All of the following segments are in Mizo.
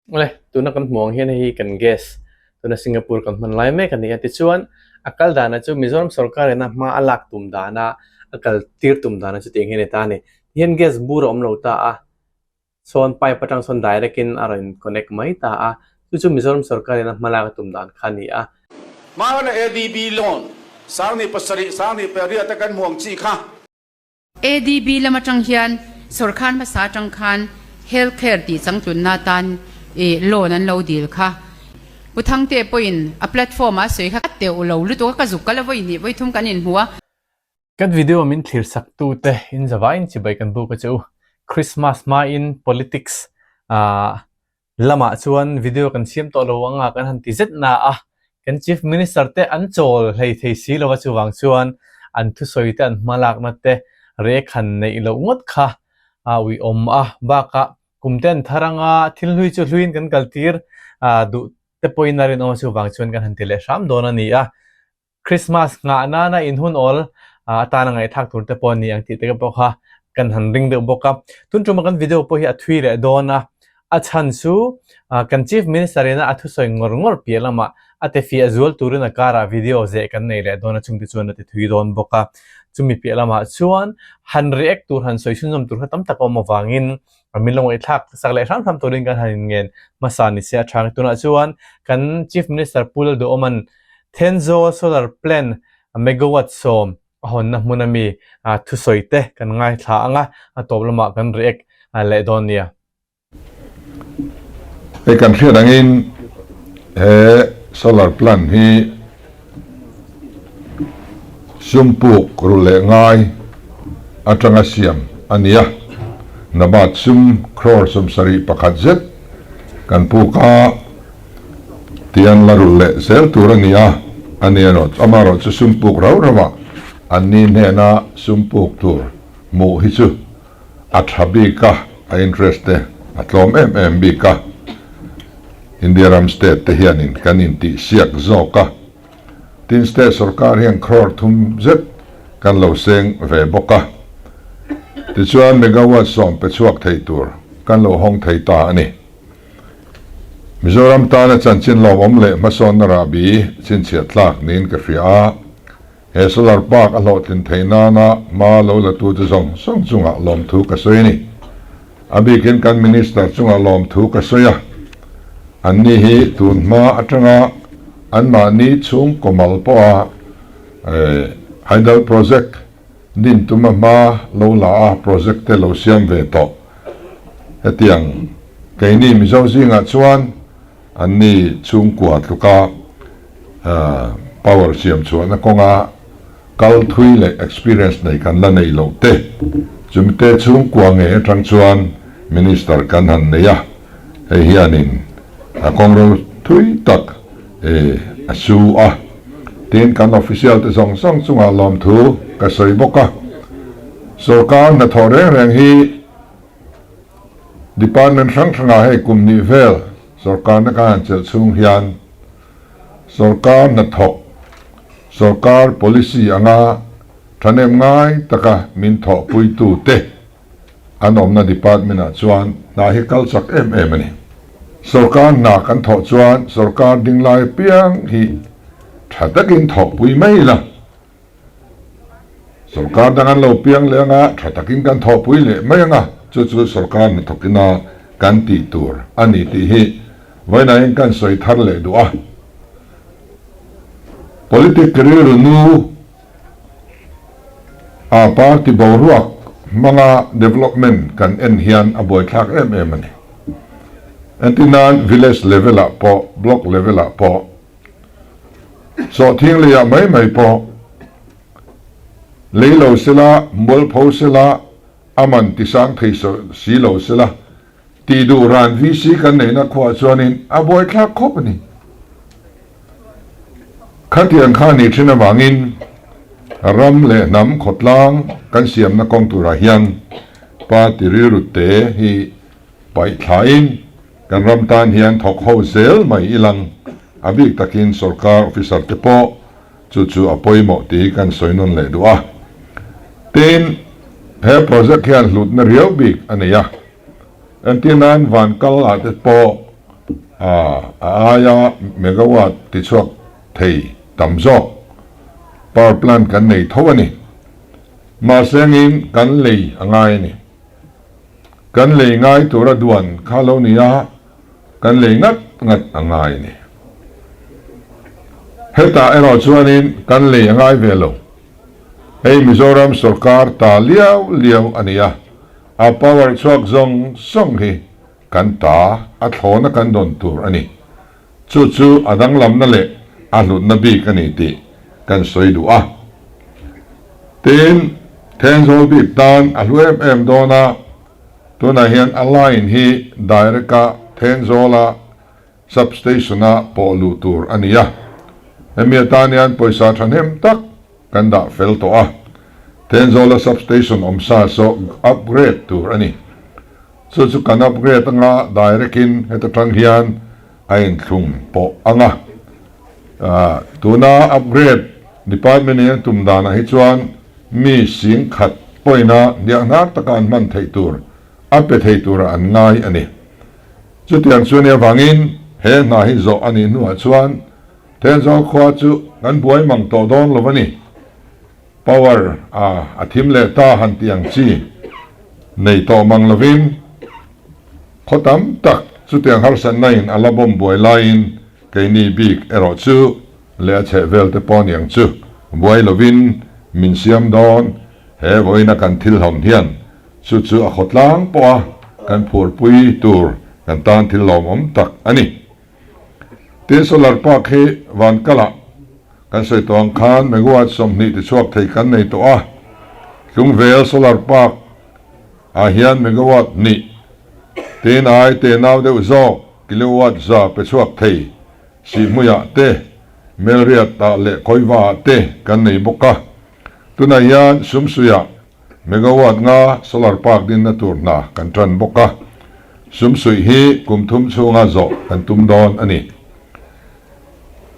Awle, tuna kan hmuh ang hian hei hi kan gas tuna Singapore kan hman lai mek a ni a. Tichuan, a kal dana chu Mizoram sorkar ina hma a lak tum dana, a kal tir tum dana chu tiang hian a ni ta a ni. Tihian gas bur a awm lo ta a, sawn pipe atang sawn direct in a rawn connect mai ta a, chu chu Mizoram sorkar ina hma lak a tum dan kha a ni a. Hmana ADB loan 70 70 pariat a kan hmuh ang chi kha. ADB lam atang hian sawrkar hmasa atang khan Health Care tih changtlunna atan loan an lo dil kha. Pu Thangte pawhin a platform ah a sawi kha ka teuh lo lutuk a, ka zuk kal a vawi hnih vawi thum kan inhmu a. Kan video min thlir sak tu te in zavaiin chibai kan buk a che u. Christmas hmain politics ah Lamah chuan video kan siam tawh lo anga kan han ti zet na a, kan Chief Minister te an chawl hlei thei si lo a chuvang chuan an thusawi te an hmalakna te rek han neih loh ngawt kha a uiawm a, bakah kum te an thar anga thil hlui chu hluiin kan kaltir duh te pawhin a rinawm a chuvang chuan kan han ti leh hram dawn a ni a. Christmas nghah nana in hun awl atana ngaihthlak tur te pawh a ni ang tih te pawh kha kan han ring deuh bawk a. Tun tuma kan video pawh hi a thui leh dawn a, a chhan chu kan Chief Minister ina a thusawi ngawr ngawr piah lamah a te fiah zual turin a karah video zeh kan nei leh dawn a, chungte chuan a ti thui dawn bawk a. Chumi piah lamah chuan han react tur han sawi chhunzawm tur kha tam tak a awm avangin min lo ngaihthlak sak leh hram hram turin kan han inngen hmasa ni se a tha ang. Tunah chuan kan Chief Minister Pu Lalduhawma'n Thenzawl Solar Plant megawatt 10 a hawnna hmun a mi thusawi te kan ngaithla ang a, a tawp lamah kan react leh dawn nia. Hei kan hriat angin he solar plant hi sum puk ru leh ngai atanga siam a ni a, Nabat sum crore 71 zet kan puk a. Tian la rulh leh zel tur a ni a, a ni erawh amaherawh chu sum puk rau rau ah an ni hnena sum puk tur hmuh hi chu a tha bik a, a interest te a tlawm em em bik a, India ram state te hianin kan intihsiak zawk a, tin state sorkar hian crore 3 zet kan lo seng ve bawk a, tichuan megawatt 10 pe chhuak thei tur kan lo hawng thei ta a ni. Mizoram tana chanchin lawmawm leh hmasawnna rahbi chhinchhiah tlak niin ka hria a, he solar park a hlawhtlin theih nana hma lo la tute zawng zawng chungah lawmthu ka sawi a ni. A bikin kan Minister chungah lawmthu ka sawi a, anni hi tun hma atanga anmahni chhungkaw mal pawha hydel project din tuma hma lo la a project te lo siam ve tawh. Hetiang keini Mizo zingah chuan anni chhungkua tluka power siam chhuahna kawnga kal thui leh experience nei kan la nei loh te, chumite chhungkua ngei atang chuan Minister kan han nei a, hei hianin a kawngro thui tak a su a. Tin, kan official te zawng zawng chungah lawmthu ka sawi bawk a. Sorkar hnathawh reng reng hi department hrang hrangah hei kum hnih vel sorkarna kan han chelh chhung hian sorkar hnathawk, sorkar policy anga thahnem ngai taka min thawhpuitute an awmna department ah chuan hna hi kal chak em em a ni. Sorkar hna kan thawh chuan sorkar ding lai apiang hi tha takin thawhpui mai ila. Sorkar dang an lo piang leh anga tha takin kan thawhpui leh mai anga chu chu sorkar hnathawkina kan tih tur a ni tih hi vawiinain kan sawi thar leh duh a. Politic rilru nu A party boruak hmanga development kan en hian a buaithlak em em a ni. Entirnan village level ah pawh, block level ah pawh, sawhthing leiah mai mai pawh lei lo sela, mualpho sela, a man tisang thei si lo sela tih duh ran VC kan neihna khuaah chuanin a buaithlak khawp a ni. Khatiang kha ni thin avangin ram leh hnam khawtlang kan siamna kawng turah hian party rilru te hi paih thlain kan ram tan hian thawk ho zel mai ilang a bik takin sorkar officer te pawh chu chu a pawimawh tih kan sawi nawn leh duh a. Tin, he project hian hlutna riau bik a nei a. Entir nan van kal ah te pawh. A aia megawatt tichhuak thei tam zawk power plant kan nei tho a ni. Mahse angin kan lei a ngai a ni. Kan lei ngai tura duan kha lo ni a, kan lei ngat ngat a ngai a ni. Hetah erawh chuanin kan lei a ngai ve lo. Hei Mizoram sawrkar ta liau liau a ni a, a power chhuak zawng zawng hi kan ta a thlawna kan dawn tur a ni. Chu chu a danglamna leh a hlutna bik a ni tih kan sawi duh a. Tin, Thenzawl bik tan a hlu em em dawn a, tunah hian a line hi direct-a Thenzawla substation-a pawh luh tur a ni a. Hemi atan hian pawisa thahnem tak kan dah fel tawh a. Thenzawla substation awmsa saw upgrade tur a ni. Chu chu kan upgrade anga direct in heta tang hian a inthlung pawh anga. Tuna upgrade department in a tum danah hi chuan mi sing khat pawina hnianghnar taka an hman theih tur a pe thei tura an ngai a ni. Chutiang chu ania vangin he hna hi zawh a nih hnuah chuan Thenzawl khua chu kan buai mang tawh dawn lo a ni. Power a a thim leh ta han tih ang chi nei tawh mang lovin khaw tam tak chutiang harsatna in a la bawm buai laiin keini bik erawh chu leh a chheh vel te pawh niang chu buai lovin min siam dawn he vawiina kan thil hlawm hian chu chu a khawtlang pawha kan phurpui tur kan tan thil lawmawm tak a ni. Tin solar park hi van kalah kan sawi tawh ang khan megawatt 20 tichhuak thei kan nei tawh a, Tlungvel solar park ah hian megawatt hnih tin ai te nau deuh zawk kilowatt za pe chhuak thei Sihhmuiah te, Melriat ah leh Khawiva ah te kan nei bawk a, tunah hian Sumsuiah Megawatt nga solar park dinna tur hna kan tan bawk a, sumsuih hi kum thum chhunga zawh kan tum dawn a ni.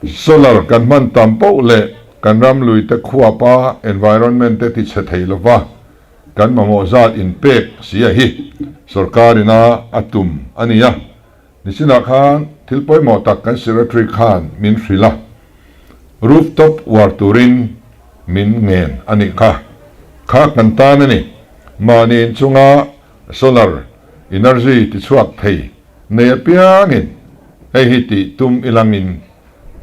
Solar kan hman tam poh leh kan ram luite khuapa environment te tichhe thei lova kan mamawh zat inpek sia hi sorkar ina a tum a ni a. Nichinah khan thil pawimawh tak kan secretary khan min hrilh a, roof top uar turin min ngen a nih kha. Kha kan tan a ni. Mahni inchunga solar energy tichhuak thei nei apiangin hei hi tih tum ilangin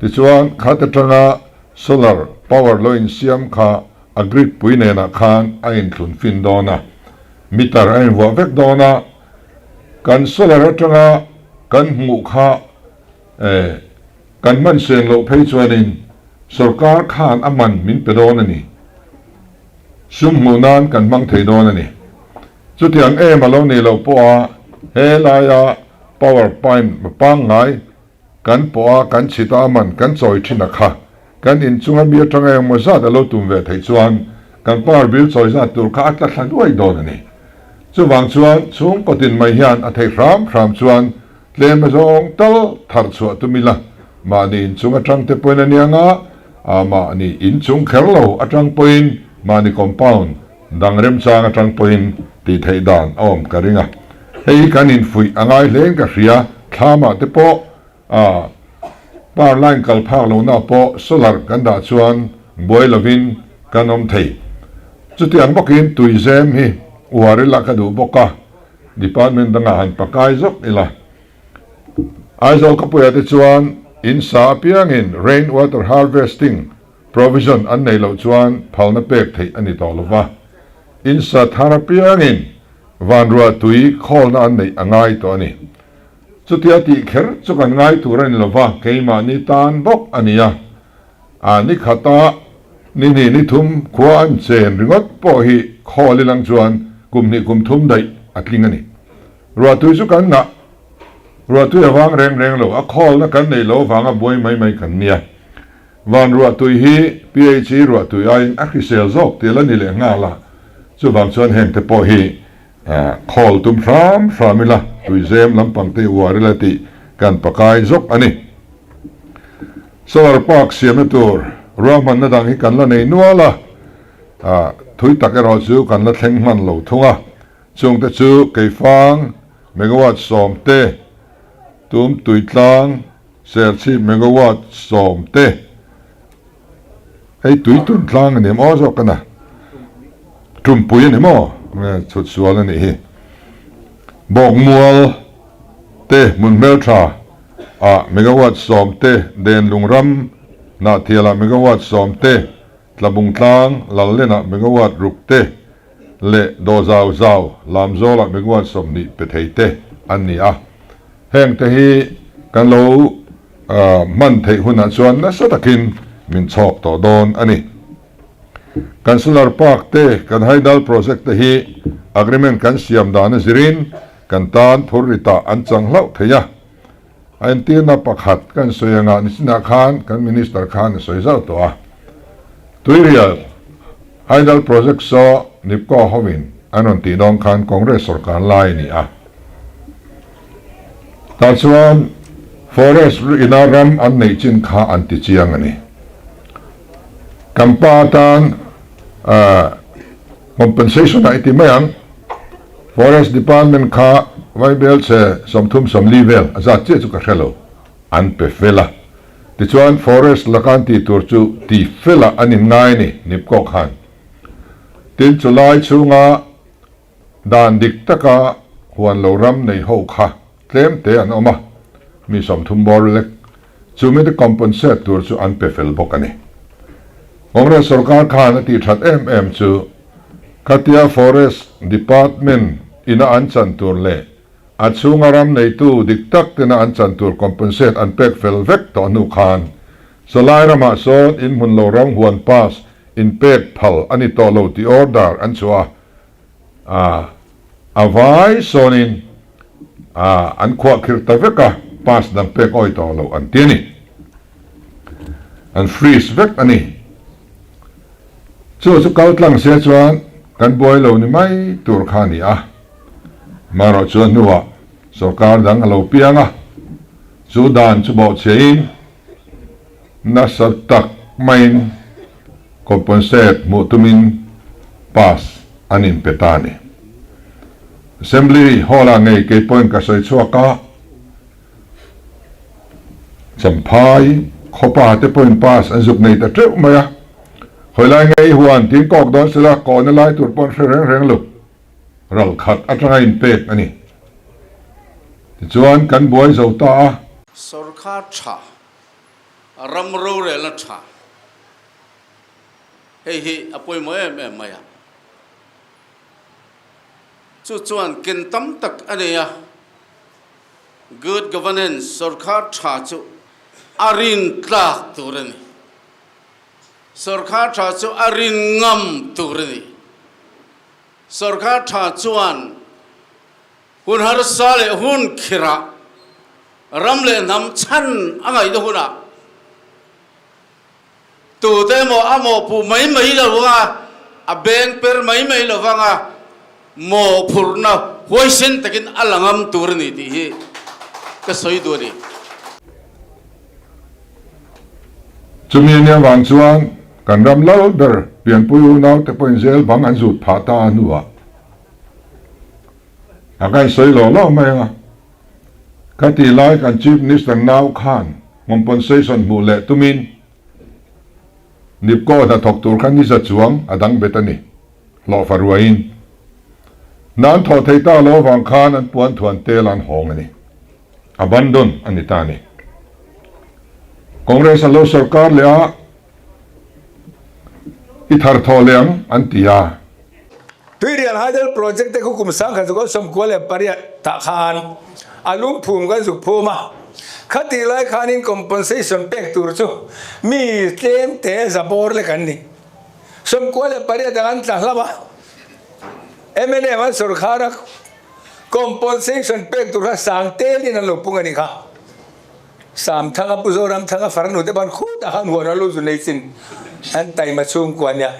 tichuan khat atanga solar power lo insiam kha a grid pui nenah khan a inthlun fin dawn a, meter a invuah vek dawn a. Kan solar atanga kan hmuh kha eh kan hman seng loh phei chuanin sorkar khan a man min pe dawn a ni. Sum hmuh nan kan hmang thei dawn a ni. Chutiang em a lo nih loh pawha he laia power pine pangngai Kan pawh a, kan chhit a, a man kan chawi thin a kha. Kan inchunga mi atanga engmaw zat a lo tum ve theih chuan kan power bill chawi zat tur kha a tla thla duai dawn a ni. Chuvang chuan chhungkaw tin mai hian a theih hram hram chuan tlem azawng tal thar chhuah tum ila, mahni inchung atang te pawhin a nia nga, a mahni inchung kher lo atang pawhin mahni compound dang remchang atang pawhin tih theih dan a awm ka ring a. Hei hi kan infuih a ngai hlein ka hria, thlamah te pawh a power line kal phak lohna pawh solar kan dah chuan buai lovin kan awm thei. Chutiang bawkin tuizem hi uar ila ka duh bawk a, department dangah han pakai zawk ila. Aizawl khawpuiah te chuan in sa apiangin rain water harvesting provision an neih loh chuan phalna pek theih a ni tawh lova, in sa thar apiangin Vanruah tui khawlna an neih a ngai tawh a ni. Chutia tih kher chu kan ngai tur a ni lova, keimahni tan bawk a ni a. A ni khata ni hnih ni thum khua an chen ringawt pawh hi khawl ilang chuan kum hnih kum thum daih a tling a ni. Ruahtui chu kan ngah. Ruahtui a vang reng reng lo, a khawlna kan neih loh avanga buai mai mai kan nia. Van ruahtui hi PHE ruahtui aiin a hrisel zawk tih a la ni leh nghal a, chuvang chuan hengte pawh hi khawl tum hram hram ila, tuizem lampang te i uar ila tih kan pakai zawk a ni. Solar park siamna tur ruahmanna dang hi kan la nei nual a, thui tak erawh chu kan la thleng hman lo thung a, chungte chu Keifang megawatt 10 te. Tum Tuitlang Serchhip megawatt 10 te hei Tuitun tlang a ni maw zawk a na Tumpui a ni maw chhut sual a nih hi Bawkmual te hmun hmeltha ah megawatt 10 te Denlung ram Hnahthial ah megawatt 10 te Tlabung tlang Lallen ah megawatt 6 te leh Dawzau Zau Lamzawl ah megawatt 20 pe thei te an ni a. Heng te hi kan lo hman theih hunah chuan nasa takin min chhawk tawh dawn a ni. Kan solar park te, kan hydel project te hi agreement kan siam dan a zirin kan tan phur ritah an chang hlauh thei a. A entirna pakhat kan sawi angah nichinah khan kan minister khan a sawi zauh tawh a. Tuirial hydel project saw Nipco hovin an rawn tih dawn khan Congress sorkar lai a ni a. Tah chuan forest ina ram an neih chin kha an ti chiang a ni. Kan pa tan compensation ah i ti mai ang. Forest department kha vaibel chhe 30 40 vel a zat chiah chu ka hre lo, an pe fel a. Tichuan forest laka an tih tur chu ti felah an in ngai a ni, Nipco khan. Tin chulai chhunga Dan dik taka huan lo ram nei ho kha tlem te an awm a, mi 30 bawr lek chu mite compensate tur chu an pe fel bawk a ni. Congress sorkar khan a tih that em em chu khatia Forest Department ina an chan tur leh a chhunga ram neitu dik tak tena an chan tur compensate an pek fel vek tawh hnu khan sawlai ramah sawn inhmun lo ram huan pass inpek phal a ni tawh lo tih order an chhuah a, A a vai sawnin a an khuah khirh ta vek a, pass dang pek awi tawh loh an ti a ni. An freeze vek a ni. Chu chu kal tlang se chuan kan buai lo ni mai tur kha a ni a. Amaherawh chuan hnuah sorkar dang a lo piang a, chu dan chu bawhchhiahin nasa tak maiin compensate hmuh tumin pass an inpe ta a ni. Assembly Hall-ah ngei kei pawhin ka sawi chhuak a, Champhai khawpa te pawhin pass an zuk nei ta teuh mai a, khawi lai ngei huan tin kawk dawn sela kawhna lai tur pawh an hre reng reng lo, ral khat atanga inpek a ni. Tichuan kan buai zo ta a. Sorkar tha, ram rorelna tha hei hi a pawimawh em em mai a, chu chuan ken tam tak a nei a, good governance sorkar tha chu a rin tlak tur a ni, sorkar tha chu a rin ngam tur a ni, sorkar tha chuan Hun harsa leh hun khirah ram leh hnam chhan a ngaihna hunah tute emaw a mawhpuh mai mai lo anga, a beng per mai mai lo vanga mawhphurhna huaisen takin a la ngam tur a ni tih hi ka sawi duh a ni. Chumi a nia vang chuan kan ram lal ber pianpui unaute pawhin zel bang an zut phah ta a hnuah A kan sawi lo lo mai ang a. Ka tih lai kan Chief Minister nau khan compensation hmuh leh tumin Nipco hnathawk tur kha ni za chuang a dang bet a ni, hlawhfa ruaiin. Hna an thawh thei ta lo avang khan an puan thuan tel an hawng a ni. Abandon a ni ta a ni. Congress an lo sorkar leh a, I thar thawh leh ang an ti a. Tuirial Hydel Project te khu kum 1998 tah khan a lungphum kan zuk phum a, khatih lai khanin compensation pek tur chu mi tlem te za bawr lek an ni. 98 ang an tla hlauh a, mnf an sawrkhar a compensation pek tur kha sang telin an lo pung a nih kha. Samthanga Pu Zoramthanga farnu te ban khutah khan huan a lu zu nei chin an taima chhungkua nia.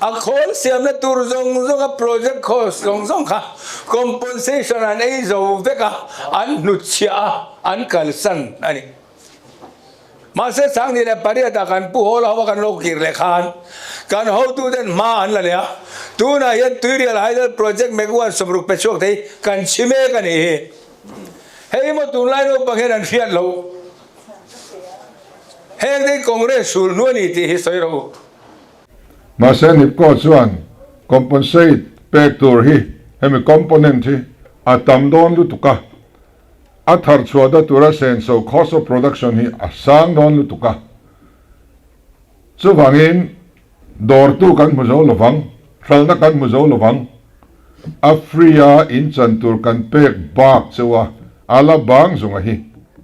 A khawl siamna tur zawng zawng a project cost zawng zawng kha compensation an ei zo vek a, an hnutchhiah a, an kalsan a ni. Mahse 2008 ah kan Pu Hawla ho a kan lo kir leh khan kan hotuten hma an la leh a, tunah hian Tuirial Hydel Project megawatt 60 pe chhuak thei kan chhi mek a nih hi. Hei maw tunlai naupang hian an hriat loh. Heng te hi Congress sul hnu a ni tih hi sawi rawh u. Mahse Nipco chuan compensate pek tur hi hemi component hi a tam dawn lutuk a, A thar chhuah da tura senso cost of production hi a sang dawn lutuk a, chuvangin dawrtu kan hmu zo lovang, hralhna kan hmu zo lovang. A free a in chan tur kan pek bak cheu a, a la bang zunga hi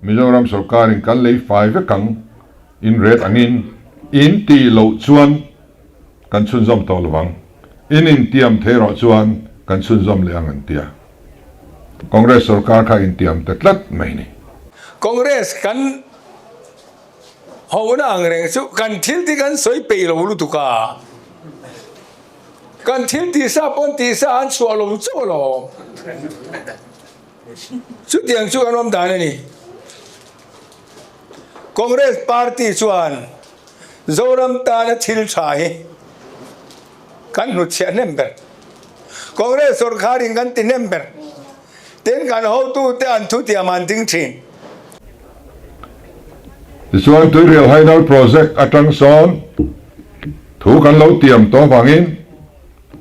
Mizoram sorkarin kan lei fai vek ang, in ret angin in tih loh chuan kan chhunzawm tawh lovang, in intiam thei rawh chuan kan chhunzawm leh ang an ti a. Congress sorkar kha intiam ta tlat mai ni. Congress kan hona ang reng chu kan thil ti kan sawi peih lo lutuk a, kan thil tih sa pawn tih sa an chhuah lo chauh alawm. Chutiang chu kan awm dan a ni. Congress party chuan Zoram tana thil tha hi kan hnutchhiah hnem ber. Congress sawrkharin kan ti hnem ber. Tin, kan hotute an thutiam an ding thin. Tichuan, Tuirial Hydel Project atang sawn thu kan lo tiam tawh vangin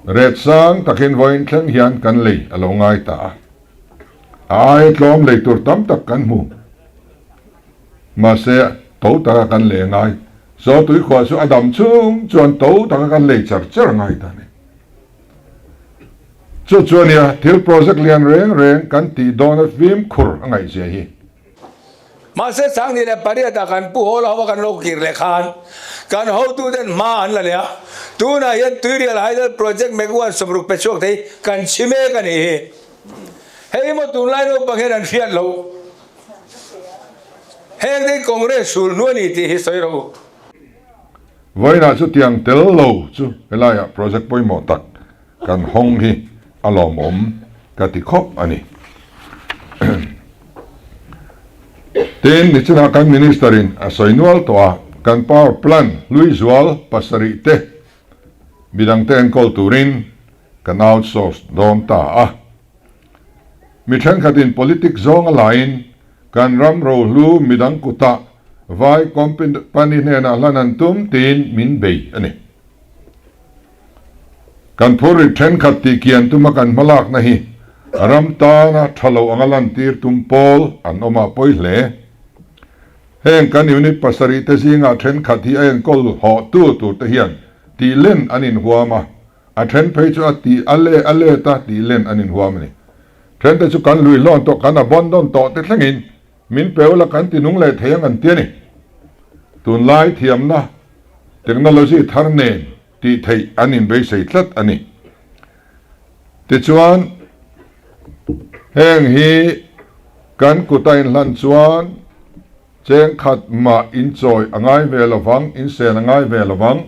ret sang takin vawiin thleng hian kan lei a lo ngai ta a. A aia tlawm lei tur tam tak kan hmu. Mahse, to taka kan lei a ngai. Saw tuikhuah chu a dam chung chuan to taka kan lei char char a ngai ta a ni. Chu chu a nia, thil project lian reng reng kan tih dawna fimkhur a ngaihzia hi. Mahse, 2008 ah kan Pu Hawla ho a kan lo kir leh khan kan hotuten hma an la leh a, tunah hian Tuirial Hydel Project megawatt 60 pe chhuak thei kan chhi mek a nih hi. Hei maw tunlai naupang hian an hriat loh. Heng te hi Congress sul hnu a ni tih hi sawi rawh u. Vawiinah chutiang tel lo chu helaiah project pawimawh tak kan hawng hi a lawmawm ka ti khawp a ni. Tin, nichinah kan Minister in a sawi nual tawh a, kan power plant hlui zual pasarih te midangte enkawl turin kan outsource dawn ta a. Mi thenkhatin politics zawng a laiin kan ram rohlu midang kutah vai company hnenah hlan an tum tiin min bei a ni. Kan phurrit thenkhat tih kian tuma kan hmalakna hi ram tana tha lo anga lantir tum pawl an awm a pawi hle. Heng kan unit pasarih te zingah thenkhat hi a enkawl hawhtu turte hian tihlen an inhuam a, A then phei chu a tih a le a let a tih len an inhuam a ni. Then te chu kan lui hlawn tawh kan abandon tawh te thlengin min pe ula kan ti nung leh thei ang an ti a ni. Tunlai thiamna technology thar nen tih theih an inbeisei tlat a ni. Tichuan heng hi kan kut a inhlan chuan Cheng khat mah in chawi a ngai ve lovang, in sen a ngai ve lovang.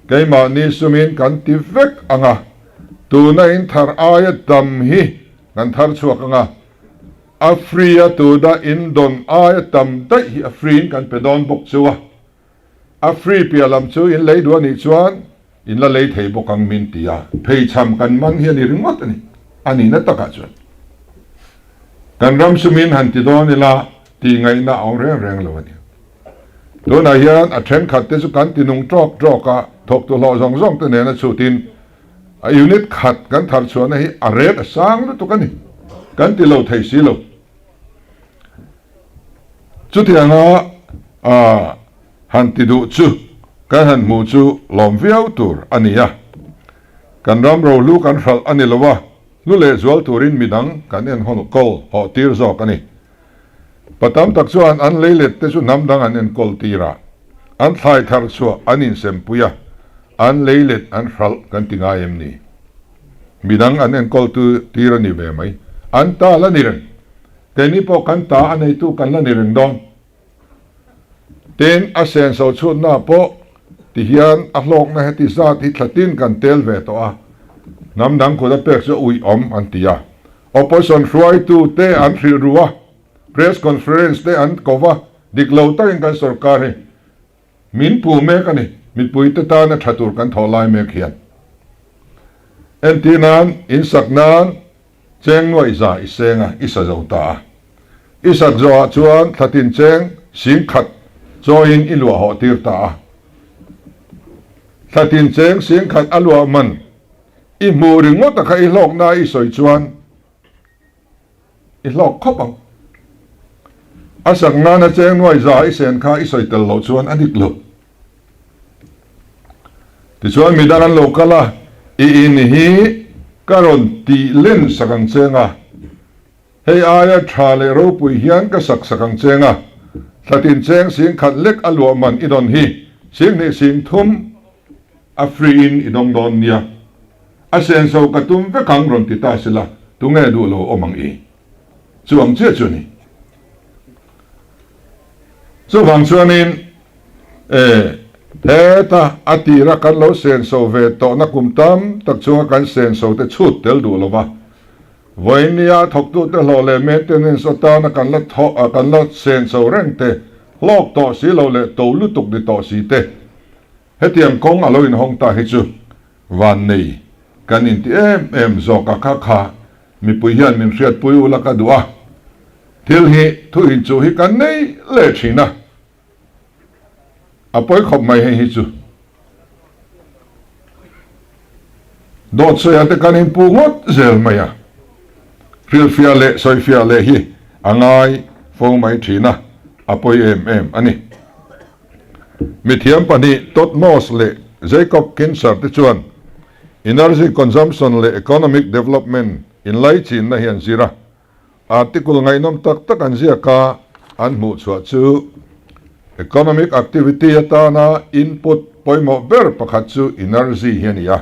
Keimahni sumin kan ti vek ang a, tuna in thar aia tam hi kan thar chhuak ang a, a free a tuna in dawn aia tam daih hi a free in kan pe dawn bawk chu a. A free piah lam chu in lei duh a nih chuan in la lei thei bawk ang min ti a, pheichham kan man hi a ni ringawt a ni, a nihna takah chuan. Kan ram sumin han ti dawn ila tih ngaihna a awm reng reng lo a ni. Tunah hian a thenkhat te chu kan ti nung tawk tawk a, thawktu hlawh zawng zawng te nena chhutin a unit khat kan thar chhuahna hi a rate a sang lutuk a ni, kan ti lo thei si lo. Chutianga a han ti duh chu kan han hmuh chu lawm viau tur a ni a, kan ram rohlu kan hralh a ni lo a, hlu leh zual turin midang kan enhawl kawl hawh tir zawk a ni. Pa tam tak chuan an leilet te chu hnam dang an enkawl tir a, an thlai thar chhuah an insempui a, an leilet an hralh kan ti ngai em ni? Midang an enkawl tir a ni ve mai. An ta la ni reng. Keini pawh kan ta a neitu kan la ni reng dawn. Tin, a senso chhutna pawh ti hian a hlawkna heti zat hi thlatin kan tel ve tawh a, hnam dang kut a pek chu a uih awm an ti a. Opposition hruaitu te an hrilh ru a, press conference te an ko va. Dik lo takin kan sorkar hi min puh mek a ni. Mipuite tana tha tur kan thawh lai mek hian. Entir nan, in sak nan cheng nuaih za i seng a, i sa zo ta a. I sak zawhah chuan thlatin cheng singkhat chawiin i luah hawh tir ta a. Thlatin cheng singkhat a luah man i hmuh ringawt a kha i hlawkna i sawi chuan i hlawk khawp ang. A sak nana cheng nuai za i sen kha i sawi tel loh chuan a dik lo. Tichuan midang an lo kal a, i in hi ka rawn tih len sak ang cheng a, hei aia tha leh ropui hian ka sak sak ang cheng a, thlatin cheng sing khat lek a luah man i dawn hi sing hnih sing thum a free in i dawng dawn nia. A senso ka tum vek ang rawn ti ta sela, tunge duh lo awm ang i? Chu ang chiah chu a ni. Chuvang chuanin e, heta a tira kan lo senso ve tawhna kum tam tak chunga kan senso te chhut tel duh lova, vawinia thawktute hlawh leh maintenance atana kan la thawh kan la senso reng te, hlawk tawh si lo leh to lutuk ni tawh si te, hetiang kawng a lo inhawng ta hi chu Van nei kan inti em em zawk a kha kha mipui hian min hriatpui ula ka duh a, thil hi thu inchuh hi kan nei leh thin a, a pawi khawp mai hei hi chu. Dawt sawiah te kan inpuh ngawt zel mai a, hrilhfiah leh sawifiah leh hi a ngai fo mai thin a, a pawi em em a ni. Mithiam pahnih Todd Moss leh Jacob Kinser te chuan Energy Consumption leh Economic Development inlaichinna hi an zir a, article ngaihnawm tak tak an ziak a, an hmuhchhuah chu Economic activity atana input pawimawh ber pakhat chu energy hi a ni a.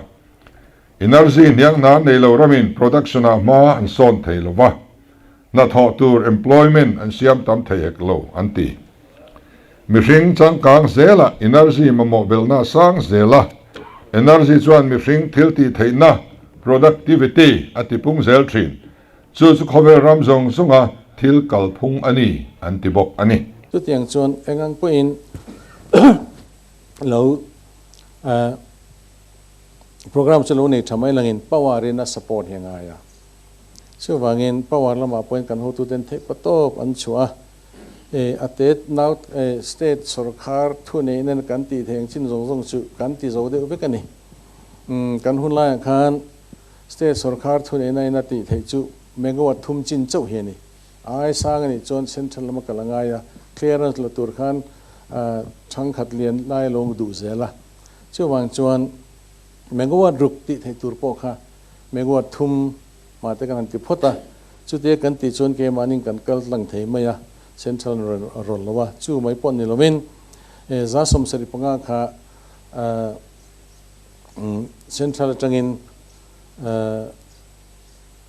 Energy hnianghna nei lo ramin production-ah hma an sawn thei lo va, hnathawh tur employment an siam tam thei hek lo, an ti. Mihring changkang zelah energy mamawh belhna a sang zel a, energy chuan mihring thil tih theihna, productivity, a tipung zel thin. Chu chu khawvel ram zawng zawnga thil kalphung a ni, an ti bawk a ni. Chutiang chuan engang pawhin lo Program chu lo nei tha mai langin power in a support hi a ngai a. Chuvangin power lamah pawhin kan hotuten theih pa tawp an chhuah a, e a tet nau e state sorkar thu neih nen kan tih theih ang chin zawng zawng chu kan ti zo deuh vek a ni. Umm kan hun laiah khan state sorkar thu neihna in a tih theih chu megawatt thum chin chauh hi a ni. A ai sang a nih chuan central lama kal a ngai a, clearance la tur khan thangkhat lian lai a lo duh zel a. Chuvang chuan megawatt ruk tih theih tur pawh kha megawatt thum mah te kan han ti phawt a, chutia kan tih chuan keimahnin kan kal tlang thei mai a, central a rawn lo a, chu mai pawh ni lovin za 75 kha central atangin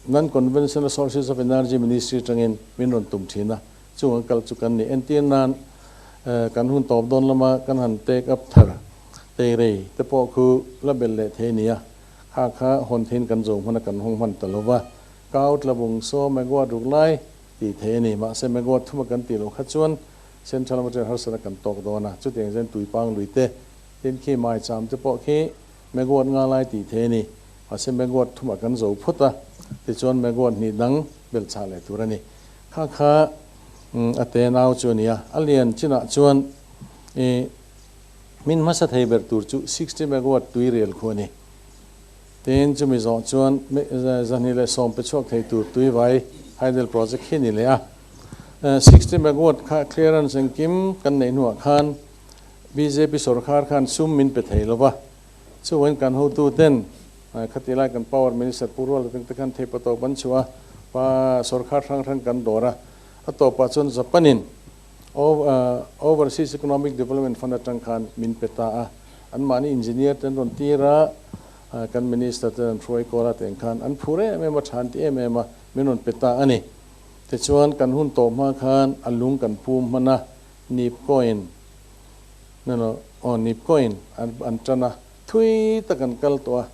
non-conventional sources of energy ministry atangin min rawn tum thin a, Chung an kal chu kan ni. Entir nan kan hun tawp dawn lama kan han take up thar teirei te pawh khu la belh leh thei nia. Kha kha hawn theiin kan zo hman a kan hawng hman ta lo va. Kau tlabung saw megawatt ruk lai tih thei a ni. Mahse megawatt thuma kan tih loh kha chuan central lama ṭhen harsatna kan tawk dawn a. Chutiang zen tuipang lui te, tin khi maicham te pawh khi megawatt nga lai tih thei a ni. Mahse megawatt thumah kan zo phawt a, tichuan megawatt hnih dang belh chah leh tur a ni. Kha kha a te nau chu a ni a, a lian chinah chuan i min hmasa thei ber tur chu 60 megawatt tui rel khu a ni. Tin, chumi zawh chuan 210 pe chhuak thei tur tui vai hydel project khi a ni leh a. 60 megawatt kha clearance engkim kan neih hnuah khan bjp sorkar khan sum min pe thei lo va, Chuan kan hotu ten khati lai kan power minister Pu Ruala te khan theipa tawp an chhuah a, pa sorkar hrang hrang kan dawr a, a tawpah chuan Japan in Overseas Economic Development Fund atang khan min pe ta a, anmahni engineer te an rawn tir a, kan minister ten an hruai kawl a teng khan an phur em em a, tha an ti em em a, min rawn pe ta a ni. Tichuan kan hun tawh hma khan a lung kan pum hman a, Nipkoin No no, aw Nipkoin an tan a, thui tak an kal tawh a,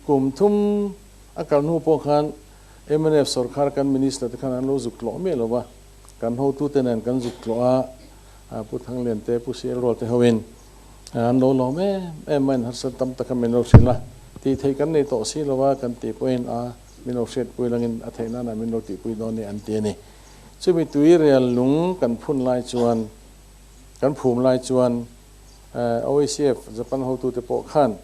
kum thum a kal hnu pawh khan mnf sorkar kan minister te khan an lo zuk tlawh miah lo va, kan hotute nen kan zuk tlawh a, Pu Thanglian te, Pu Sial Rual te hoin an lo lawm em em a, inharsat tam taka min lo hrilh a, tih theih kan nei tawh si lo a kan tih pawhin a min lo hriatpui langin a theih nana min lo tihpui dawn ni an ti a ni. Chumi tuirial lung kan phun lai chuan, kan phum lai chuan OECF Japan hotute pawh khan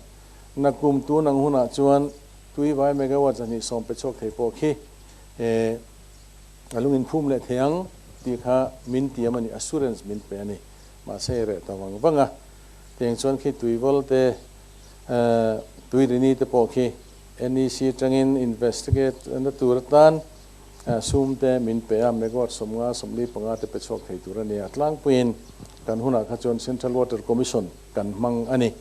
nakum tun ang hunah chuan tui vai megawatt 210 pe chhuak thei pawh khi a lung inphum leh thei ang tih kha min tiam a ni, assurance min pe a ni. Mahse i reh ta vang vang a, tiang chuan khi tuivawl te, tui rini te pawh khi NEC atangin investigate na tur atan sum te min pe a, megawatt 50, 45 te pe chhuak thei tur a ni a. Tlangpuiin kan hunah kha chuan Central Water Commission kan hmang a ni.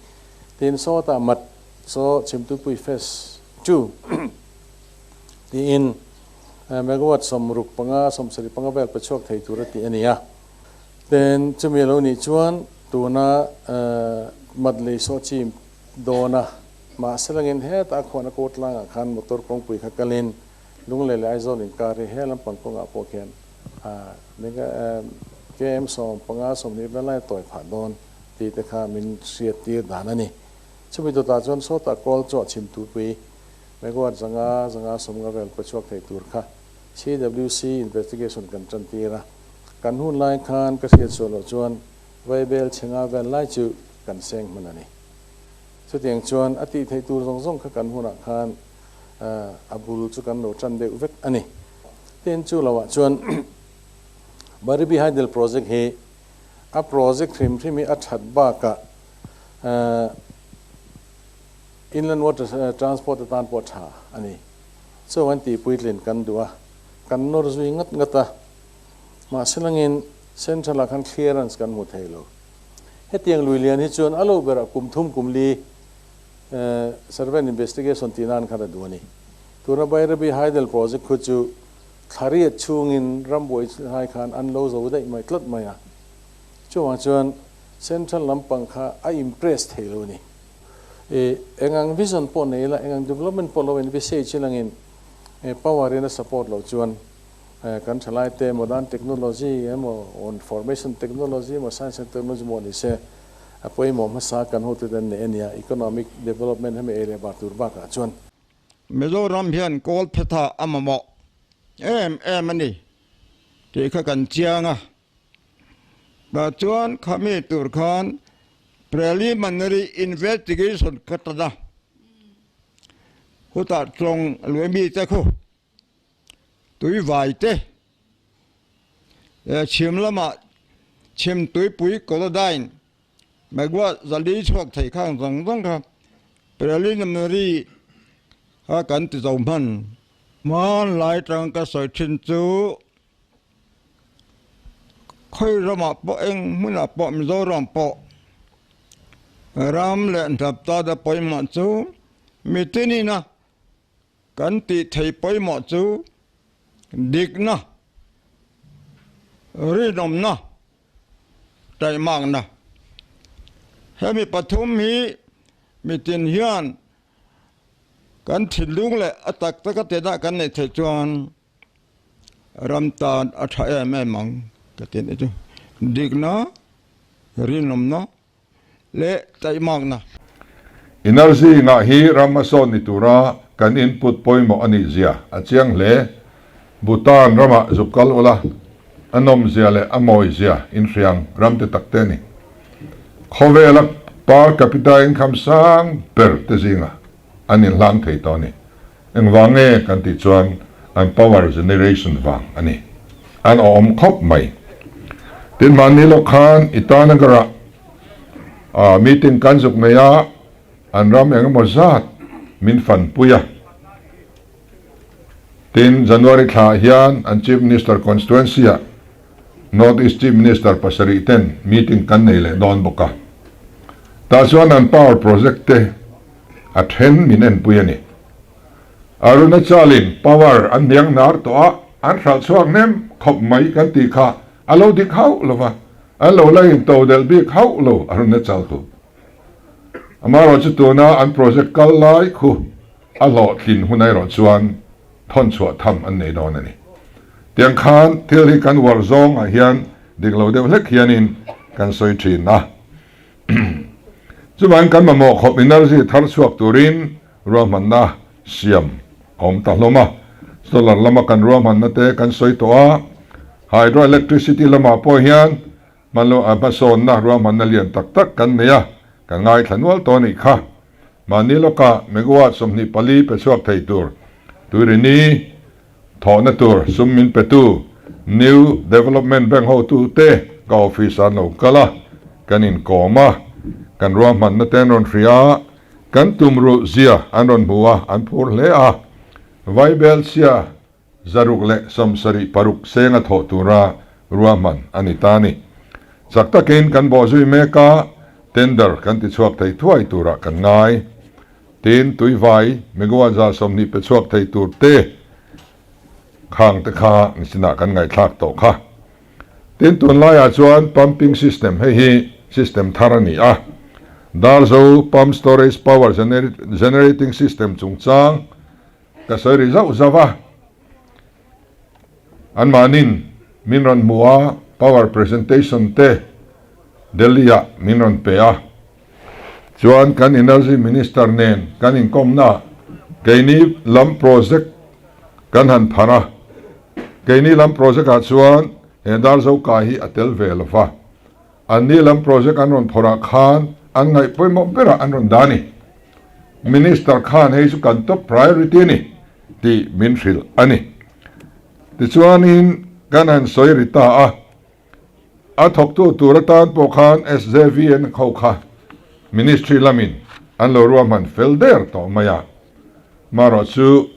Tin, sawtah mat saw Chhimtuipui Phase 2 tiin megawatt 65, 75 vel pe chhuak thei tur a tih a ni a. Tin, chumi a lo nih chuan tuna mat lei sawh chim dawn a, mahse langin hetah a khuahna ko tlangah khan motor kawngpui kha kalin Lunglei leh Aizawl inkar hi he lampang kawngah pawh khian KM 15, 20 vel lai a tawi phah dawn tih te kha min hriat tir dan a ni. Chumi dawtah chuan sawtah kawl chu a chhim tupui megawatt 500, 550 vel pe chhuak thei tur kha CWC investigation kan tan tir a. Kan hun lai khan ka hriat suah loh chuan Vaibel chhenga vel lai chu kan seng hman a ni. Chutiang chuan a tih theih tur zawng zawng kha kan hunah khan a bul chu kan lo tan deuh vek a ni. Tin, chu loah chuan Baribi Hydel Project hi a project hrim hrim hi a that bakah Inland Water Transport atan pawh a tha a ni. Chu an tihpuitlin kan duh a, kan nawr zui ngat ngat a. Mahse langin Central ah khan clearance kan hmu thei lo. Hetiang lui lian hi chuan a lo berah kum thum kum li survey and investigation tih nan khan a duh a ni. Tuna Bairabi Hydel Project khu chu thla riat chhungin rambuai lai khan an lo zo daih mai tlat mai a. Chuvang chuan Central lampang kha a impress thei lo a ni. Engang vision pawh nei ila, engang development pawh lo envisage ilangin power in a support loh chuan Kan thalaite modern technology emaw information technology emaw science and technology emaw ni se a pawimawh hmasa kan hotute an nei a nia, economic development hemi ei leh bar tur bakah chuan. Mizoram hian kawl phetha a mamawh em em a ni tih kha kan chiang a, tah chuan khami tur khan preliminary investigation kha tan a, hutah tlawng lui mite khu Tui vai te chhim lamah chhim tuipui Kolodyne Magua zali chhuak thei khang zawng zawng kha preliminary kha kan ti zo hman. Hmanlai tang ka sawi thin chu khawi ramah pawh eng hmunah pawh Mizoram pawh ram leh hnap ta pawimawh chu mitinin a Kan tih thei pawimawh chu dikna, rinawmna, taihmakna. Hemi pathum hi mitin hian kan thinlung leh a tak taka tenah kan neih theih chuan ram tan a tha em em ang ka ti a nih chu. Dikna, rinawmna. leh taihmakna. Energy ngah hi ram a sawn ni tura kan input pawimawh a nih zia a chiang hle. Bhutan ramah zuk kal ula, a nawmzia leh a mawizia inhriang ram te tak te a ni. Khawvela per capita income sang ber te zingah an inhlang thei tawh a ni. Engvang nge kan tih chuan an power generation vang a ni. An awm khawp mai. Tin mahni lawk khan Itanagar ah meeting kan zuk nei a, an ram eng emaw zat min fanpui a. Tin January thla ah hian an Chief Minister constituency ah North East Chief Minister pasarih ten meeting kan nei leh dawn bawk a. Tah chuan an power project te a then min enpui a ni. Arunachal-in power an hniang hnar tawh a, an hralh chhuak hnem khawp mai kan tih kha a lo dik hauh lo va, an lo la in to delh bik hauh lo Arunachal khu. Amaherawh chu tuna an project kal lai khu a hlawhtlin hun erawh chuan thawn chhuah tham an nei dawn a ni. Tiang khan thil hi kan uar zawngah hian. dik lo deuh hlek hianin kan sawi thin a. Chuvangin kan mamawh khawp energy thar chhuak turin ruahmanna siam a awm ta hlawm a. Solar lama kan ruahmanna te kan sawi tawh a, hydroelectricity lamah pawh hian hmasawnna ruahmanna lian tak tak kan nei a, kan ngaithla nual tawh a nih kha. Mahni lawkah megawatt 24 pe chhuak thei tur Tuirini thawhna tur sum min petu New Development Bank hotute ka office ah an lo kal a, kan inkawm a, kan ruahmanna te an rawn hria a, kan tumruh zia an rawn hmu a, an phur hle a. Vaibel chhia 176 senga thawh tura ruahman a ni ta a ni. Chak takin kan bawhzui mek a, tender kan tichhuak thei thuai turah kan ngai. Tin, tuivai megawatt 120 pe chhuak thei tur te khang te kha nichinah kan ngaihthlak tawh kha. Tin, tunlaiah chuan pumping system hei hi system thar a ni a. Darzo pump storage power generating system chungchang Ka sawi ri zauh zauh a, anmahnin min rawn hmu a, power presentation te Delhi ah min rawn pe a, chuan kan Energy Minister nen kan inkawmna keini lam project kan han phar a, keini lam project ah chuan he Darzo kai hi a tel ve lo va, Anni lam project an rawn phawrh ah khan an ngaih pawimawh berah an rawn dah a ni. Minister khan hei chu kan top priority a ni tih min hrilh a ni. Tichuanin kan han sawi ri ta a, a thawktu tur atan pawh khan SJVN ho kha Ministry lamin an lo ruahman fel der tawh mai a. Marawh chu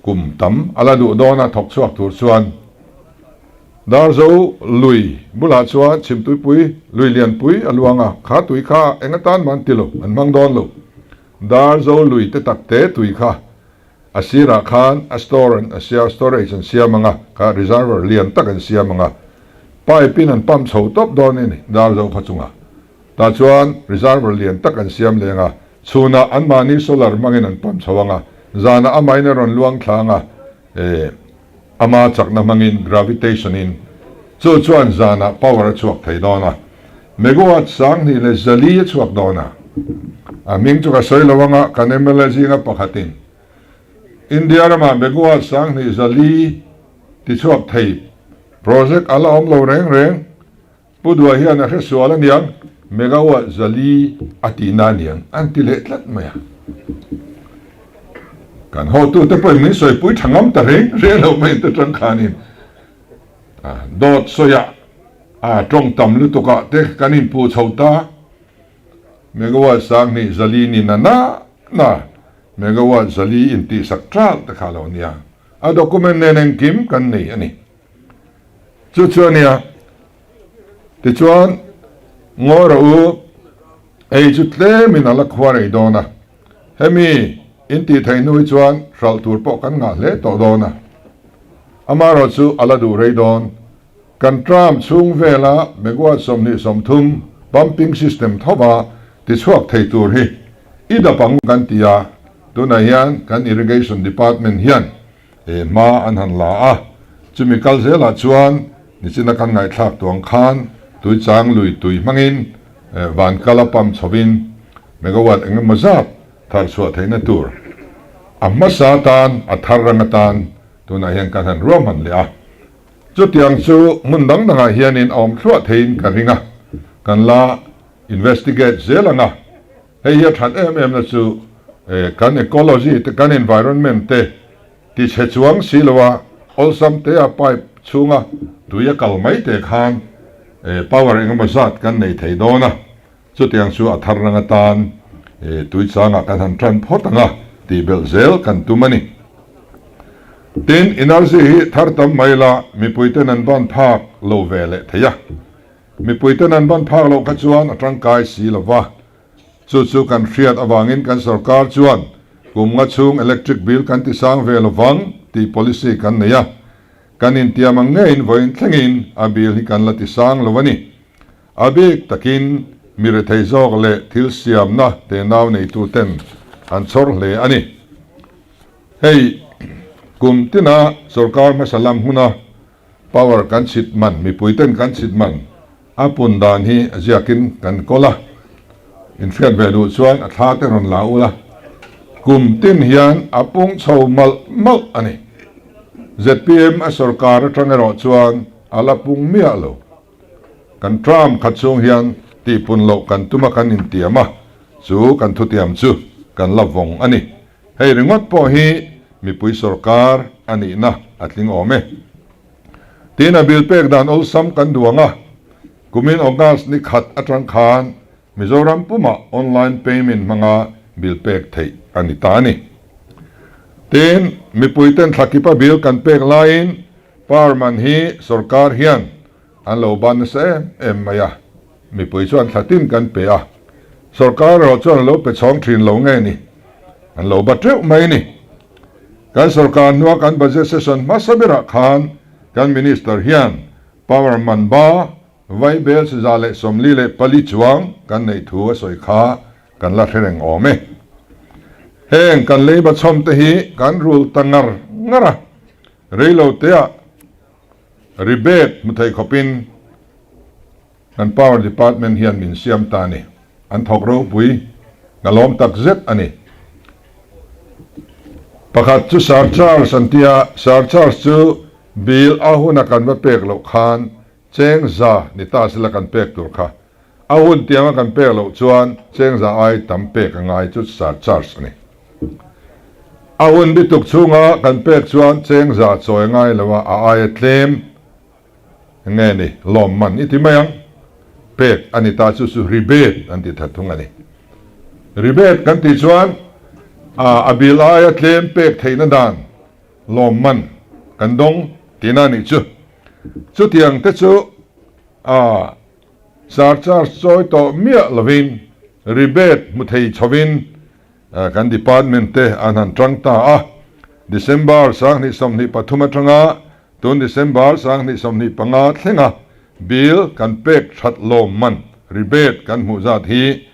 Kum tam a la duh dawn a thawk chhuak tur chuan Darzo lui bulah chuan Chhimtuipui lui lianpui a luang a, kha tui kha eng atan mah an ti lo, an hmang dawn lo. Darzo lui te tak te tui kha a sirah khan a store an a storage an siam ang a, kha reservoir lian tak an siam ang a, pipe in an pump chho tawp dawn a ni Darzo khaw chungah. Tah chuan reservoir lian tak an siam leng a, Chhunah anmahni solar hmangin an pump chho ang a, zanah amahin a rawn luang thla ang a, eh, ama chakna hmangin, gravitation in, chu chuan zanah power a chhuak thei dawn a, megawatt 2400 a chhuak dawn a. A hming chu ka sawi lo ang a, kan mla zinga pakhatin India ramah megawatt 2400 tichhuak thei project a la awm lo reng reng. Pu Dua hian a hre sual aniang, megawatt 400 a tihna aniang an ti leh tlat mai a. Kan hotute pawhin min sawipui tha ngam ta reng reng lo mai te tang khanin dawt sawiah a tawng tam lutukah te kan inpuh chho ta. Megawatt 2400 ni na na na megawatt 400 intihsak ṭalh te kha lo nia. A document nen engkim kan nei a ni. Chu chu a nia. Tichuan, ngawi rawh u, ei chu tlemin a la khuar ei dawn a. Hemi in tih theih hnu hi chuan hralh tur pawh kan ngah hle tawh dawn a. Amaherawh chu a la duh rei dawn. Kan tram chhung vela megawatt 20 30 pumping system thova tichhuak thei tur hi i dap ang kan ti a. Tunah hian kan Irrigation Department hian He hma an han la a, chumi kal zelah chuan nichina kan ngaihthlak tuang khan tuichang lui tui hmangin van kal a pump chhovin megawatt eng emaw zat thar chhuah theihna tur a hmasa atan a thar rang atan tunah hian kan han ruahman leh a. Chutiang chu hmun dang dangah hianin a awm thluah theiin ka ring a, kan la investigate zel ang a. Hei hi a that em em na chu kan ecology te kan environment te ti chhe chuang si lo a, awlsam te a pipe chhunga tui a kal mai te khan power engemaw zat kan nei thei dawn a, chutiang chu a thar rang atan tui changah kan han tan phawt ang a tih belh zel kan tum a ni. Tin, energy hi thar tam mai la mipui ten an ban phak lo ve leh thei a. Mipui ten an ban phak loh kha chuan a tangkai si lo va, chu chu kan hriat avangin kan sorkar chuan kum nga chhung electric bill kan ti sang ve lo vang tih policy kan nei a, kan intiam ang ngeiin vawiin thlengin a bill hi kan la ti sang lo a ni. A bik takin mi rethei zawk leh thil siamna tenau neitu ten an chhawr hle a ni. Hei kum tina sorkar hmasa lam hmuna. Power kan chhit man, mipui ten kan chhit man a pun dan hi a ziakin kan kawl a, inhriat ve duh chuan a thla te rawn la ula, kum tin hian a pung chho malh malh a ni. Zpm a sorkar atang erawh chuan a la pung miah lo. Kan term khat chhung hian tihpun loh kan tum a kan intiam a, chu kan thutiam chu kan la vawng a ni. Hei ringawt pawh hi mipui sorkar a nihna a tling awm e. Tin a bill pek dan awlsam kan duang a, kumin August ni khat atang khan Mizoram pumah online payment hmanga bill pek theih a ni ta a ni. Tin, mipui ten thlakipa bill kan pek laiin power man hi sorkar hian An lo ban nasa em em mai a, mipui chuan thla tin kan pe a, sorkar erawh chuan a lo pe chhawng thin lo nge ni, an lo ba teuh mai ni. Kan sorkar hnua kan budget session hmasa berah khan kan minister hian power man ba vai bel 144 chuang kan neih thu a sawi kha kan la hre reng awm e. Heng kan leiba chhawm te hi kan rul ta ngar ngar a, reilo teah Rebate hmu thei khawpin kan Power Department hian min siam ta a ni. An thawk ropui ka lawm tak zet a ni. Pakhat chu surcharge an ti a, surcharge chu bill a huna kan va pek loh khan cheng za ni ta sela kan pek tur kha a hun tianga kan pek loh chuan cheng za ai tam pek a ngai chu surcharge a ni. A hun bituk chhunga kan pek chuan cheng za chawi ngai lo a, a aia tlem nge ni lawmman i ti mai ang. Pek a ni ta chu chu rebate an ti that thung a ni. Rebate kan tih chuan a bill aia tlem pek theihna dan lawmman kan dawng tihna a nih chu. Chutiang te chu a surcharge chawi tawh miah lovin rebate hmu thei chhovin Kan department te an han tang ta a, December 2023 atanga tun December 2025 thlenga bill kan pek that lawm man, rebate, kan hmuh zat hi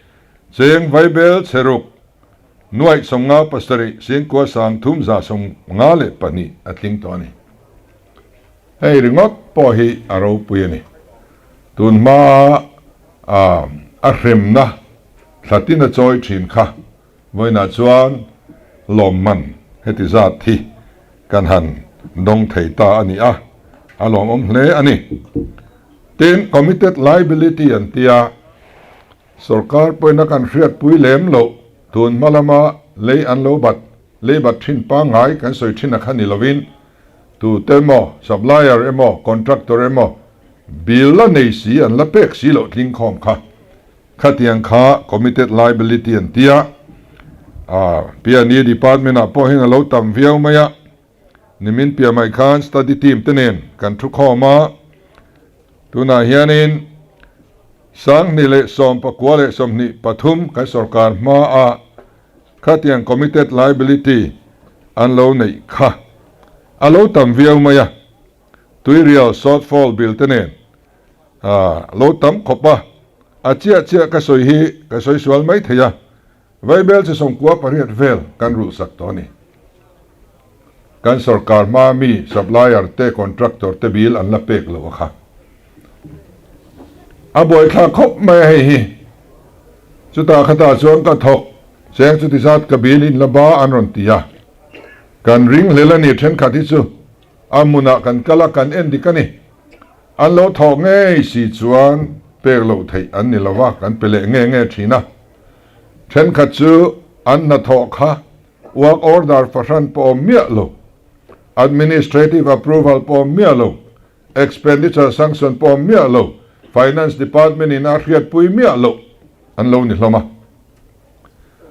cheng vaibel chheruk nuaih 57 singkua 352 a tling tawh a ni. Hei ringawt pawh hi a ropui a ni. Tun hmaa a hremna thlatin a chawi thin kha vawiinah chuan lawmman heti zat hi kan han dawng thei ta a ni a, a lawmawm hle a ni. Tin, committed liability an tia, sorkar pawhin a kan hriatpui lem loh tun hma lama lei an lo bat, lei bat thin pangngai kan sawi thin a kha ni lovin, Tute emaw, supplier emaw, contractor emaw bill la nei si an la pek si loh tling khawm kha. Khatiang kha committed liability an ti a. P&E department ah pawh hian a lo tam viau mai a. Nimin piah mai khan study team te nen kan thu khawm a. Tunah hianin 2019 23 kan sorkar hmaah Khatiang committed liability an lo neih kha a lo tam viau mai a, tuirial shortfall bill te nen a lo tam khawp a, a chiah chiah ka sawi hi ka sawi sual mai thei a, Vaibel chi 98 vel kan rulhsak tawh a ni. Kan sorkar hma mi supplier te contractor te bill an la pek loh a kha. A buaithlak khawp mai a hei hi. Chutah khatah chuan ka thawk cheng chuti zat ka bill in la ba an rawn ti a. Kan ring hlel a ni thenkhat hi chu a hmunah kan kal a kan en dik a ni. An lo thawk ngei si chuan pek loh theih an ni lo a kan pe leh nge nge thin a. Thenkhat chu an hnathawh kha Work order fahran pawh awm miah lo, administrative approval pawh awm miah lo, expenditure sanction pawh awm miah lo, Finance Department in a hriatpui miah loh an lo ni hlawm a.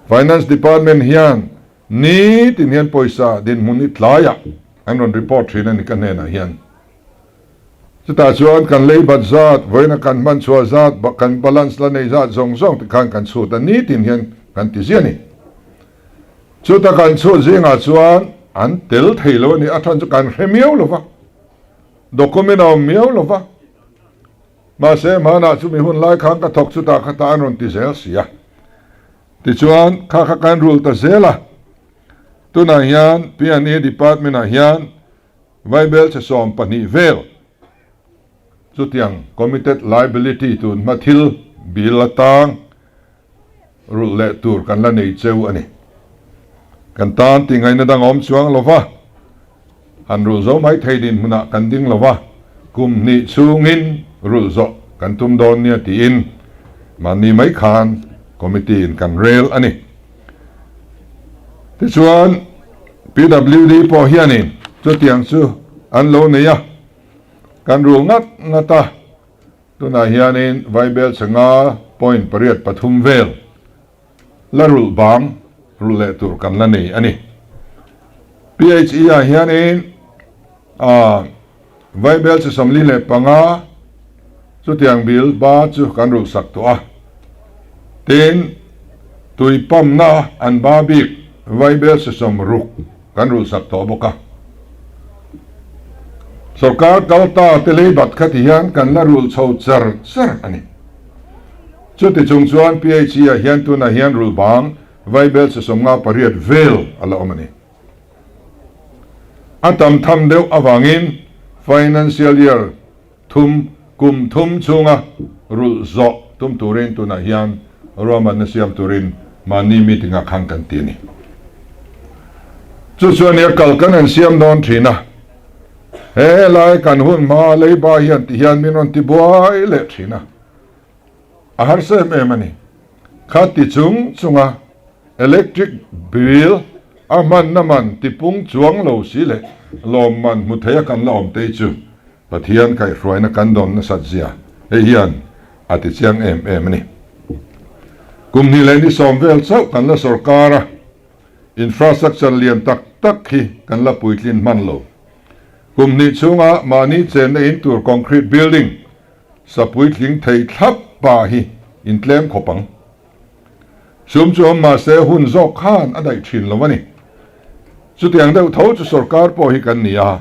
Finance Department hian nitin hian pawisa dinhmun hi tlaiah an rawn report thin a ni ka hnenah hian. Chutah chuan kan lei bat zat, vawiina kan hman chhuah zat, kan balance la nei zat zawng zawng te khan kan chhut a, nitin hian kan ti ziah a ni. Chuta kan chhut zingah chuan an tel thei lo a ni, a than chu kan hre miau lo va, document a awm miau lo va. Mahse hmanah chumi hun lai khan ka thawk chutah khatah an rawn ti zel si a. Tichuan kha kha kan rul ta zel a. Tunah hian P&E department ah hian Vaibel chhe 12 vel. Chutiang committed liability tun hma thil bill atang rulh leh tur kan la nei cheu a ni. Kan tan tih ngaihna dang a awm chuang lo va, han rulh zo mai thei dinhmunah kan ding lo va, kum hnih chhungin rulh zawh kan tum dawn nia tiin mahni mai khan committee in kan rel a ni. Tichuan PWD pawh hianin chutiang chu an lo nei a, kan rul ngat ngat a. Tunah hianin Vaibel changa point pariat pathum vel la rulh bang rulh leh tur kan la nei a ni. PHE ah hianin Vaibel chi 45 chutiang bil ba chu kan rulh sak tawh a. Tin, tui pump-na an ba bik Vaibel chi 60 kan rulh sak tawh bawk a. Sorkar kal ta te leibat kha ti hian kan la rulh chho char char a ni. Chuti chung chuan PHE ah hian tunah hian rulh bang Vaibel chi 58 vel a la awm a ni. A tam tham deuh avangin Financial Year thum kum thum chhunga rulh zawh tum turin tunah hian ruahmanna siam turin mahni meeting ah khan kan ti a ni. Chu chuan nia kal kan han siam dawn thin a, he lai kan hun hma leiba hian ti hian min rawn ti buai leh thin a, a harsa em em a ni. Kha ti chung chunga electric bill a hmanna man tipung chuang lo si leh lawmman hmu thei a kan la awm te chu Pathian kaihhruaina kan dawn nasat zia hei hian a ti chiang em em a ni. Kum hnih leh ni sawm vel chauh kan la sawrkar a, infrastructure lian tak tak hi kan la puitlin hman lo. Kum hnih chhunga mahni chenna in tur concrete building sa puitling thei thlap pa hi intlem khawp ang. Sum chu awm mahse hun zawk khan a daih thin lo a ni. Chutiang deuh tho chu sorkar pawh hi kan ni a,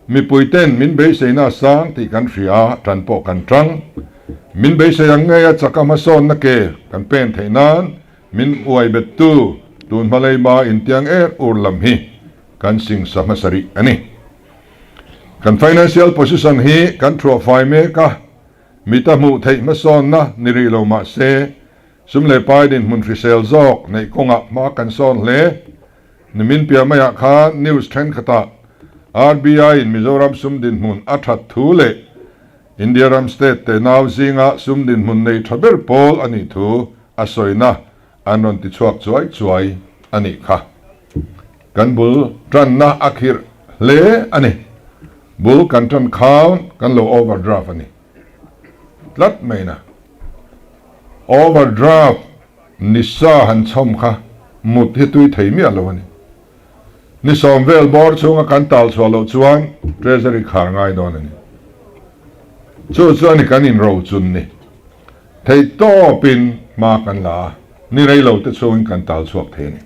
mipui ten min beiseina a sang tih kan hria a, tan pawh kan tang. Min beisei ang ngei a chaka hmasawnna ke kan pen theih nan min uai bettu tun hma leima intiang er ur lam hi kan singsa hmasa rih a ni. Kan financial position hi kan thuah fai mek a, Mita hmuh theih hmasawnna ni rih lo mah se, sum leh pai dinhmun hrisel zawk neih kawngah hma kan sawn hle. Nimin piah maiah khan news thenkhatah RBI in Mizoram sum dinhmun a that thu leh India ram state te nau zinga sum dinhmun nei tha ber pawl a nih thu a sawina an rawn ti chhuak chuai chuai a nih kha. Kan bul tanna a khirh hle a ni. Bul kan tan khan kan lo overdraft a ni tlat mai na. Overdraft ni sa han chhawm kha mut hi tui thei miah lo a ni. Ni sawm vel bawr chhunga kan tal chhuah loh chuan Treasury khar ngai dawn a ni. Chu chu a ni kan inrochun ni. Theih tawpin hma kan la a, ni rei lo te chhungin kan tal chhuak thei a ni.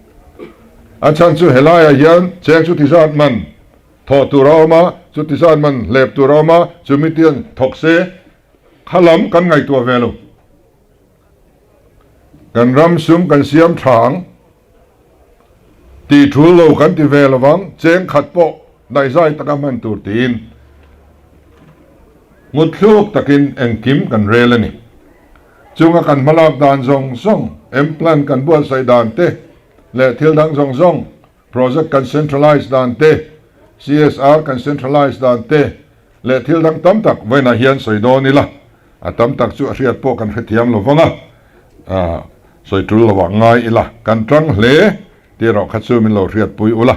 A chhan chu helaiah hian cheng chu ti zat man thawh tur a awm a, chu ti zat man hlep tur a awm a, chumi tiang thawk se kha lam kan ngaihtuah ve lo. Kan ram sum kan siam tha ang, tih thul lo kan ti ve lovang, cheng khat pawh daihzai taka hman tur tiin Ngutthluk takin engkim kan rel a ni. Chunga kan hmalak dan zawng zawng, M-plan kan buatsaih dan te leh thil dang zawng zawng, project kan centralize dan te, CSR kan centralize dan te leh thil dang tam tak vawiinah hian sawi dawn ila, a tam tak chu a hriat pawh kan hrethiam lo vang a, sawi tul lovah ngai ila kan tang hle tih erawh kha chu min lo hriatpui ula.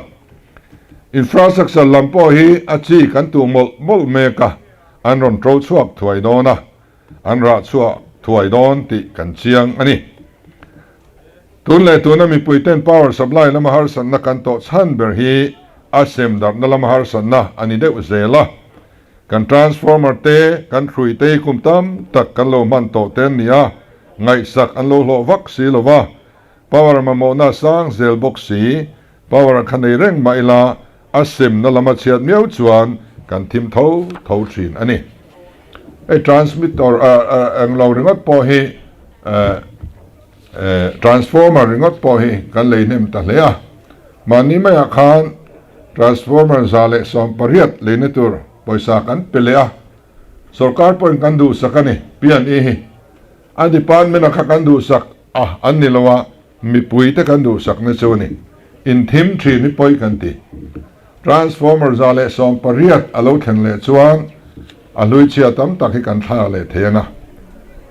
Infrastructure lam pawh hi a chi kan tuh mawlh mawlh mek a, an rawn to chhuak thuai dawn a, an rah chhuah thuai dawn tih kan chiang a ni. Tun leh tuna mipuiten power supply lama harsatna kan tawh chhan ber hi a sem darhna lama harsatna a ni deuh zel a. Kan transformer te, kan hrui te hi kum tam tak kan lo hman tawh te an ni a, ngaihsak an lo hlawh vak si lo va, Power mamawhna sang zel bawk si, power kha nei reng mah ila a semna lama chhiat miau chuan kan thim tho tho thin a ni. Hei transmitter englo ringawt pawh hi transformer ringawt pawh hi kan lei hnem ta hle a, mahni maiah khan transformer 118 leina tur pawisa kan pe leh a. Sorkar pawhin kan duhsak a ni, P&E hi. A department-a kha kan duhsak a an ni lo a, mipuite kan duhsakna chu a ni. Inthim thin hi pawi kan ti. Transformer 118 a lo thlen leh chuan a hluichhia tam tak hi kan thlak leh thei ang a.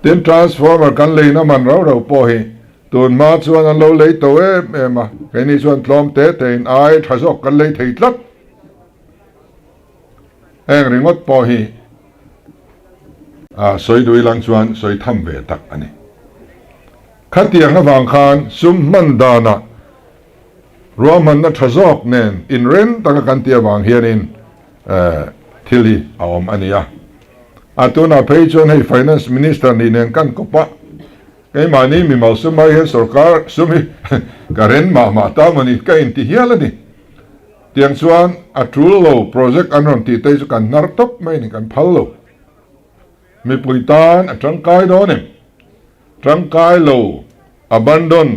Tin, transformer kan leina man rau rau pawh hi tun hma chuan an lo lei to em em a, keini chuan tlawm te tein ai tha zawk kan lei thei tlat. Heng ringawt pawh hi a sawi duh ilang chuan sawi tham ve tak a ni. Khatiang avang khan sum hman danah ruahmanna tha zawk nen inrem taka kan tih avang hianin thil hi a awm a ni a. A tunah phei chuan hei Finance Minister nih nen kan kawp a, keimahni mimal sum ai hian sorkar sum hi ka ren mah mah ta maw ni ka inti hial a ni. Tiang chuan a tul lo project an rawn tih te chu kan hnar tawp mai ni, kan phal lo. Mipui tan a tangkai dawn em? Tangkai lo, abandon,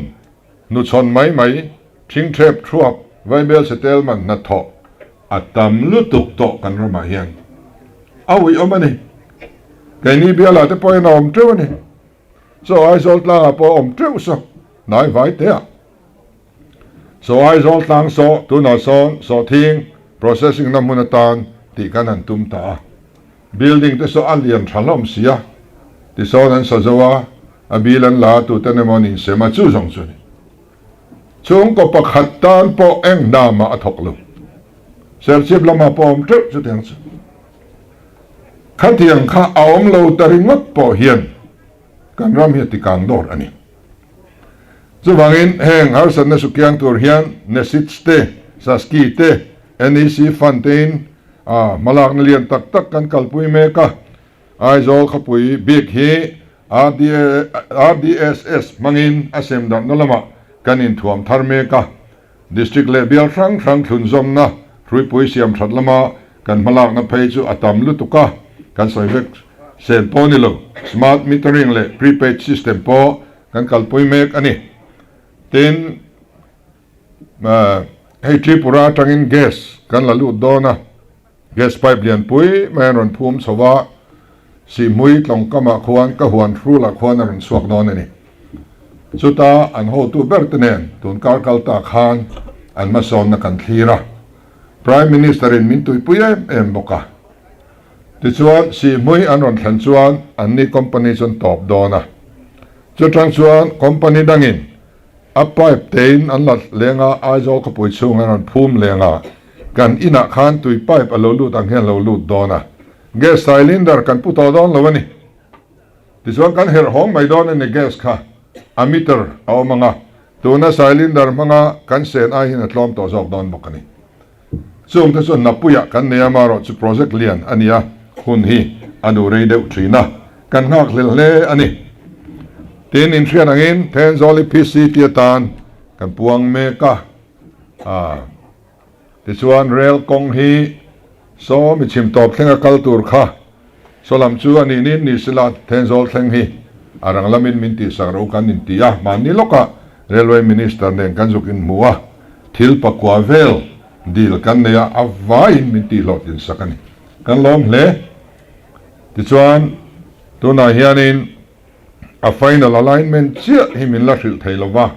hnuchhawn mai mai, thingthep thuap, vaibel setel man hnathawh a tam lutuk tawh kan ramah hian. A uiawm a ni. Keini bialah te pawhin a awm teuh a ni. Chaw Aizawl tlangah pawh a awm teuh saw, hnai vai teah. Chaw Aizawl tlang saw tunah sawn sawhthing processing na hmun atan tih kan han tum ta a. Building te saw a lian tha hlawm si a, tisawn an sa zo a, a bill an la a tuten emaw an insem a, chu zawng chu a ni. Chhungkaw pakhat tan pawh eng hna mah a thawk lo. Serchhip lamah pawh a awm teuh chutiang chu. Khatiang kha a awm lo ta ringawt pawh hian kan ram hi a tikang dawr a ni. Chuvangin heng harsatna sukiang tur hian NESIDS te, SASCI te, NEC Fund tein a hmalakna lian tak tak kan kalpui mek a. Aizawl khawpui bik hi RDSS hmangin a sem darhna lamah kan inthuam thar mek a. District leh bial hrang hrang thlunzawmna hruipui siam that lama kan hmalakna phei chu a tam lutuk a, kan sawi vek sen pawh ni lo. Smart metering leh prepaid system pawh kan kalpui mek a ni. Tin, hei Tripura atangin gas kan la lut dawn a. Gas pipe lianpui mai an rawn phum chho a, Sihhmui tlawngkamah khuan ka huan hrulah khuan a rawn chhuak dawn a ni. Chuta an hotu ber te nen tun kar kal ta khan an hmasawnna kan thlir a, Prime Minister in min tuipui em em bawk a. Tichuan Sihhmui an rawn thlen chuan anni company chu an tawp dawn a. Chutang chuan company dangin a pipe tein an la leng a, Aizawl khawpui chhung an rawn phum leng a. Kan inah khan tui pipe a lo lut ang hian a lo lut dawn a, gas cylinder kan pu tawh dawn lo a ni. Tichuan kan herh hawng mai dawn a ni gas kha a meter a awm ang a, tuna cylinder hmanga kan sen ai hian a tlawm tawh zawk dawn bawk a ni. Chung te chu Napuiah kan nei a, marawh chu project lian a ni a, hun hi a duh rei deuh thin a, kan nghak hlel hle a ni. Tin, inhriat angin Thenzawl hi PC ti atan kan puang mek a. A, tichuan rel kawng hi saw mi chhim tawp thlenga kal tur kha saw lam chu a nih nin ni sela Thenzawl thleng hi a rang lamin min tihsak ro kan inti a, mahni lawkah Railway Minister nen kan zuk inhmu a, thil pakua vel dil kan nei a, a vaiin min tihhlawhtlin sak a ni. Kan lawm hle. Tichuan tunah hianin a final alignment chiah hi min la hrilh thei lova,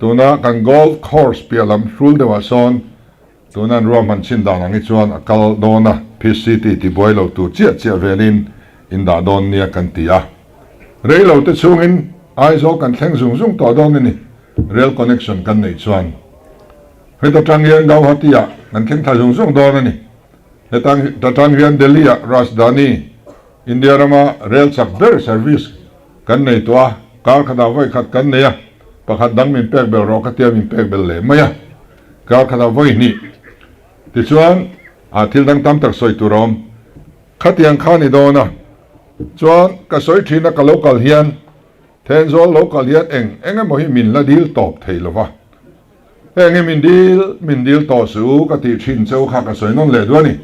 Tuna kan golf course piah lam hrul deuhah sawn tuna an ruahman chin dan ang hi chuan a kal dawn a, PCT tibuai lo tur chiah chiah velin in dah dawn nia kan ti a. Rei lo te chhungin Aizawl kan thleng zung zung tawh dawn a ni, rail connection kan neih chuan. Heta tang hian Gauhati ah kan thleng thla zung zung dawn a ni. Heta tang hian Delhi ah Rajdhani, India rama rail chak ber service kan nei tawh a, kar khatah vawi khat kan nei a, pakhat dang min pek bel rawh ka tia min pek bel leh mai a, kar khatah vawi hnih. Tichuan, ah thil dang tam tak sawi tur a awm. Khatiang kha ni dawn a, chuan ka sawi thin a ka lo kal hian Thenzawl lo kal hian eng eng emaw hi min la dil tawp thei lo va. Heng hi min dil min dil tawh suh ka tih thin cheu kha ka sawi nawn leh duh a ni.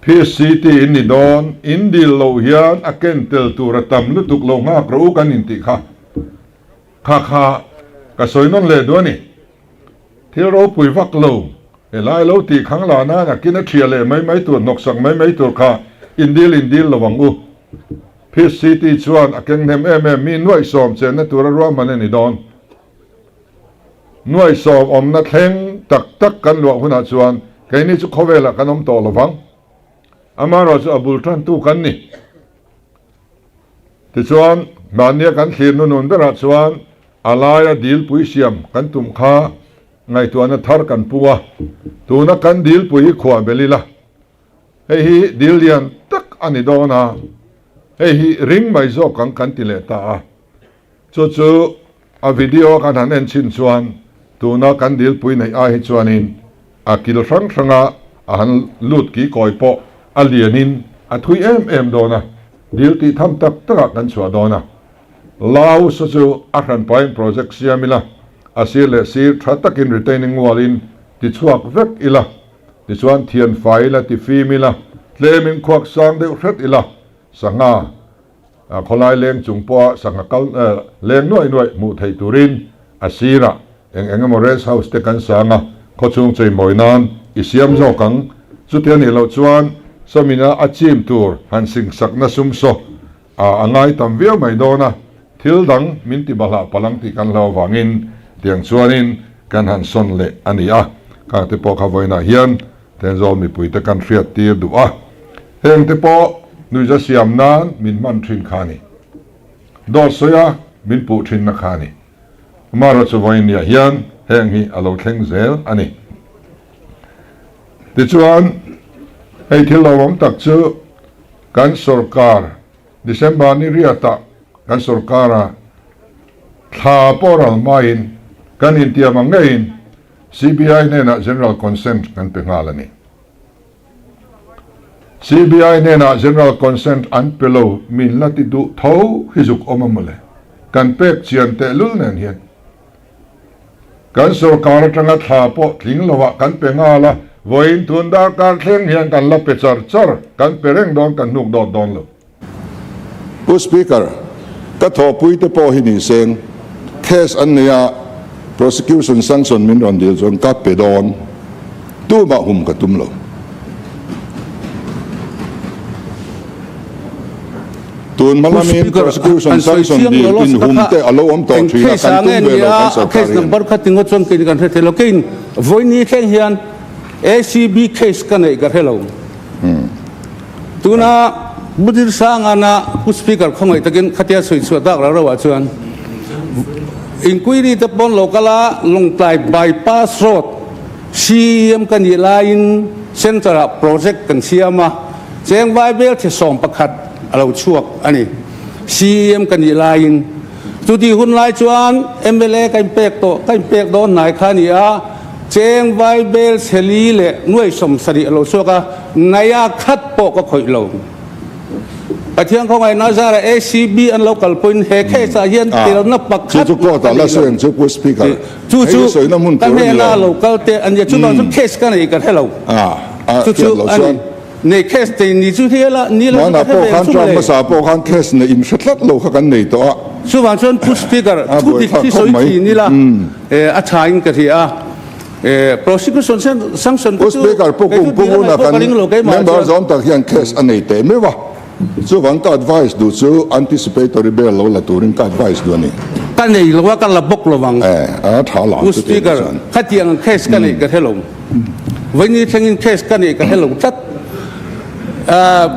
PCT in ni dawn, in dil loh hian a ken tel tur a tam lutuk lo nghak rawh u kan intih kha. Kha kha ka sawi nawn leh duh a ni. Thil ropui vak lo, helai lo tih khang lah nan a kin a thiah leh mai mai tur, hnawksak mai mai tur kha. Indil indil lo ang u. Peace City chuan a keng hnem em em mi nuaih sawm chenna tura ruahman a ni dawn. Nuaih sawm awmna thleng tak tak kan luah hunah chuan keini chu khawvelah kan awm tawh lo vang. Amaherawhchu a bul tantu kan ni. Tichuan, mahnia kan thlir nunun berah chuan a laia dilpui siam kan tum kha ngaihtuahna thar kan pu a, tuna kan dilpui hi khuah bel ila, hei hi dil lian tak a ni dawn a, hei hi ring mai zawk ang kan ti leh ta a. Chu chu a video kan han en chhin chuan tuna kan dilpui neih ai hi chuanin a kil hrang hranga a han lut ki kawi pawh a lianin a thui em em dawn a, dil tih tham tak takah kan chhuah dawn a. Laos chu a hranpain project siam ila, a sir leh sir tha takin retaining wall in tichhuak vek ila, tichuan thian fai ila, tifim ila, tlemin khuak sang deuh hret ila, sangha Khawlai leng chung pawha sangha kal leng nuaih nuaih hmuh theih turin a sirah eng eng emaw rest house te kan sang a, khawchhung cheimawi nan i siam zawk ang. Chuti a nih loh chuan sawmina a chim tur han singsakna sum saw a ngai tam viau mai dawn a, thil dang min ti bahlah palang tih kan hlau avangin tiang chuanin kan han sawn leh a ni a, khang te pawh kha vawiinah hian Thenzawl mipuite kan hriat tir duh a, heng te pawh nuihza siam nan min hman thin kha a ni. Dawt sawi a min puh thinna kha a ni. Amaherawhchu chu vawiinniah hian heng hi a lo thleng zel a ni. Tichuan, hei thil lawmawm tak chu kan sorkar December ni riatah kan sorkara thla pawh ral hmain kan intiam ang ngeiin CBI hnenah General Consent kan pe nghal a ni. CBI hnenah General Consent an pe lo min la ti duh tho hi zuk awm a mawle. Kan pek chian tehlul nen hian. Kan sorkar atanga thla pawh tling lovah kan pe nghal a, vawiin tun darkar thleng hian kan la pe char char, kan pe reng dawn kan hnuk dawt dawn lo. Pu Speaker, ka thawhpuite pawh hi ni seng, case an nei a, prosecution sanction min rawn dil chuan ka pe dawn, tumah hum ka tum lo. Tun hma lamin prosecution sanction dil inhum te a lo awm tawh thin a, kan tum ve lo kan sorkar hian. Number kha tingaw chuan kei kan hre thei lo, keiin vawiin thleng hian ACB case ka neih ka hre lo. Tuna Budir Sangana Pu Speaker khawngaih takin khatia sawi chhuah tak rau rauah chuan inquiry te pawn lo kal a, Lawngtlai bypass road CEM ka nih laiin centre ah project kan siam a, cheng vai bel the 11 a lo chhuak a ni. CEM ka nih laiin chuti hun lai chuan mla ka inpek tawh, ka inpek dawn hnai kha a ni a, Cheng Vaibel chheli leh nuai 70 a lo chhuak a, naia khat pawh ka khawih lo. Pathian khawngaih Nazara ACB an lo kal pawhin he case ah hian telna pakhat mah ka nei lo. Chu chu ka hnena lo kal te a nia, chuvang chu case ka nei ka hre lo. Chu chu a ni. Nei case te ni chu hela ni lo chu ka hre ve ang chu mawle. Chuvang chuan Pu Speaker thu dik hi sawi thin ila. A tha in ka hria a, prosecution sanction te chu Speaker Pu Kum Punguna kan member zawm tak hian case a nei teh meuh a, chuvang ka advice duh chu anticipatory bail lo la turin ka advice duh a ni. Ka nei lo a, ka la bawk lo ang. A tha la Pu Speaker, khatiang case ka neih ka hre lo. Vawiini thlengin case ka neih ka hre lo tlat.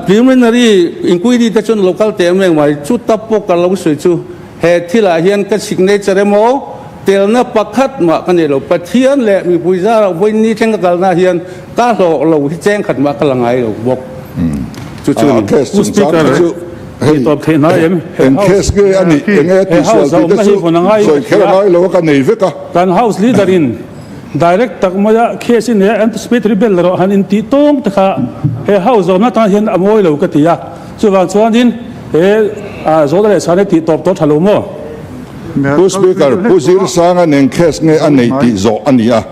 Preliminary inquiry te chuan lo kal teh em reng mai, chuta pawh ka lo sawi chu. He thilah hian ka signature emaw telna pakhat mah ka nei lo. Pathian leh mipui zarah vawiin thleng ka kalna hian ka hlawh lo hi cheng khat mah ka la ngai lo bawk. Chu chu a ni. Pu Speaker, hei tawp theih hna em? Eng case nge a nih? Eng nge tihsual tih te chu sawi kher a ngai lo a, ka nei vek a. Kan House Leader in direct tak maia case i nei a, anticipatory bail erawh han intih tawng te kha he House zawmna tan hian a mawi lo ka ti a. Chuvang chuanin he Zawlna leh Chhana tih tawp tawh tha lo maw? Pu Speaker, Pu Zirsanga nen case nge a neih tih zawh a ni a,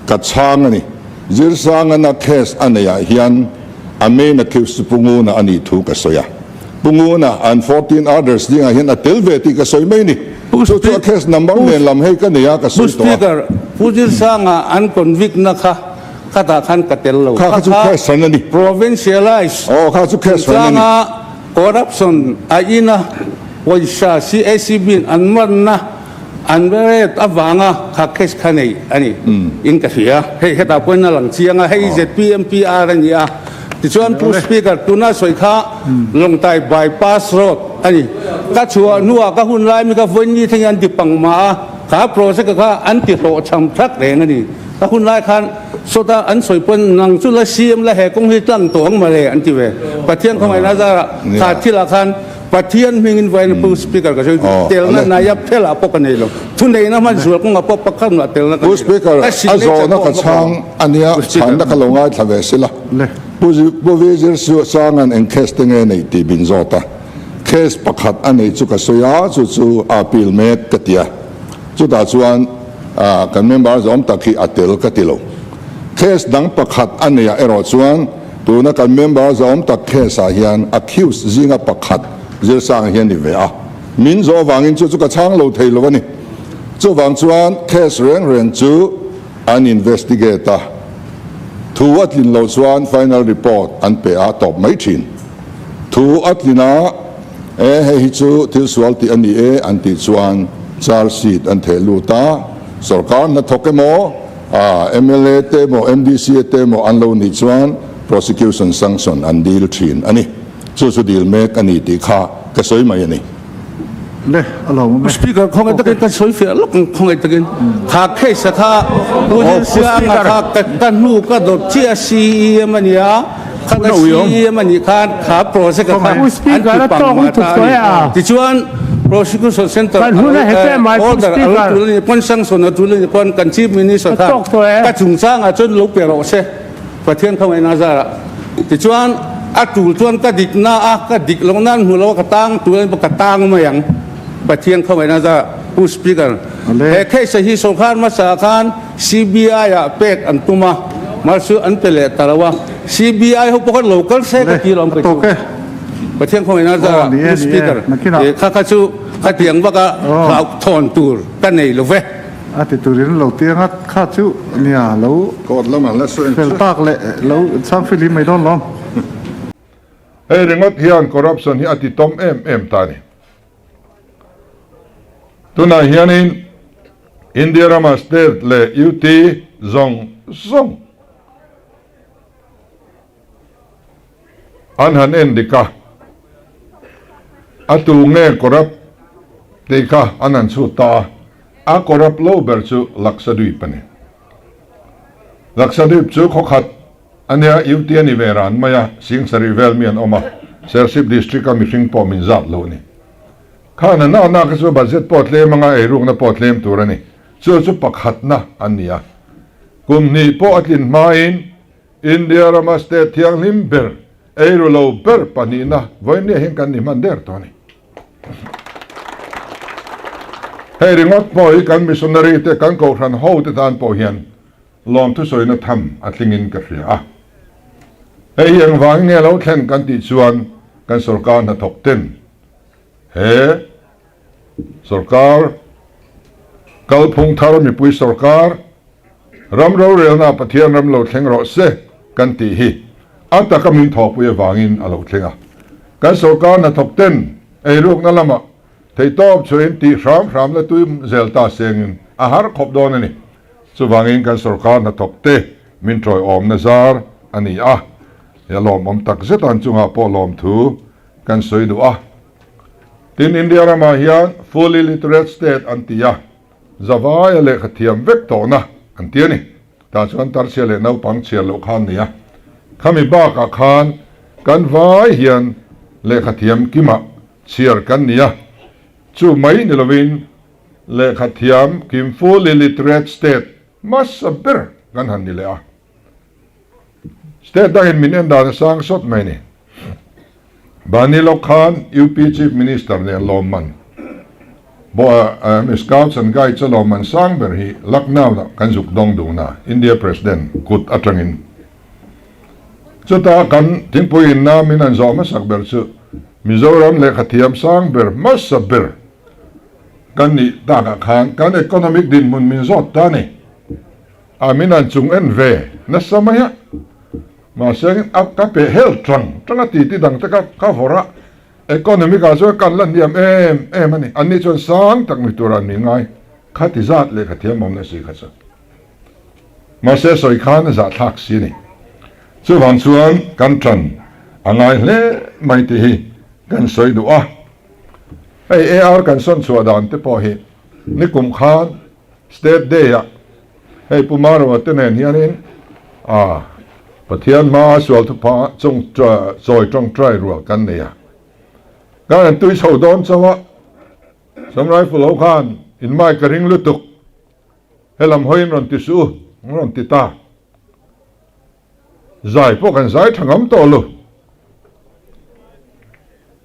ka chhang a ni. Zirsangana case a neih ah hian a main accused chu Pu Nguna a nih thu ka sawi a. Pu Nguna and 14 others dingah hian a tel ve tih ka sawi mai ni. Chu chu a case number nen lam hei ka nei a, ka sawi tawh a. Pu Speaker, Pu Zirsanga an convict na kha. Khatah khan ka tel lo. Kha kha chu case hran a ni. Provincialize Aw kha chu case hran a ni. chungchanga corruption a ina pawisa CACB in an manna an rate avanga kha case kha nei a ni in ka hria. Hei hetah pawhin a lang chiang a, hei zpm PR a ni a. Tichuan Pu Speaker tuna sawi kha Lawngtai bypass road a ni. Ka chhuah hnuah ka hun lai mi ka vawiin thlengin an ti pangmah a, kha project kha an ti hlawhchham thak reng a ni. Ka hun lai khan sawta an sawi pawn nang chu la CM la he kawng hi tlang tawh ang mawle an ti ve. Pathian khawngaihna zarah kha thilah khan Pathian hmingin vawiin Pu Speaker ka sawi telna naia phelah pawh ka nei lo. Thuneihna hman zual kawngah pawh pakhat mah telna ka Pu nei lo. Speaker Ka a signature zawhna pawh ka a vak chhang lo. a nia Pu Speaker. chhanna ka lo ngaithla ve sila. Pu Pu Vizir Sanga'n eng case te nge nei tih min zawt a. Case pakhat a nei chu ka sawi a, chu chu a appeal mek ka ti a. Chutah chuan kan member zawm tak hi a tel ka ti lo. Case dang pakhat a neiah erawh chuan tuna kan member zawm tak case ah hian accused zinga pakhat zirsang hi a ni ve a. Min zawh avangin chu chu ka chhang lo thei lo a ni. Chuvang chuan case reng reng chu an investigate a, thu a tlin loh chuan final report an pe a tawp mai thin. Thu a tlin a. E, hei hi chu thil sual tih a ni e an tih chuan charge sheet an theh lut a, sorkar hnathawk emaw, mla te emaw, MDC te emaw an lo nih chuan prosecution sanction an dil thin a ni. Chu chu dil mek a ni tih kha ka sawi mai a ni. Le, a lo awm e. Speaker, khawngaih takin ka sawi fiah lawk ang, khawngaih takin. Kha case a kha Pu Zirsianga kha ka hnu ka dawt chiah a CEM a nia. Kha ka CEM a nih khan kha project a kha an ti pang mah ta a ni. Tichuan Prosecution Centre order a lo tul a nih pawn sanction a tul a nih pawn kan Chief Minister khan ka chungchangah chuan lo pe rawh se Pathian khawngaihna zarah. Tichuan a tul chuan ka dik na a ka dik loh nan hmu lo a ka tang tul a nih pawh ka tang mai ang Pathian khawngaihna zarah. Pu Speaker, he case hi sorkar hmasa khan CBI ah pek an tum a, mahse an pe leh ta lo a, CBI ho pawh khan lo kal se ka ti lo ang ka chu. Pathian khawngaihna zarah Pu Speaker, kha kha chu ka tiang vak a hlauhthawn tur ka nei lo ve. A ti turin lo ti anga kha chu nia lo fel tak leh lo chhang filim mai dawn lawm. Hei ringawt hian corruption hi a ti tawm em em ta a ni. Tunah hianin India rama state leh UT zawng zawng an han en dik a, a tu nge corrupt tih kha an han chhut ta a, a corrupt lo ber chu Lakshadweep a ni. Lakshadweep chu khawkhat A nia, UT a ni ve ran mai a, Singsarih vel mi an awm a, Serchhip District a mihring pawh min zat lo a ni. Khan a nahna kha chu budget pawh tlem anga eirukna pawh tlem tur a ni. Chu chu pakhatna an ni a. Kum hnih pawh a tlin hmain India rama state thianghlim ber, eiru lo ber pahnihna vawiinnia hian kan ni hman der tawh a ni. Hei ringawt pawh hi kan missionary te, kan kohhran ho te tan pawh hian Lawm thusawina tham a tlingin ka hria a. Hei hi engvangin nge lo thlen kan tih chuan kan sorkar hnathawk ten he sorkar kalphung thar mipui sorkar ram rorelna Pathian ram lo thleng rawh se kan tih hi a taka min thawhpui avangin a lo thleng a. Kan sorkar hnathawk ten eirukna lamah theihtawp chhuahin tih hram hram la tui zel ta sengin a har khawp dawn a ni. Chuvangin kan sorkar hnathawk te min tawiawmna zar a ni a, he lawmawm tak zet an chungah pawh lawmthu kan sawi duh a. Tin, India ramah hian fully literate state an ti a, zavaia lehkha thiam vek tawhna an ti a ni. Tah chuan tarchhia leh naupang chhiar loh kha an ni a. Khami bakah khan kan vai hian lehkha thiam kimah chhiar kan ni a, chu mai ni lovin Lehkha thiam kim fully literate state hmasa ber kan han ni leh a. State dangin min en dan a sang sawt mai ni. Bani lawk khan UP Chief Minister nen lawmman Scouts and Guides a lawmman sang ber hi Lucknow-ah kan zuk dawng dun a, India President kut atangin. Chuta kan thingpui inna min han zawh hmasak ber chu Mizoram lehkha thiam sang ber hmasa ber Kan nih takah khan kan economic dinhmun min zawt ta a ni. A min an chung en ve nasa mai a, mahse a ka peh hel tang tang a titi dang te ka ka vawrh a, economic ah chuan kan la hniam em em a ni, an ni chuan sang tak ni tur an mi ngai kha ti zat lehkha thiam awm na si kha chu. Mahse sawi khan a zahthlak si a ni. Chuvang chuan kan tan a ngai hle mai tih hi kan sawi duh a. Hei AR kan sawn chhuah dan te pawh hi nikum khan State Day ah hei Pu Marwa te nen hianin a Pathian hma sual thupha chung chawi tawngtai rual kan nei a. Kan han tui chho dawn chauh a, Sam Rifle ho khan in mic a ring lutuk. Helam hawiin rawn ti suh u, an rawn ti ta. Zai pawh kan zai tha ngam tawh lo.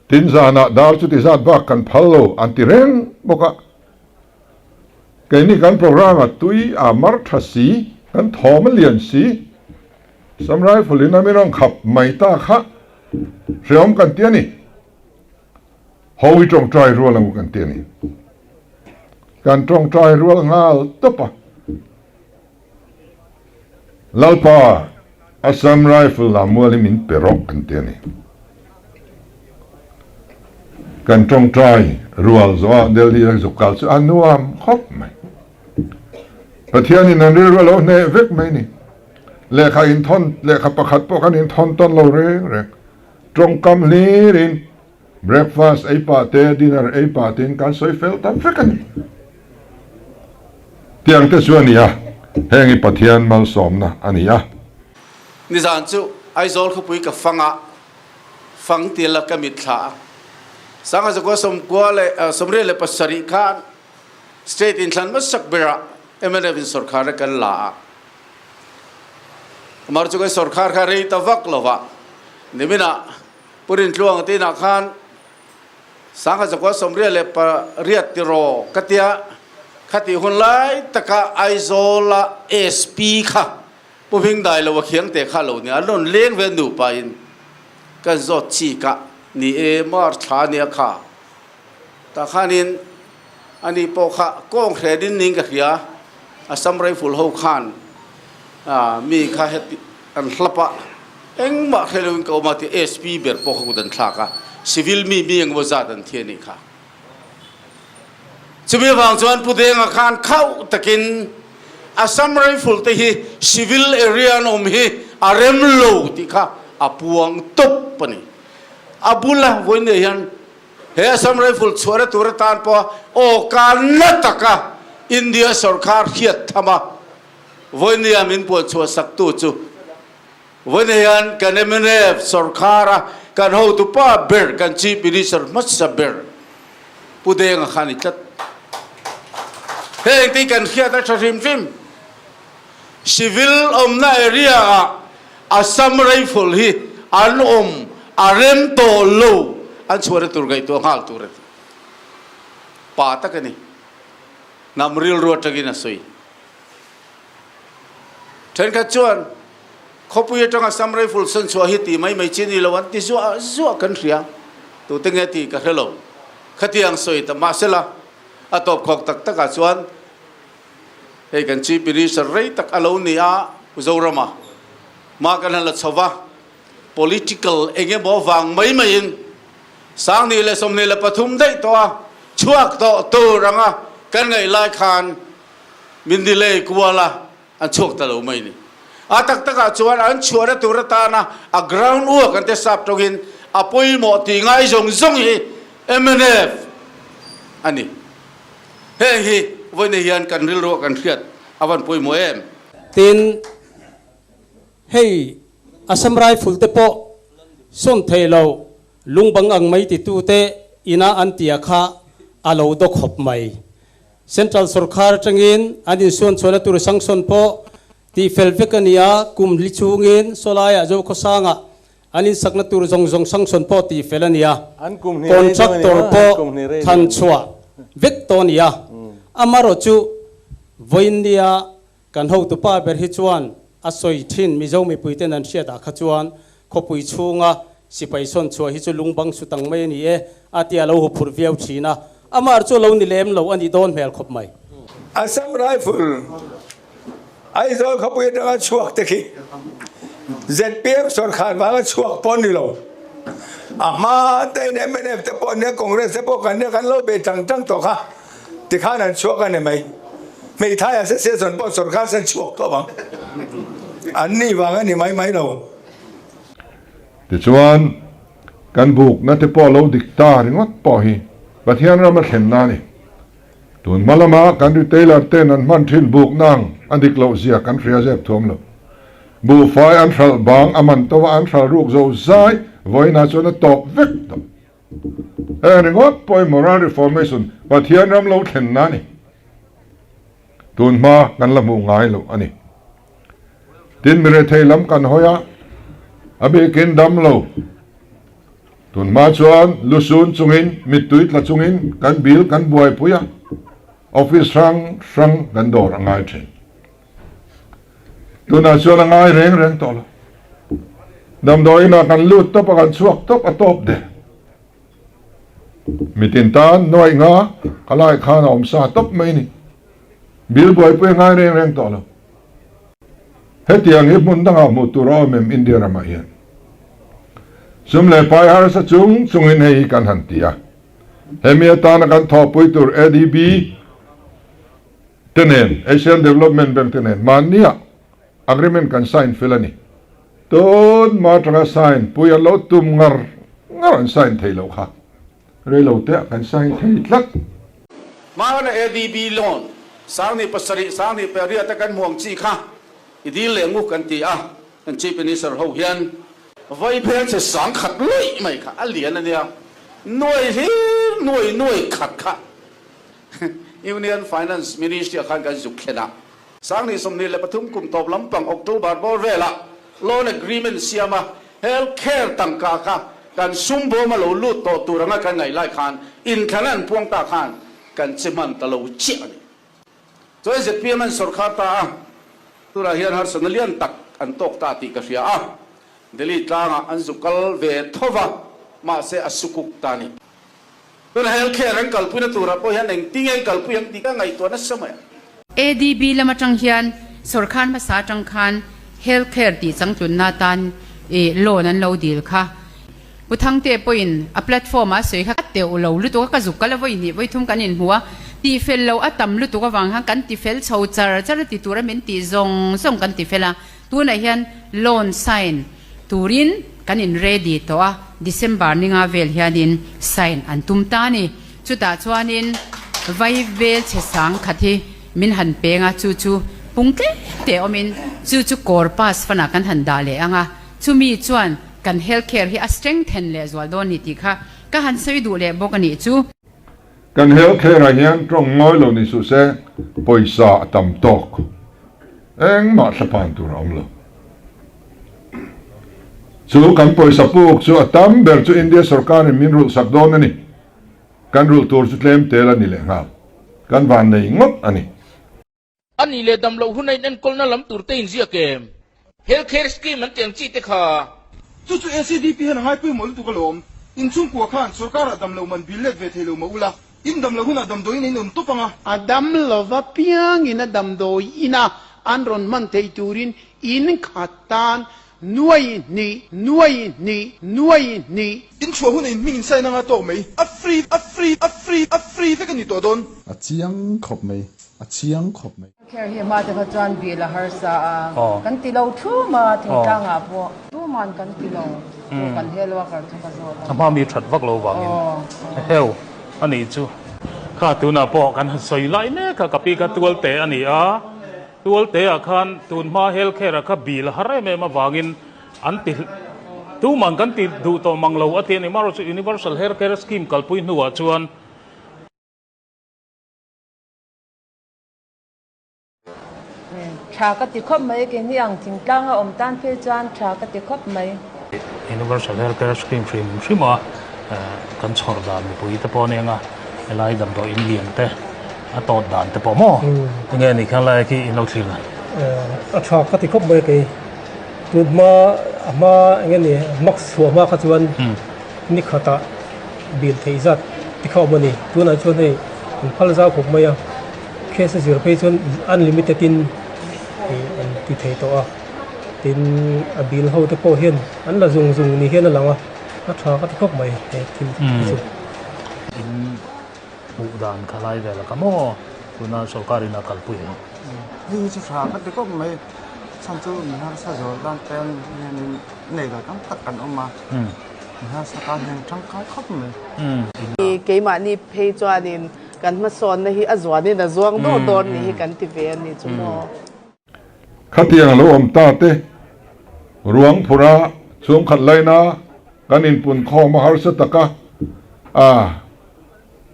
Tin zanah dar chuti zat bak kan phal lo an ti reng bawk a. Keini kan programme a tui a mar tha si, kan thawm a lian si. Sam Rifle in a min rawn khap mai ta kha hreawm kan ti a ni. Ho hi tawngtai rual ang u kan ti a ni. Kan tawngtai rual nghal tawp a. Lalpa, Assam Rifle lam mual hi min pe rawh kan ti a ni. Kan tawngtai rual zawh a Delhi a zuk kal chu a nuam khawp mai. Pathianin an rilru a lo hneh vek mai ni. Lehkha inthawn, lehkha pakhat pawh kan inthawn tawn lo reng reng. Tawngkam hlirin breakfast ei pah te, dinner ei pah tein kan sawi fel ta vek a ni. Tiang te chu a ni a, heng hi Pathian malsawmna a ni a. Nizan chu Aizawl khawpui ka fang a, fang til a ka mitthla a. Sangha zakua sawmkua leh 87 khan state inthlan hmasak berah mnf in sawrkharna kan la a. Amar chu kan sawrkhar kha rei ta vak lo va, niminah Pu Rintluang tinah khan Sangha zakua 88 tiraw ka tia, khatih hun lai taka Aizawla SP kha Pu Hmingdai lo a khiang te kha lo nia, an rawn leng ve nupa in kan zawt chik a, ni e March thla ania kha, tah khanin Ani pawh kha kawng hre din ning ka hria, Assam Rifle ho khan mi kha heti an hlap a, engmah hre loin ka awm a ti SP ber pawh kha kut an thlak a, civil mi mi engemaw zat an thi a nih kha. Chumi avang chuan Pu Denga khan khauh takin Assam Rifle te hi civil area an awm hi a rem lo tih kha a puang tawp a ni. A bula vawiin hian He Assam Rifle chhuahna tur atan pawha aw ka na taka India sorkar hriat tham a, vawinia min puan chhuah saktu chu vawinia hian kan mnf sorkara kan hotupa ber, kan Chief Minister hmasa ber Pu Denga kha a ni tlat. Heng te hi kan hriat a tha hrim hrim. Civil awmna area ah Assam Rifle hi an awm a rem tawh lo an chhuahna tur ngaihtuah nghal tur a ti. Pa tak a ni. Hnam rilru atangin a sawi. Thenkhat chuan khawpui atang Assam Rifle sawn chhuah hi ti mai mai chi ni lo an ti zuah zuah kan hria. Tute nge tih ka hre lo. Khatiang sawi ta mahsela a tawp khawk tak takah chuan Hei kan Chief Minister rei tak a lo ni a, Zorama mah kan han la chho va, political eng emaw vang mai maiin 2023 daih tawh a chhuak tawh tur anga kan ngaih lai khan min delay kual a, an chhuak ta lo mai ni. A tak takah chuan an chhuahna tur atana a ground work an te sap tawngin a pawimawh tih ngai zawng zawng hi mnf a ni. Heng hi vawiin hian kan rilruah kan hriat a van pawimawh em? Tin, hei Assam Rifle te pawh sawn thei lo lungbang ang mai titute ina an tia kha a lo daw khawp mai. Central sorkar atangin an insuan chhuahna tur sanction pawh tihfel vek a ni a, kum hli chhungin sawlaiah Zokhawsangah An insakna tur zawng zawng sanction pawh tih fel a ni a, contractor pawh thlan chhuah vek tawh a ni a. Amarawh chu vawiinnia kan hotupa ber hi chuan a sawi thin Mizo mipuiten an hriatah kha chuan khawpui chhunga sipai sawn chhuah hi chu lungbang su tang mai a ni e a tia lo huphurh viau thin a, amah chu a lo ni lem lo a nih dawn hmel khawp mai. Assam Rifle. Aizawl khawpui atanga chhuak te khi zpm sawrkhar vanga chhuak pawh ni lo. A hma tein mnf te pawh nia Congress te pawh kan nia kan lo bei tang tang tawh kha tikhan an chhuak a ni mai. Hmeithai Association pawh sawrkhar sen chhuak tawh vang an ni vang a ni mai mai lo. Tichuan, kan bukna te pawh lo dik ta ringawt pawh hi Pathian rama thlenna a ni. Tun hma lama kan retailer ten an hman thin bukna ang a dik loh zia kan hria zep thuam lo. Buhfai an hralh bang a man to a an hralh ruk zo zai vawiinah chuan a tawp vek tawh. Heng ringawt pawhin moral reformation Pathian ram lo thlenna a ni. Tun hma kan la hmuh ngai loh a ni. Tin mirethei lam kan hawi a, a bikin dam lo. Tun hma chuan lusun chungin mittui tla chungin kan bill kan buaipui a, office hrang hrang kan dawr a ngai thin. Tunah chuan a ngai reng reng tawh lo. Damdawiinah kan lut tawp a, kan chhuak tawp a tawp der. Mitin tan nuaih nga ka lai khan a awm sa tawp mai ni. Bill buaipui a ngai reng reng tawh lo. Hetiang hi hmun dangah hmuh tur a awm em India ramah hian? Sum leh pai harsa chung chungin hei hi kan han ti a. Hemi atana kan thawhpui tur ADB te nen, Asian Development Bank te nen mahniah agreement kan sign fel a ni. Tun hma atanga sign pui an lo tum ngar ngar an sign thei loh kha. Rei lo te ah kan sign thei tlat. Hmana ADB loan 17,000 18,000 te kan hmuang chi kha i dil leh ngu kan ti a, kan Chief Minister ho hian vai phel che 10,000 luih mai kha a lian a nia, nuai hlir nuai nuai khat kha Union Finance Ministry ah khan kan zuk thlen a. 2023 kum tawp lampang October bawr velah loan agreement siam a, health care tangka kha kan sum bawm a lo lut tawh tur anga kan ngaih lai khan inthlan an puang ta khan kan che hman ta lo chiah a ni. Chuan zpm an sawrkhar ta a, tunah hian harsatna lian tak an tawk ta tih ka hria a, Delhi tlangah an zu kal ve tho va, mahse a sukuk ta a ni. Tuna health care an kalpuina turah pawh hian engtin nge an kalpui ang tih ka ngaihtuah nasa mai a. ADB lam atang hian sawrkhar hmasa atang khan health care tih changtlunna atan ih loan an lo dil kha. Pu Thangte pawhin a platform ah a sawi kha ka teuh lo lutuk a, ka zuk kal a vawi hnih vawi thum kan inhmu a, tih fel loh a tam lutuk avang khan kan ti fel chho char char a ti tura min tih zawng zawng kan ti fel a. Tunah hian loan sign turin kan in ready tawh a, December ninga vel hianin sign an tum ta a ni. Chutah chuanin vai vel chhe 10,000 hi min han peng a, chu chu pung tlem te awmin chu chu kawr pass fanah kan han dah leh ang a, chumi chuan kan health care hi a strengthen leh zual dawn ni tih kha ka han sawi duh leh bawk a nih chu. Kan health care ah hian tawng ngawi lo ni suh se, pawisa a tam tawk. Engmah thlapan tur a awm lo. Chu kan pawisa puk chu a tam ber chu India sorkarin min rulhsak dawn a ni. Kan rulh tur chu tlem tel a ni leh nghal. Kan van nei ngawt a ni. A nih leh dam loh hun a inenkawlna lam tur te inziak em? Health care scheme an tih ang chi te kha. Chu chu ACDP hian a ngaipawimawh lutuk alawm. Inchhungkua khan sorkarah dam loh man bill let ve thei lo mah ula, In dam lo hunah damdawiin a inawm tawp ang a. A dam lova piangin a damdawi ina an rawn hman theih turin in khat tan nuai hnih, nuai hnih, nuai hnih. In chhuah hunah in hming in sign anga tawk mai. A free, a free, a free, a free vek a ni tawh dawn. A chiang khawp mai, a chiang khawp mai. Kher hi hma te kha chuan bil a harsa a, kan ti lo thum a, thingtlangah pawh tuman kan ti lo chu kan hel worker chu ka zawt a. A hma mi that vak lo vangin heu a nih chu. Kha tunah pawh kan han sawi lai mek a, ka pi kha tualte a ni a, tualte ah khan tun hma hel kher ah kha bil a har em em avangin an ti tuman kan ti duh tawh mang lo a ti a ni. Amaherawhchu Universal Health Care Scheme kalpui hnuah chuan. Tha ka ti khawp mai, keini ang thingtlanga awm tan phei chuan tha ka ti khawp mai. Universal Health Care Scheme hrim hrim a kan chhawr dan mipui te pawh a nia helai damdawi in lian te a tawt dan te pawh maw enge ni khan lai khi in lo thlir dan. A tha ka ti khawp mai kei tun hma a hma enge ni mask chhuah hma kha chuan ni khatah bil theih zat ti kha awm a ni tunah chuan hei an phal zau khawp mai a. Case a zir phei chuan unlimited in ti thei tawh a, tin a bill ho te pawh hian an la zung zung ni hian a lang a, a tha ka ti khawp mai he thil hi chu. In hmuh dan kha lai vel a ka maw tuna sorkar in a kalpui hi. Hei hi chu tha ka ti khawp mai, chhan chu mi harsa zawr tan te hianin nei lo tam tak kan awm a, mi harsa tan hian tangkai khawp mai. Keimahni phei chuanin kan hmasawnna hi a zuanin a zuang dawr dawr ni hi kan ti ve a ni chu maw. Khatiang a lo awm ta te, ruang phura chhungkhat laina kan inpun khawm a harsa taka a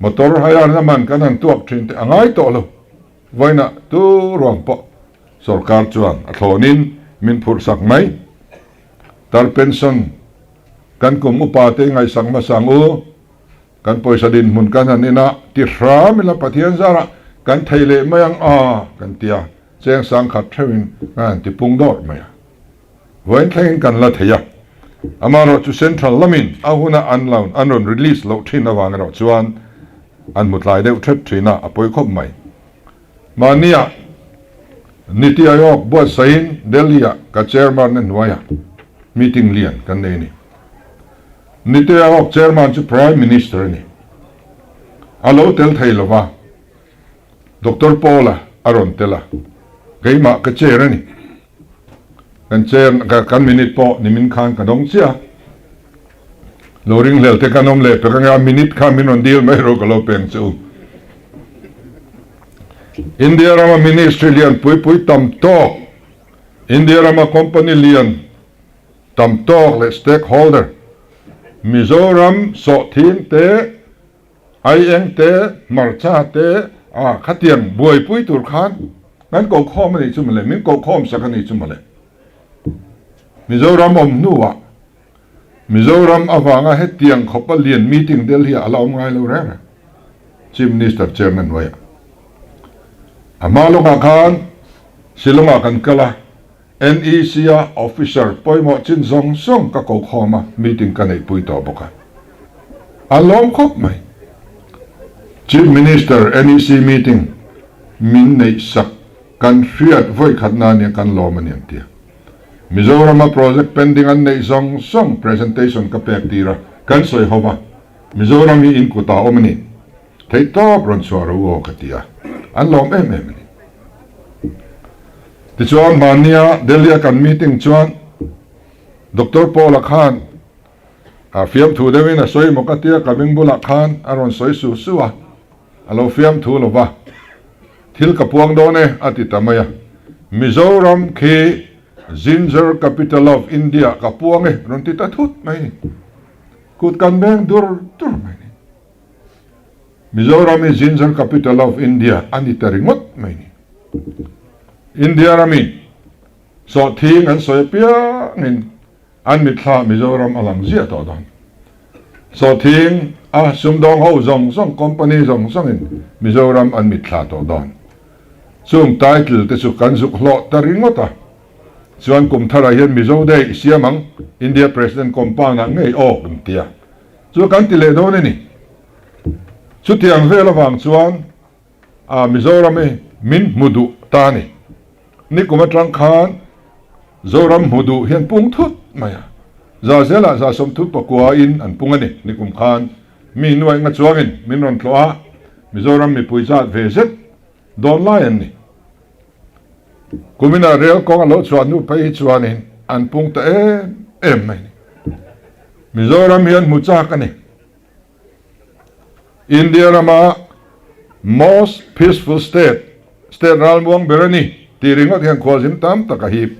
motor hire na man kan han tuak thin te a ngai tawh lo. Vawiinah tu ruang pawh sorkar chuan a thlawnin min phurh sak mai. Tar pension kan kum upa te ngaihsak hmasa ang u. Kan pawisa dinhmun kan han en a, ti hram ila Pathian zarah kan thei leh mai ang a kan ti a, cheng sangkhat theuhin kan han ti pung dawr mai a. Vawiin thlengin kan la thei a, amaherawh chu Central lamin a huna an lo an rawn release loh thin avang erawh chuan an hmu tlai deuh thet thin a, a pawi khawp mai. Mahnia Niti Aayog buatsaihin Delhi-ah ka chairman-na hnuaiah meeting lian kan nei a ni. Niti Aayog chairman chu Prime Minister a ni. A lo tel thei lo va, Doctor Paul-a a rawn tel a, keimah ka chair a ni. Kan chair kan minute pawh nimin khan ka dawng chiah a, lo ringhlel te kan awm leh pek ange a minute kha min rawn dil mai rawh ka lo peng che u. India rama ministry lian pui pui tam tawk, India rama company lian tam tawk leh stakeholder, Mizoram sawhthing te, Aieng te, hmarcha te, a khatiang buaipui tur khan kan kohkhawm a nih chu mawle, min kohkhawm sak a nih chu mawle. Mizoram awm hnuah Mizoram avanga hetiang khawpa lian meeting Delhi ah a la awm ngai lo reng reng. Chief Minister chairman hnuaiah. A hma lawngah khan Shillong-ah kan kal a, NEC-a officer pawimawh chin zawng zawng ka ko khawm a, meeting ka neihpui tawh bawk a. A lawm khawp mai. Chief Minister NEC meeting min neihsak kan hriat vawikhatna ania kan lawm a ni an ti a. Mizorama project pending an neih zawng zawng presentation ka pek tir a, kan sawi ho va, Mizoram hi in kutah awm a ni. Theihtawp rawn chhuah ro aw ka ti a, an lawm em em a ni. Tichuan mahnia Delhi a kan meeting chuan Doctor Paul-a khan a fiamthu deuhin a sawi maw ka tia ka beng bulah khan a rawn sawi su su a, a lo fiamthu lo va, thil ka puang dawn e a ti ta mai a, Mizoram khi Ginger Capital of India ka puang e rawn ti ta thut mai ni, kut kan beng dur dur mai ni. Mizoram hi Ginger Capital of India a ni ta ringawt mai ni. India rami sawhthing an sawi apiangin an mitthla Mizoram a lang ziah tawh dawn. Sawhthing a sumdawng ho zawng zawng, company zawng zawngin Mizoram an mitthla tawh dawn. Chung title te chu kan zuk hlawh ta ringawt a. Chuan kum tharah hian Mizo Day i siam ang, India President compound ah ngei awk an ti a. Chu kan ti leh dawn a ni. Chutiang vel avang chuan a Mizoram hi min hmu duh ta a ni. Nikum atang khan Zoram hmu duh hian pung thut mai a. Za zelah za 30 pakua in an pung a ni. Nikum khan mi nuaih nga chuangin min rawn tlawh a, Mizoram mipui zat ve zet dawn lai an ni. Kumina rel kawng a lo chhuah hnu phei hi chuanin an pung ta em em mai ni. Mizoram hian hmu chak a ni. India rama most peaceful state, state ralmuang ber a ni tih ringawt hian khualzim tam tak a hip.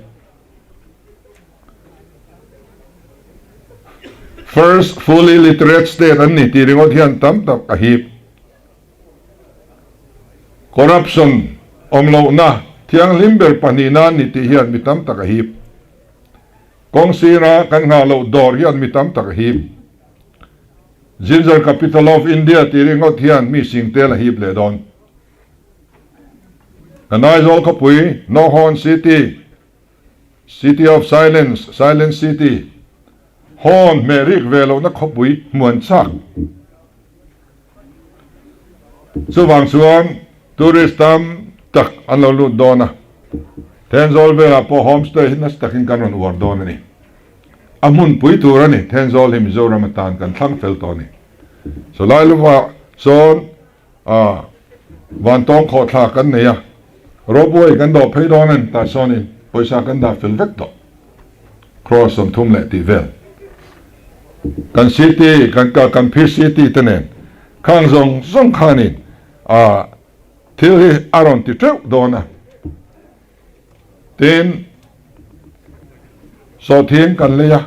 First fully literate state an ni tih ringawt hian tam tak a hip. Corruption awm lohna thianghlim ber pahnihna an ni tih hian mi tam tak a hip. Kawng sira kan nghah loh dawr hian mi tam tak a hip. Ginger Capital of India tih ringawt hian mi sing tel a hip leh dawn. Kan Aizawl khawpui, No Horn City, City of Silence, Silent City, Horn hmeh rik ve lohna khawpui hmuan chak. Chuvang chuan tourist tam tak an lo lut dawn a. Thenzawl velah pawh homestay hi nasa takin kan rawn uar dawn a ni. A hmunpui tur a ni. Thenzawl hi Mizoram atan kan thlang fel tawh a ni. Sawlai lova sawn a vantawng khawhthla kan nei a, ropeway kan dawh phei dawn a ni tah sawnin pawisa kan dah fel vek tawh. Crore 30 leh tih vel. Kan city, kan kan PCT te nen khang zawng zawng khanin a thil hi a rawn ti teuh dawn a. Tin, sawhthing kan lei a,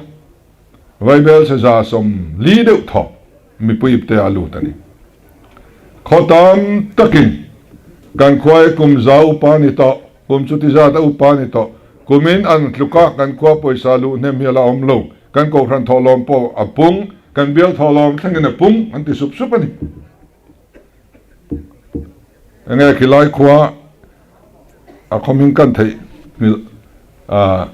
Vaibel seza 40 deuh thawk mipui ipte a lut a ni. Khaw tam takin kan khuai kum za upa ni tawh, kum chuti zat a upa ni tawh, kumin an tluk a kan khua pawisa luh hnem hi a la awm lo, kan kohhran thawhlawm pawh a pung, kan bial thawhlawm thlengin a pung an ti sup sup a ni. Enge khilai khua a khawmhing kan theih nghilh a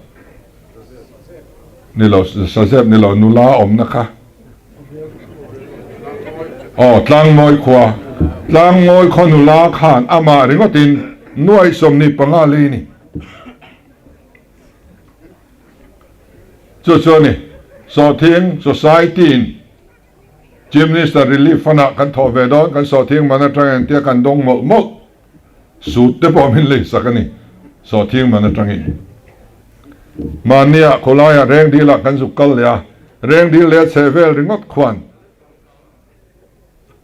ni lo sazep ni lo nula awmna kha aw tlangmawi khua tlangmawi khaw nula khan amah ringawtin nuaih 25 lei ni chu chu a ni sawhthing society in Chief Minister Relief Fund ah kan thawh ve dawn, kan sawhthing man atang engtia kan dawng mawlh mawlh sut te pawh min lei sak a ni, sawhthing man atangin. Mahnia khawlaiah Rengdil ah kan zuk kal leh a, Rengdil leh a chheh vel ringawt khuan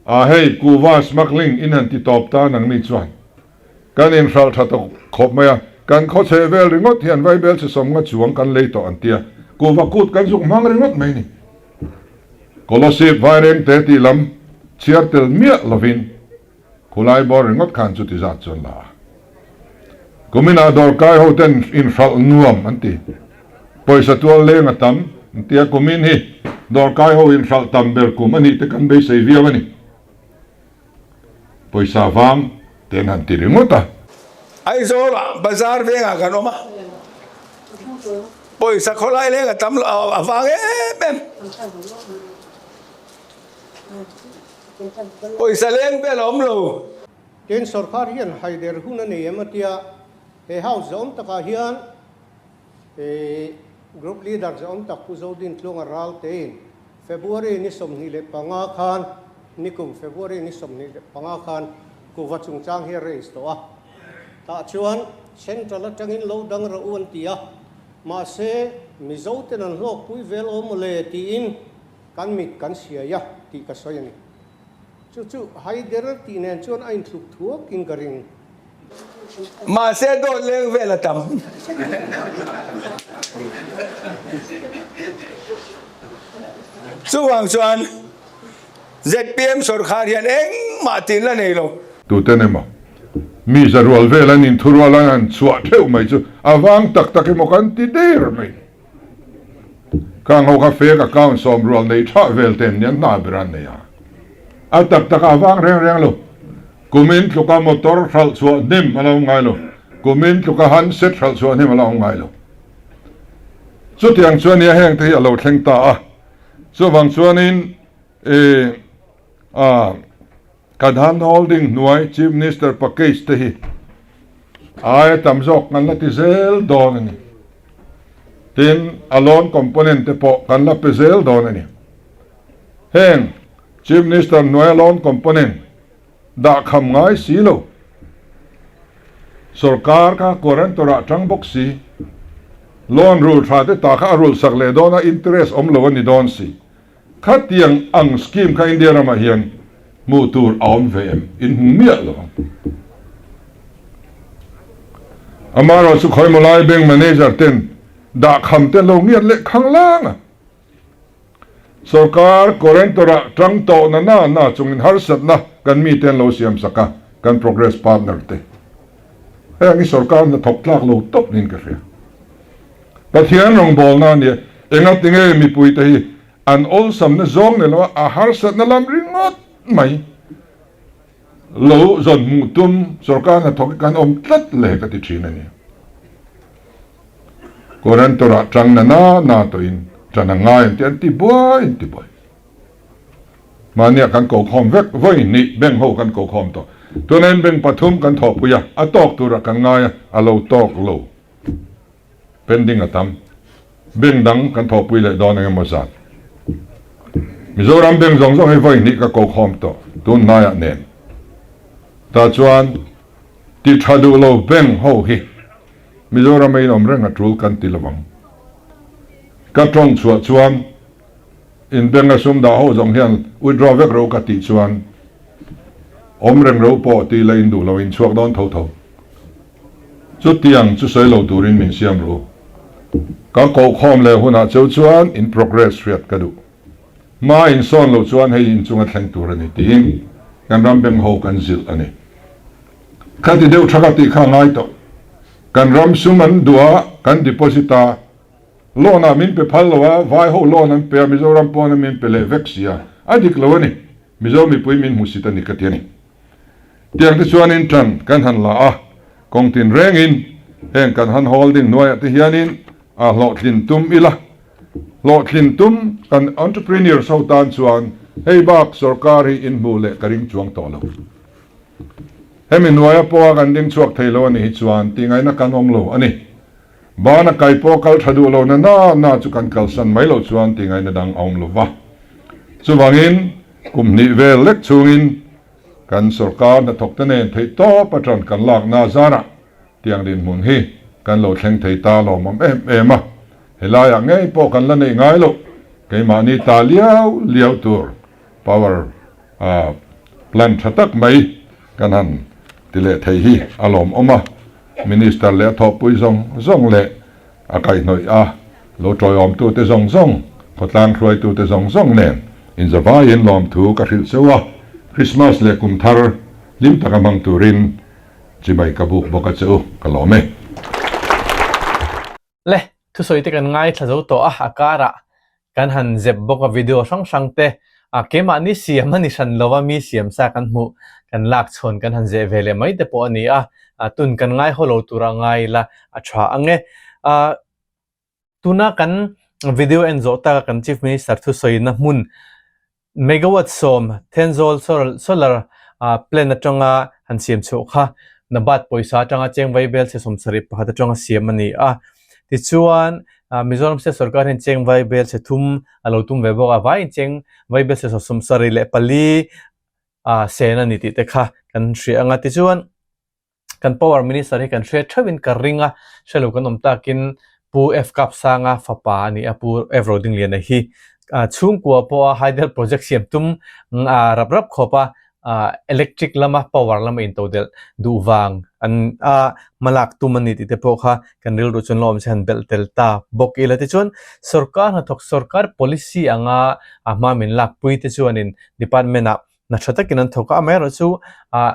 a hei kuhva smuggling in han ti tawp ta nangni chuan kan inhralh tha tawk khawp mai a, kan khaw chheh vel ringawt hian vaibel chhe 50 chuang kan lei tawh an tia, kuhva kut kan zuk hmang ringawt mai ni. Kolasib Vairengte tih lam chhiar tel miah lovin khulai bawr ringawt khan chuti zat chuan la a. Kuminah dawrkai ho ten inhralh nuam an ti. Pawisa tual leng a tam an ti a, kumin hi dawrkai ho inhralh tam ber kum a nih te kan beisei viau a ni. Pawisa vang te an han ti ringawt a. Aizawlah bazar vengah kan awm a, pawisa khawlai leng a tam lo a vang em em. Pawisa leng vel a awm lo. Tin, sorkar hian haider hun a nei em a tia, he house zawm takah hian group leader zawm tak Pu Zodintluanga Raltein February ni 25 khan, nikum February ni 25 khan kuhva chungchang hi a raise tawh a. Tah chuan Central atangin lo dang rawh u an ti a, mahse Mizo ten an hlawkpui vel awm mawle tiin kan mit kan siai a tih ka sawi a ni. Chu chu haider tih nen chuan a inthluk thuakin ka ring. Mahse dawt leng vel a tam. Chuvang chuan zpm sawrkhar hian engmah tin la nei lo. Tuten emaw mi za rual vel an inthurual an han chhuah theuh mai chu a vang tak tak emaw kan ti der mai. Khang ho kha fake account 10 rual nei thah vel ten nia hna ber an nei a. A tak tak a vang reng reng lo. Kumin tluka motor hralh chhuah hnem a lo awm ngai lo. Kumin tluka handset hralh chhuah hnem a lo awm ngai lo. Chutiang chuan nia heng te hi a lo thleng ta a. Chuvang chuanin ih a kan hand holding hnuai Chief Minister package te hi aia tam zawk kan la ti zel dawn a ni. Tin, a loan component te pawh kan la pe zel dawn a ni. Heng Chief Minister hnuaia loan component dah kham ngai si lo. Sorkar kha guarantor ah tang bawk si. Loan rul tha te ta kha a rul sak leh dawn a, interest awm lo a ni dawn si. Khatiang ang scheme kha India ramah hian hmuh tur a awm ve em? In hmu miah lo ang. Amaherawhchu chu khawimaw lai bank manager ten dah kham te lo ngiat leh khang lang a. Sorkar guarantor ah tang tawh na na na chungin harsatna kan mite an lo siam sak a, kan progress partner te. Heng hi sorkar hna thawk tlak lo tawp niin ka hria. Pathian rawngbawlna a nia, engati nge mipuite hi an awlsamna zawng nei lo a, a harsatna lam ringawt mai lo zawn hmuh tum sorkar hna thawk hi kan awm tlat le ka ti thin a ni. Guarantor ah tang na na na tawhin tan a ngai an ti an ti buai an ti buai. Mahnia kan ko khawm vek vawi hnih bank ho kan ko khawm tawh. Tunain bank pathum kan thawhpui a, a tawk turah kan ngai a, a lo tawk lo. Pending a tam. Bank dang kan thawhpui leh dawn eng emaw zat. Mizoram bank zawng zawng hi vawi hnih ka ko khawm tawh tun hnaiah nen. Tah chuan ti tha duh lo bank ho hi Mizoram a inawm reng a tul kan ti lovang. Ka tawng chhuah chuan in bank a sum dah ho zawng hian withdraw vek ro ka tih chuan awm reng ro pawh ti la in duh lo in chhuak dawn tho tho. Chutiang chu sawi lo turin min siam ru. Ka kohkhawm leh hunah cheu chuan in progress hriat ka duh. Hma in sawn loh chuan hei inchunga thleng tur a ni tiin kan ram beng ho kan zilh a ni. Khati deuh tha ka tih kha a ngai tawh. Kan ram sum an duh a, kan deposit a, loan ah min pe phal lo a, vai ho loan an pe a, Mizoram pawn a min pe leh vek si a, a dik lo a ni. Mizo mipui min hmusit a ni ka ti a ni. Tiang te chuanin tan kan han la a, kawng tin rengin heng kan han holding hnuaiah te hianin a hlawhtlin tum ila. Hlawhtlin tum kan entrepreneurs ho tan chuan hei bak sorkar hi inhmuh leh ka ring chuang tawh lo. Hemi hnuaia pawha kan ding chhuak thei lo a nih hi chuan tihngaihna kan awm lo a ni. Bana kai pawh kal tha duh lo na na na chu kan kalsan mai loh chuan tihngaihna dang a awm lo va. Chuvangin kum hnih vel lek chhungin Kan sorkar hnathawkte nen theih tawp atang kan lakna zarah tiang dinhmun hi kan lo thleng thei ta lawmawm em em a, helaiah ngei pawh kan la neih ngai loh, keimahni ta liau liau tur power plant tha tak mai kan han ti leh thei hi a lawmawm a, Minister leh a thawhpui zawng zawng leh A kaihhnawih a, lo tawiawmtute zawng zawng, khawtlang hruaitute zawng zawng nen inzavaiin lawmthu ka hrilh cheu a, Krismas leh kum thar hlim taka hmang turin chibai ka buk bawk a che u, ka lawm e. Le, thusawi te kan ngaithla zo tawh a, a karah kan han zep bawk a video hrang hrang te a keimahni siam a ni hran lo a mi siam sa kan hmuh kan lak chhawn kan han zeh ve leh mai te pawh a ni a a tun kan ngai haw lo tur a ngai ila a tha ang e a tuna kan video en zawh taka kan chief minister thusawi na hmun megawatt 10 Thenzawl solar plant atanga han siam chhuah kha Nabat pawisa atanga cheng vaibel chhe 71 atanga siam a ni a tichuan Mizoram state sorkar hian cheng vaibel chhe thum a lo tum ve bawk a vaiin cheng vaibel chhe 74 sen a ni tih te kha kan hria ang a tichuan Kan power minister hi kan hriat theuhin ka ring a, hrelo kan awm takin Pu F Kapsanga fapa a ni a, Pu F Rodingliana hi chhungkua pawha hydel project siam tum rap rap khawp a electric lama power lama intodelh duh vang an a hmalak tum a ni tih te pawh kha kan rilru chuan la awm se han belh tel ta bawk ila. Tichuan sorkar hnathawk sorkar policy anga a hma min lakpui te chuanin department ah hna tha takin an thawk a, amaherawhchu ah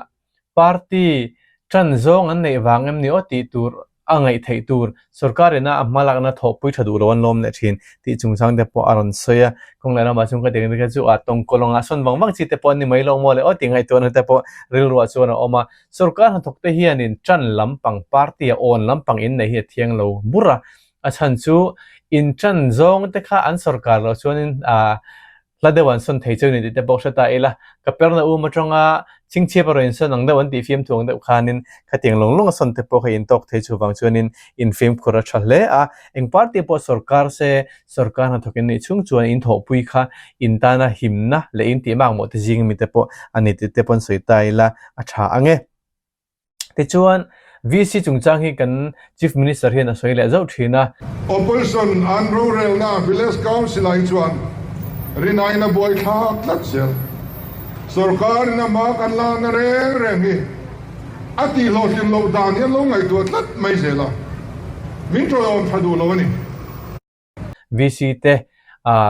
Party tan zawng an neih vang em ni aw tih tur a ngaih theih tur sorkar ina a hmalakna thawhpui tha duh lo an lawm leh thin tih chungchang te pawh a rawn sawi a. Kawng leh lamah chuan ka ti ang te chu a tawngkaw lawngah sawn vang vang chi te pawh an ni mai lo maw le aw tih ngaihtuahna te pawh rilruah chuan a awm a. Sorkar hnathawk te hianin tan lampang party a awn lampang inneih hi a thiang lo bur a, a chhan chu in tan zawng te kha an sorkar loh chuanin ah Hla deuh an sawn thei chu ni tih te pawh hre ta ila, ka perna um atanga chingchhiap a rawn insawn ang deuh an tih fiamthu ang deuh khanin khatiang lawng lawng a sawn te pawh kha intawk thei chuvang chuanin infimkhur a tha hle a, eng party pawh sorkar se sorkar hnathawk in nih chhung chuan in thawhpui kha in tana himna leh in tih makmawh te zing mi te pawh a ni tih te pawh an sawi ta ila a tha ang e. Tichuan, VC chungchang hi kan Chief Minister hian a sawi leh zauh thin a. Opposition an rorelna Village Council ah hi chuan rinaiin a buai thlak tlat zel. Sorkar in a hma kan lakna reng reng hi a tihhlawhtlin loh dan hi an lo ngaihtuah tlat mai zel a, min tawiawm tha duh lo a ni. VC te,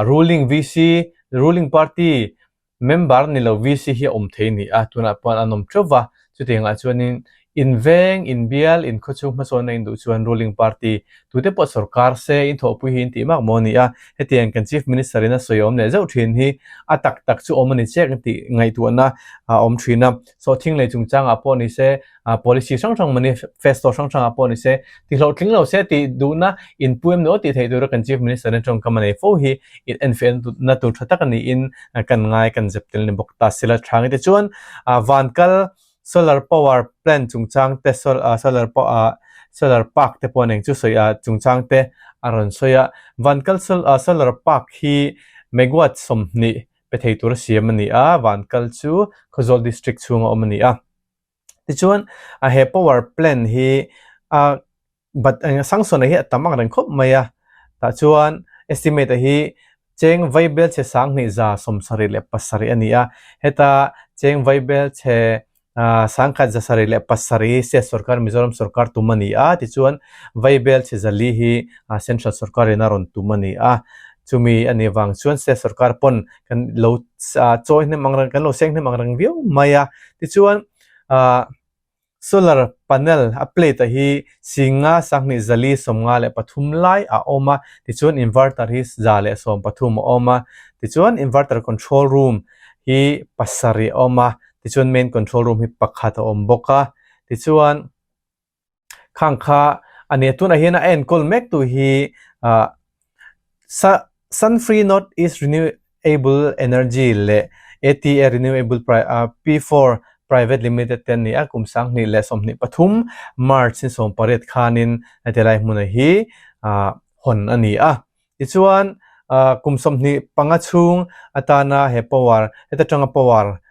ruling VC, ruling party member ni lo VC hi a awm thei a ni a, tunah pawh an awm teuh va, chutiangah chuanin in veng, in bial, in khawchhung hmasawnna in duh chuan ruling party tute pawh sorkar se in thawhpui hi in tih mak maw a ni a, hetiang kan Chief Minister in a sawi awm leh zauh thin hi a tak tak chu awm a ni chiak tih ngaihtuahna a awm thin a, sawhthing lei chungchangah pawh ni se policy hrang hrang manifesto hrang hrangah pawh ni se ti hlawhtling lo se tih duhna inpu em ni aw tih theih tura kan Chief Minister in tawngkam a nei fo hi in enfiahna na tur tha tak a niin kan ngai kan zep tel ni bawk ta sila tha nge te chuan vankal solar power plant chungchang te solar Solar Park te pawh eng chu sawi a chungchang te a rawn sawi a. Vankal Solar Park hi megawatt 20 pe thei tura siam a ni a, Vankal chu Khawzawl District chhunga awm a ni a. Tichuan he power plant hi a But Sangsona hi a tam ang reng khawp mai a, tah chuan estimate a hi cheng vaibel chhe 2777 a ni a, heta cheng vaibel chhe 1707 state sorkar Mizoram sorkar tum a ni a, tichuan vaibel chhe 4 hi central sorkarin a rawn tum a ni a, chumi a nih vang chuan state sorkar pawn kan lo chawi hnem ang reng kan lo seng hnem ang reng viau mai a, tichuan ah. Solar panel a plate a hi 50 2453 lai a awm a, tichuan inverter hi 113 a awm a, tichuan inverter control room hi pasarih a awm a, tichuan main control room hi pakhat a awm bawk a, tichuan khang kha a nia tunah hian a enkawl mek tu hi ah sa Sunfree North East Renewable Energy leh ATA Renewable P4 Private Limited te an ni a, kum 2023 March ni 18 khanin heti lai hmuna hi hawn a ni a. Tichuan, kum 25 chhung atana he power, heta tanga power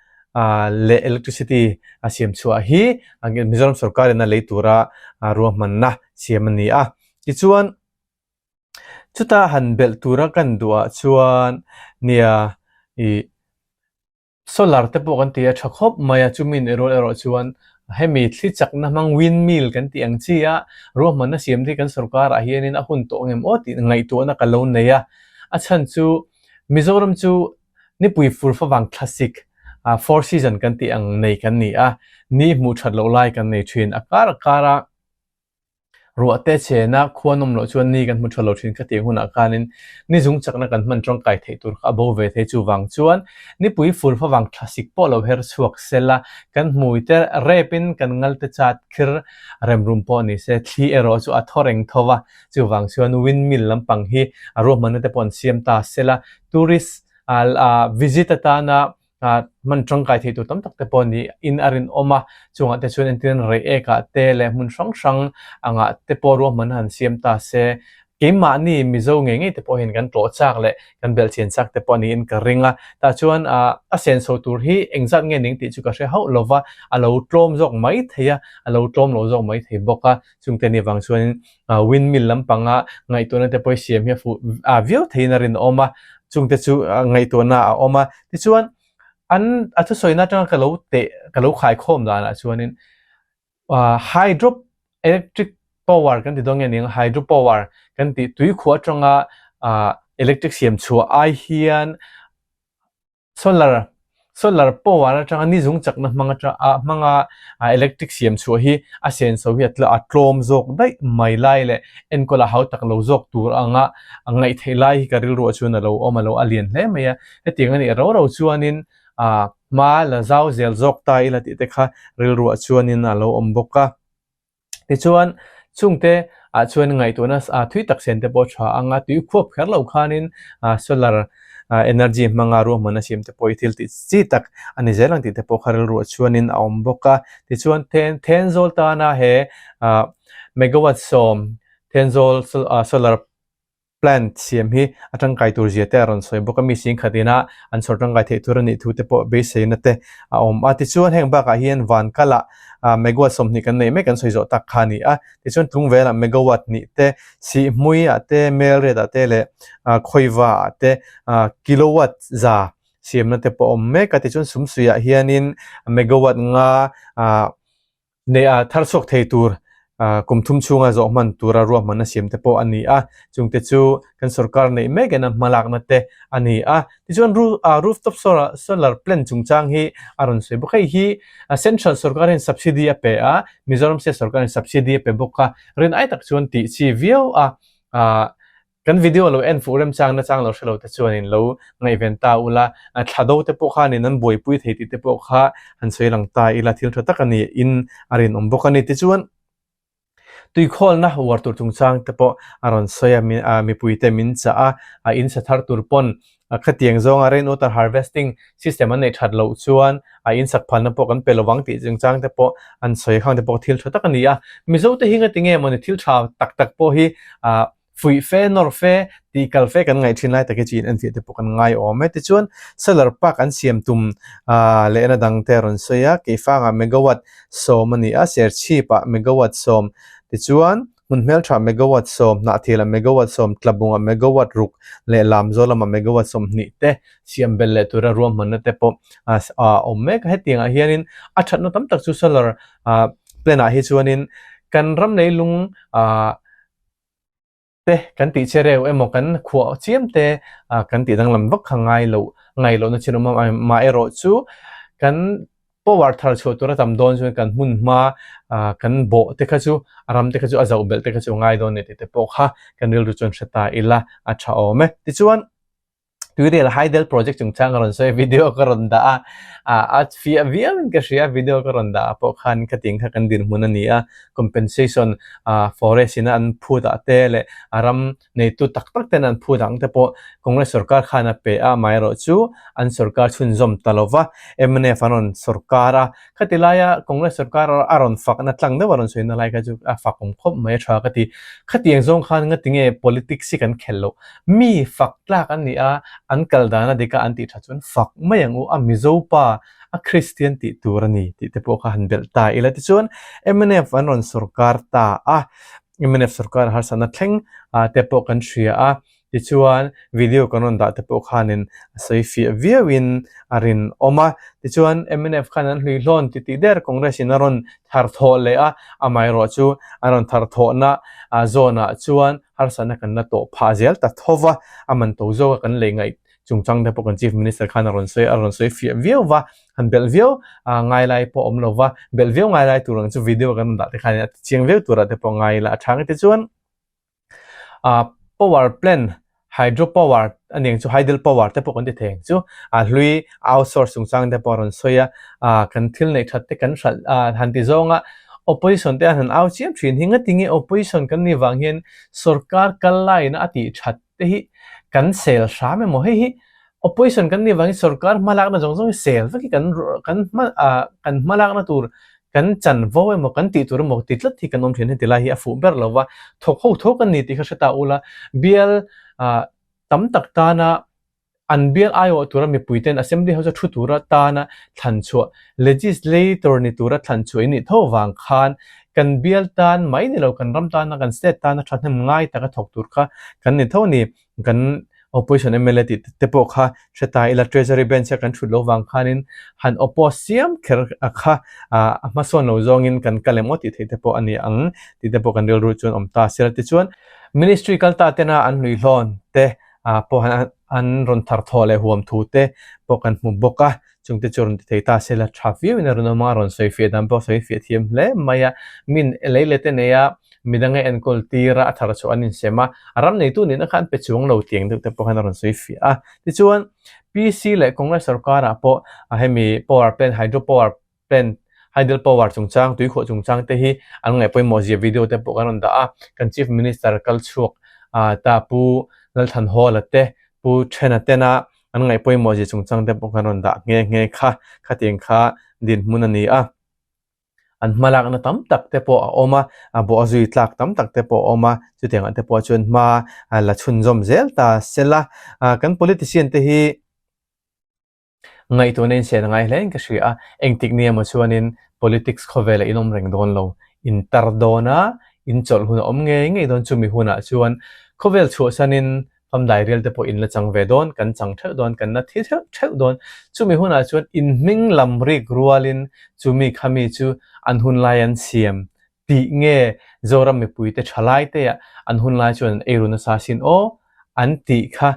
leh electricity a siam chhuah hi Mizoram sorkarin a lei tura ruahmanna siam a ni a. Tichuan, Chuta han belh tura kan duhah chuan nia ih solar te pawh kan ti a tha khawp mai a, chumi in erawh erawh chuan hemi thli chakna hmang wind mill kan tih ang chi a, ruahmanna siam te hi kan sorkar ah hianin a hun tawh ngem aw tih ngaihtuahna ka lo nei a, a chhan chu Mizoram chu nipui fur favang thlasik ah four season kan tih ang nei kan ni a, ni hmuh that loh lai kan nei thin a kar a kar a. Ruah te chena khua nawm loh chuan ni kan hmu tha lo thin kha tiang hunah khanin ni zung chakna kan hman tangkai theih tur kha a bo ve thei. Chuvang chuan nipui fur favang thlasik pawh lo her chhuak sel a, kan hmui te repin kan ngal te chat khir remrum pawh ni se, thli erawh chu a thaw reng tho va. Chuvang chuan windmill lampang hi a ruahmanna te pawh an siam ta sel a, tourist visit atana hman tangkai thei tur tam tak te pawh ni in a rinawm a, chungah te chuan entir an rei ek ah te leh hmun hrang hrang angah te pawh ruahman han siam ta se, keimahni Mizo ngei ngei te pawh hian kan tlawh chak leh kan belhchian chak te pawh niin ka ring a, tah chuan a senso tur hi engzat nge ning tih chu ka hre hauh lo va, a lo tlawm zawk mai thei a, a lo tlawm lo zawk mai thei bawk a, chungte ni vang chuanin windmill lampanga ngaihtuahna te pawh siam hi a fuh a viau theiin a rinawm a, chungte chu ngaihtuahna a awm a. Tichuan, an a thusawina atanga ka lo teh ka lo khaikhawm danah chuanin hydro electric power kan ti dawn nge ning hydro power kan tih tuikhuah atanga electric siam chhuah ai hian Solar, Solar power atanga ni zung chakna hmang atang ah hmanga electric siam chhuah hi a senso hi a a tlawm zawk daih mai lai leh enkawl a hau tak lo zawk tur anga ngaih theih lai hi ka rilruah chuan a lo awm a lo a lian hle mai a. Hetiang a nih ro ro chuanin ah hma la zau zel zawk ta ila tih te kha rilruah chuanin a lo awm bawk a. Tichuan, chungte ah chuan ngaihtuahna thui tak sen te pawh tha ang a, tui khuap kher lo khanin solar energy hmanga ruahmanna siam te pawh hi thil tih chi tak a ni zel ang tih te pawh kha rilruah chuanin a awm bawk a. Tichuan, Thenzawl tana he megawatt 10 Thenzawl solar Plant siam hi a tangkai tur zia te a rawn sawi bawk a, mi singkhat ina an chhawr tangkai theih tur a nih thu te pawh beiseina te a awm a. Tichuan heng bakah hian van kalah megawatt 20 kan neih mek kan sawi zawh tak kha a ni a. Tichuan tlungvelah megawatt hnih te, sihhmuiah te, melriatah te leh khawivaah te kilowatt za siamna te pawh a awm mek a. Tichuan sumsuiah hianin megawatt nga Nei a thar chhuak thei tur kum thum chhunga zawh hman tura ruahmanna siam te pawh a ni a, chungte chu kan sorkar neih mek ena hmalakna te a ni a. Tichuan rooftop solar plant chungchang hi a rawn sawi bawk. Hei hi central sorkar hian subsidy a pe a, Mizoram state sorkar hian subsidy a pe bawk a, rin ai tak chuan tih chi viau a. Kan video lo en fuh remchang nachang lo hre lo te chuanin lo ngaihven ta ula, thla do te pawh khanin an buaipui thei tih te pawh kha han sawi lang ta ila thil tha tak a ni in a rinawm bawk a ni. Tichuan, tuikhawlna uar tur chungchang te pawh a rawn sawi a, mipui te min chah a, in sa thar tur pawn. Khatiang zawnga rain water harvesting system an neih that loh chuan a insak phalna pawh kan pe lovang tih chungchang te pawh an sawi khang te pawh thil tha tak a ni a. Mizo te hi ngati nge mawni thil tha tak tak pawh hi ah fuih fe nawr fe tih kal fe kan ngaih thin lai tak hi chu in enfiah te pawh kan ngai awm e. Tichuan solar park an siam tum ah lehna dang te a rawn sawi a, Keifangah megawatt 10 a ni a, Serchhipah megawatt 10 tichuan Hmun hmeltha megawatt 10, Hnahthialah megawatt 10, Tlabungah megawatt 6 leh Lamzawl lamah megawatt 20 te siam belh leh tura ruahmanna te pawh a awm mek a. Hetiangah hianin a thatna tam tak chu solar plant ah hi chuanin kan ram leilung te kan tih che reu emaw kan khuah chiam te kan tih danglam vak kha ngai loh ngai lohna chin awm a, amaherawh chu kan Power thar chhuah tura tam dawn chuan kan hmun hma kan bawh te kha chu a ram te kha chu a zoh belh te kha chu a ngai dawn a ni tih te pawh kha kan rilru chuan hre ta ila a tha awm e. Tichuan Tuirial Hydel Project chungchang ka rawn sawi a video ka rawn dah a, a fiah viau in ka hria video ka rawn dah ah pawh khan khatiang kha kan dinhmun a ni a, compensation forest ina an phut ah te leh a ram neitu tak tak ten an phut ang te pawh Congress sorkar khan a pe a, amaherawhchu an sorkar chhunzawm ta lo va, mnf an rawn sorkar a, khati laia Congress sorkar a rawn fakna tlang deuh a rawn sawina lai kha chu a fak awm khawp mai a tha ka ti. Khatiang zawng khan ngatinge politics hi kan khelh loh, mi fak tlak an ni a, an kal dan a dik a an tih tha chuan fak mai ang u, a Mizo pa a Kristian tih tur a ni tih te pawh kha han belh ta ila tichuan mnf an rawn sorkar ta a. Mnf sorkar harsatna thleng te pawh kan hria a, tichuan video kan rawn dah te pawh khanin a sawi fiah viauin a rinawm a. Tichuan mnf khan an hlui hlawn ti tih der Congress in a rawn thar thawh leh a, amaherawh chu an rawn thar thawhna zawnah chuan harsatna kan la tawh phah zel ta tho va, a man to zawka kan lei ngaih chungchang te pawh kan Chief Minister khan a rawn sawi a rawn sawi fiah viau va, han belh viau ngai lai pawh awm lo va, belh viau ngai lai tur ang chu video kan rawn dah te khan a ti chiang viau turah te pawh ngai ila a tha ngei chuan power plant hydro power a ni ang chu hydel power te pawh kan ti thei ang chu a hlui outsource chungchang te pawh a rawn sawi a kan thil neih that te kan hralh han ti zawng a opposition te an han au chiam thin hi ngatinge opposition kan nih vang hian sorkar kal laiin a tih that te hi kan sel hram emaw hei hi opposition kan nih vangin sorkar hmalakna zawng zawng hi sel vek hi kan kan hma ah kan hmalakna tur kan chanvo emaw kan tih tur emaw ti tlat hi kan awm thin heti lai hi a fuh ber lo va thawk ho tho kan ni tih kha hre ta ula bial ah tam tak tana An bial aiawh tura mipuiten Assembly House-a thu tura tana thlan chhuah, legislator ni tura thlan chhuah in nih tho vang khan kan bial tan mai ni lo kan ram tana kan state tana thahnem ngai taka thawk tur kha kan ni tho a ni. Kan opposition mla tih te pawh kha hre ta ila Treasury Bench-a kan thut lo vang khanin han oppose siam kher kha a hmasawn lo zawngin kan kal em aw tih theih te pawh a ni ang tih te pawh kan rilru chuan awm ta sela tichuan Ministry kal ta tena an hluihlawn te ah pawh an rawn thar thawh leh huam thu te pawh kan hmu bawk a, chungte chu rawn ti thei ta se la tha viau in a rawn awm a, a rawn sawi fiah dan pawh a sawi fiah thiam hle mai a, min lei leh te nei a, midang a enkawl tir a, a thar chhuah an insem a, a ram neitu nihna kha an pe chuang lo tiang deuh te pawh khan a rawn sawi fiah a, tichuan PC leh Congress sorkar ah pawh hemi power plant hydro power Pen, Hydel Power chungchang, tuikhuah chungchang te hi an ngaih pawimawh zia video te pawh kan rawn dah a, kan Chief Minister kal chhuak ta Pu Lalthanhawla te, Pu Thena tena an ngaih pawimawh zia chungchang te pawh kan rawn dah nghe nghe kha, khatiang kha dinhmun a ni a. An hmalakna tam tak te pawh a awm a, a bawh a zui tlak tam tak te pawh a awm a, chutiangah te pawh chuan hma la chhunzawm zel ta sela, kan politician te hi Ngaihtuahna in sian a ngai hle in ka hria a, engtik ni emaw chuanin politics khawvelah in awm reng dawn lo, in tar dawn a, in chawlh hun a awm ngei ngei dawn, chumi hunah chuan khawvel chhuahsanin famdai rial te pawh in la chang ve dawn, kan chang theuh dawn, kan la thi theuh theuh dawn, chumi hunah chuan in hming lam rik rualin chumi khami chu an hunlai an siam tih nge Zoram mipuite thalai te ah an hunlai chuan an eiru nasa sin aw an tih kha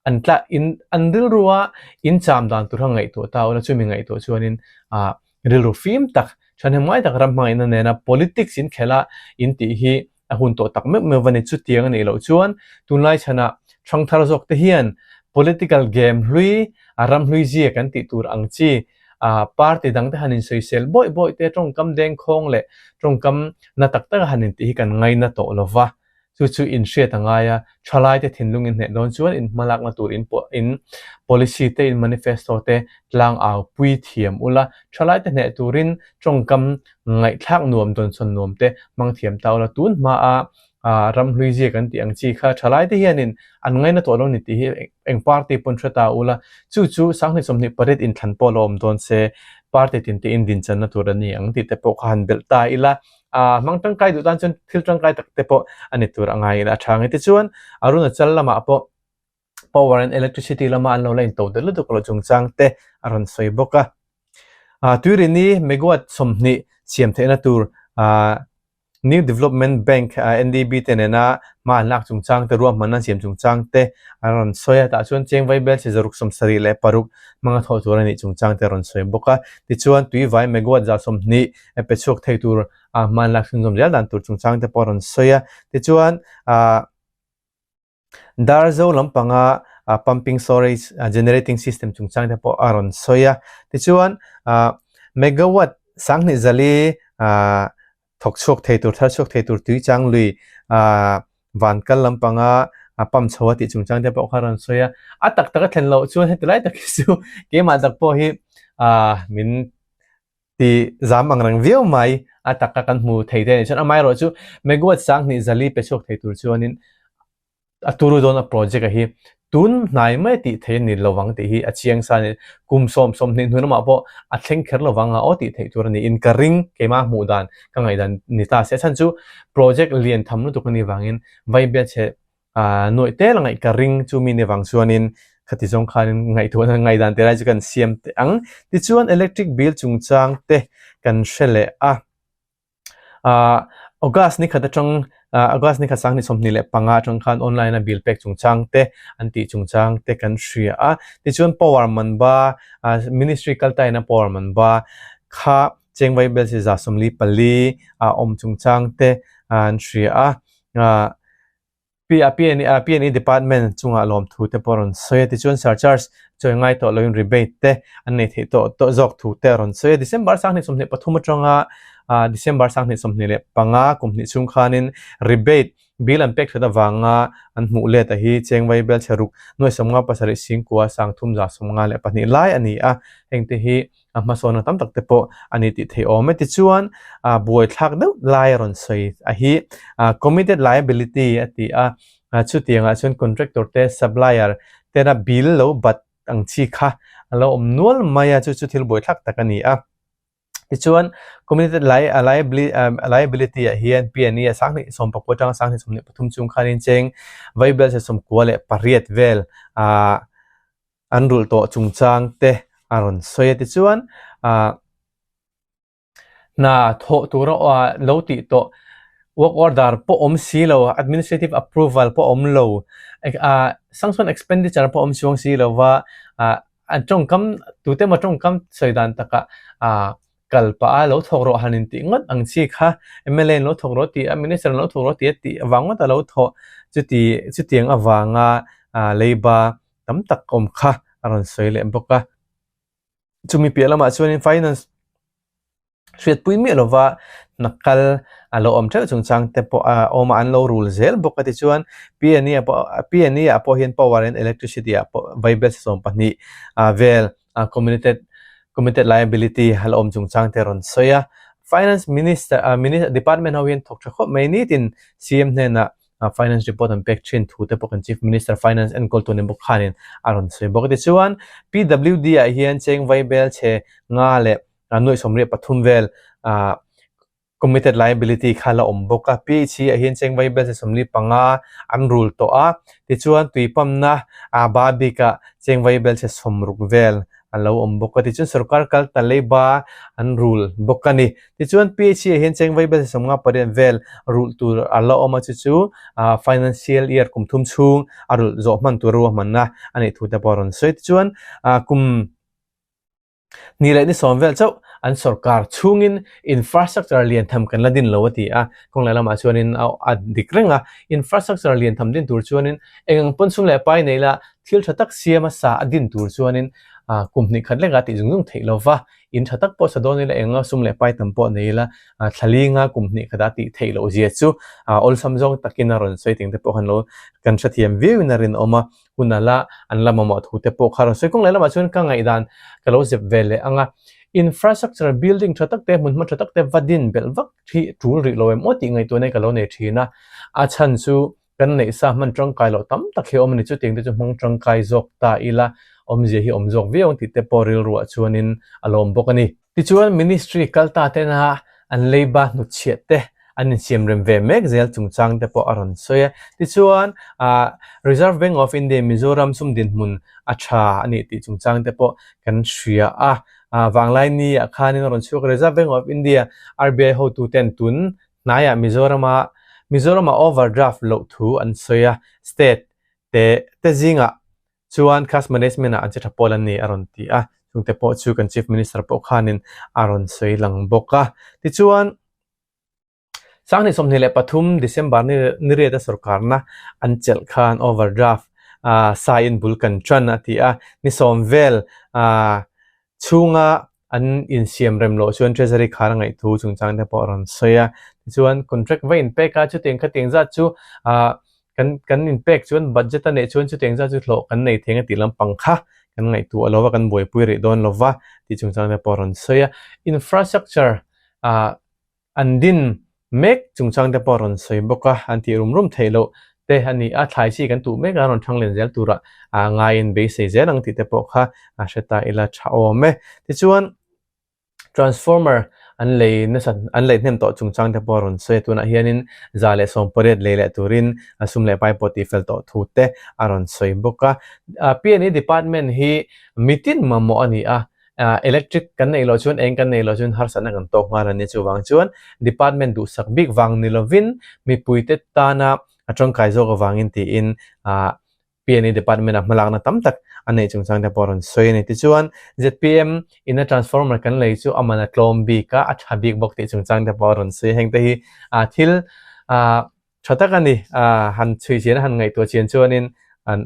An tla in an rilrua in cham dan tur kha ngaihtuah ta ula chumi ngaihtuah chuanin ah rilru fim tak thahnem ngai tak ram hmangaihna nena politics in khelh a in tih hi a hun tawh tak meuh meuh va ni. Chutiang a nih loh chuan tunlai chhanah hrangthar zawk te hian political game hlui a ram hlui zia kan tih tur ang chi ah party dang te han insawisel bawih bawih te tawngkam dengkhawng leh tawngkam na tak taka han intih hi kan ngaina tawh lova. Chu chu in hriat a ngai a, thalaite thinlung in hneh dawn chuan in hmalakna tur in in policy te in manifesto te tlang au pui thiam ula, thalaite hneh turin tawngkam ngaihthlak nuam dawnsawn nuam te hmang thiam ta ula, tun hmaa ramhlui zia kan tih ang chi kha thalaite hianin an ngaina tawh lo ni tih hi eng party pawn hre ta ula, chu chu sanghnih 28 inthlan pawh la awm dawn se party tin te in dinchanna tur a ni ang tih te pawh kha han belh ta ila. A hmang tangkai duh tan chuan thil tangkai tak te pawh a ni tur a ngaiin a tha ang e. Tichuan, Arunachal lamah pawh power and electricity lama an lo la into deuh lutuk loh chungchang te a rawn sawi bawk a. Tuirini megawatt 20 siam theihna tur New Development Bank, NDB, te nena hma an lak chungchang te, ruahmanna an siam chungchang te a rawn sawi a. Tah chuan cheng vaibel chhe 676 hmanga thawh tur a nih chungchang te a rawn sawi bawk a. Tichuan, tuivai megawatt 20 e pe chhuak thei tur a hman lak chhunzawm zel dan tur chungchang te pawh a rawn sawi a. Tichuan, ah Darzo lampanga pumping storage generating system chungchang te pawh a rawn sawi a. Tichuan, ah megawatt 2000 zali ah thawk chhuak thei tur, thar chhuak thei tur tui chang lui ah van kal lampanga pump chho a tih chungchang te pawh kha a rawn sawi a. A tak tak a thlen loh chuan heti lai tak hi chu keimah tak pawh hi ah min Ti zam ang reng viau mai a taka kan hmu thei te a nih chuan amaherawh chu megawatt 2000 zali pe chhuak thei tur chuanin a turu dawn a project a hi tun hnai mai tih thei a ni lovang tih hi a chiang sa a ni. Kum sawm 20 hnu lamah pawh a thleng kher lovang a aw tih theih tur a niin ka ring keimah hmuh dan ka ngaihdan ni ta se a chhan chu project lian tham lutuk a nih vangin vaibelchhe Ah, nuaih tel a ngaih ka ring chu mi ni vang chuanin khati zawng khanin ngaihtuahna ngaihdan te lai chu kan siam teh ang. Tichuan electric bill chungchang te kan hre leh a. Ah, August ni khat atang ah August ni khat 2025 atang khan online a bill pek chungchang te an tih chungchang te kan hria a. Tichuan power man ba ah ministry kal ta ina power man ba kha chengvai bel chi 44 a awm chungchang te an hria a. Ah. PNE Department chungah lawmthu te pawh a rawn sawi a, tichuan surcharge chawi ngai tawh loin rebate te an nei theih tawh tawh zawk thu te a rawn sawi a. December 2023 atanga December 2025 kum hnih chhung khanin rebate bill an pek that avanga an hmuh let a hi cheng vaibel chhe ruk nuai 57 singkua 352 lai a ni a, hengte hi a hmasawnna tam tak te pawh a ni tih theih awm e. Tichuan, buaithlak deuh lai a rawn sawi a hi committed liability a ti a, chutiangah chuan contractor te supplier tena bill lo bat ang chi kha a lo awm nual mai a, chu chu thil buaithlak tak a ni a. Tichuan, committed liability ah hian PNE a 2019 atanga 2023 chung khanin cheng vaibel se 98 vel an rulh tawh chungchang te a rawn sawi a tichuan ah hna thawh tura lo tih tawh work order pawh awm si lo administrative approval pawh awm lo ah sanction expenditure pawh awm chuang si lo va ah an tawngkam tute emaw tawngkam sawi dan takah ah kal pah a lo thawk rawh han intih ngawt ang chi kha mla in lo thawk rawh tih a minister in lo thawk rawh tih a tih avang ngawt a lo thawh chuti chutiang avanga ah leiba tam tak awm kha a rawn sawi leh bawk a. Chumi piah lamah chuanin finance hriatpui miah lova hna kal a lo awm theuh chungchang te pawh a awm a, an lo rul zel bawk a tichuan PNE ah pawh PNE ah pawh hian power and electricity ah pawh vaibel 12 vel committed committed liability a lo awm chungchang te a rawn sawi a. Finance minister department ho hian thawk tha khawp mai nitin CM hnenah finance report an pek thin thu te pawh kan Chief Minister Finance enkawl tu ni bawk khanin a rawn sawi bawk a. Tichuan, PWD ah hian cheng vaibel chhe nga leh nuaih 83 vel committed liability kha la awm bawk a. PHE ah hian cheng vaibel chhe 45 an rul tawh a. Tichuan, tui pump-na ba bikah cheng vaibel chhe 60 vel a lo awm bawk a. Tichuan, sorkar kal ta leiba an rul bawk a ni. Tichuan PHE ah hian cheng vaibel 58 vel rulh tur a la awm a, chu chu financial year kum thum chhung a rulh zawh hman tur ruahmanna a nih thu te pawh a rawn sawi. Tichuan kum hnih leh ni sawm vel chauh an sorkar chhungin infrastructure lian tham kan la din lo a ti a, kawng leh lamah chuanin a dik reng a, infrastructure lian tham din tur chuanin eng ang pawn sum leh pai nei la thil tha tak siam a sa a din tur chuanin. Kum hnih khat lek a tih zung zung theih lo va, in tha tak pawh sa dawn ila eng a sum leh pai tam pawh nei ila thla linga kum hnih khat a tih theih loh zia chu awlsam zawng takin a rawn sawi ting te pawh khan lo kan hrethiam viau in a rinawm a, hun a la an la mamawh thu te pawh kha a rawn sawi. Kawng leh lamah chuan ka ngaihdan ka lo zep ve leh ang a, infrastructure building tha tak te hmunhma tha tak te va din belh vak hi tul rih lo em aw tih ngaihtuahna hi ka lo nei thin a, a chhan chu Kan neih sa hman tangkai loh tam tak hi a awm a ni. Chutiang te chu hmang tangkai zawk ta ila awmzia hi awm zawk viau ang tih te pawh rilruah chuanin a lawm bawk a ni. Tichuan Ministry kal ta tena an leiba hnutchhiah te an insiam rem ve mek zel chungchang te pawh a rawn sawi a. Tichuan Reserve Bank of India Mizoram sum dinhmun a tha a nih tih chungchang te pawh kan hria a. Vanglaini ah khanin a rawn chhuak a, Reserve Bank of India, RBI hotuten tun Hnaiah Mizorama Mizorama overdraft loh thu an sawi a, state te te zingah chuan cash management ah an che tha pawl an ni a rawn ti a, chungte pawh chu kan Chief Minister pawh khanin a rawn sawi lang bawk a. Tichuan, Sanghnih 23 December ni ni riata sorkarna an chelh khan overdraft saiin bul kan tan a ti a, ni sawm vel chhunga an insiam rem loh chuan Treasury khar a ngaih thu chungchang te pawh a rawn sawi a. Tichuan contract va inpek a, chutiang khatiang zat chu ah kan kan inpek chuan budget a neih chuan chutiang zat chu hlawh kan nei thei ang a tih lampang kha kan ngaihtuah lo va, kan buaipui rih dawn lo va tih chungchang te pawh a rawn sawi a. Infrastructure ah An din mek chungchang te pawh a rawn sawi bawk a, an tih rum rum theih loh te a ni a, thlai chi kan tuh mek a, rawn thang len zel turah ngaiin beisei zel ang tih te pawh kha a hre ta ila tha awm e. Tichuan, transformer an lei nasa an lei hnem tawh chungchang te pawh a rawn sawi a, tunah hianin 110 lei leh turin a sum leh pai pawh tihfel tawh thu te a rawn sawi bawk a. PNE department hi mitin mamawh a ni a, Electric kan neih loh chuan eng kan neih loh chuan harsatna kan tawk nghal a ni. Chuvang chuan department duhsak bik vang ni lovin mipuite tana a tangkai zawk avangin tiin PNE department-ah hmalakna tam tak a neih chungchang te pawh a rawn sawi a ni. Tichuan zpm ina transformer kan lei chu a man a tlawm bik a, a tha bik bawk tih chungchang te pawh a rawn sawi. Hengte hi thil tha tak a ni. Han chhui chian a han ngaihtuah chian chuanin an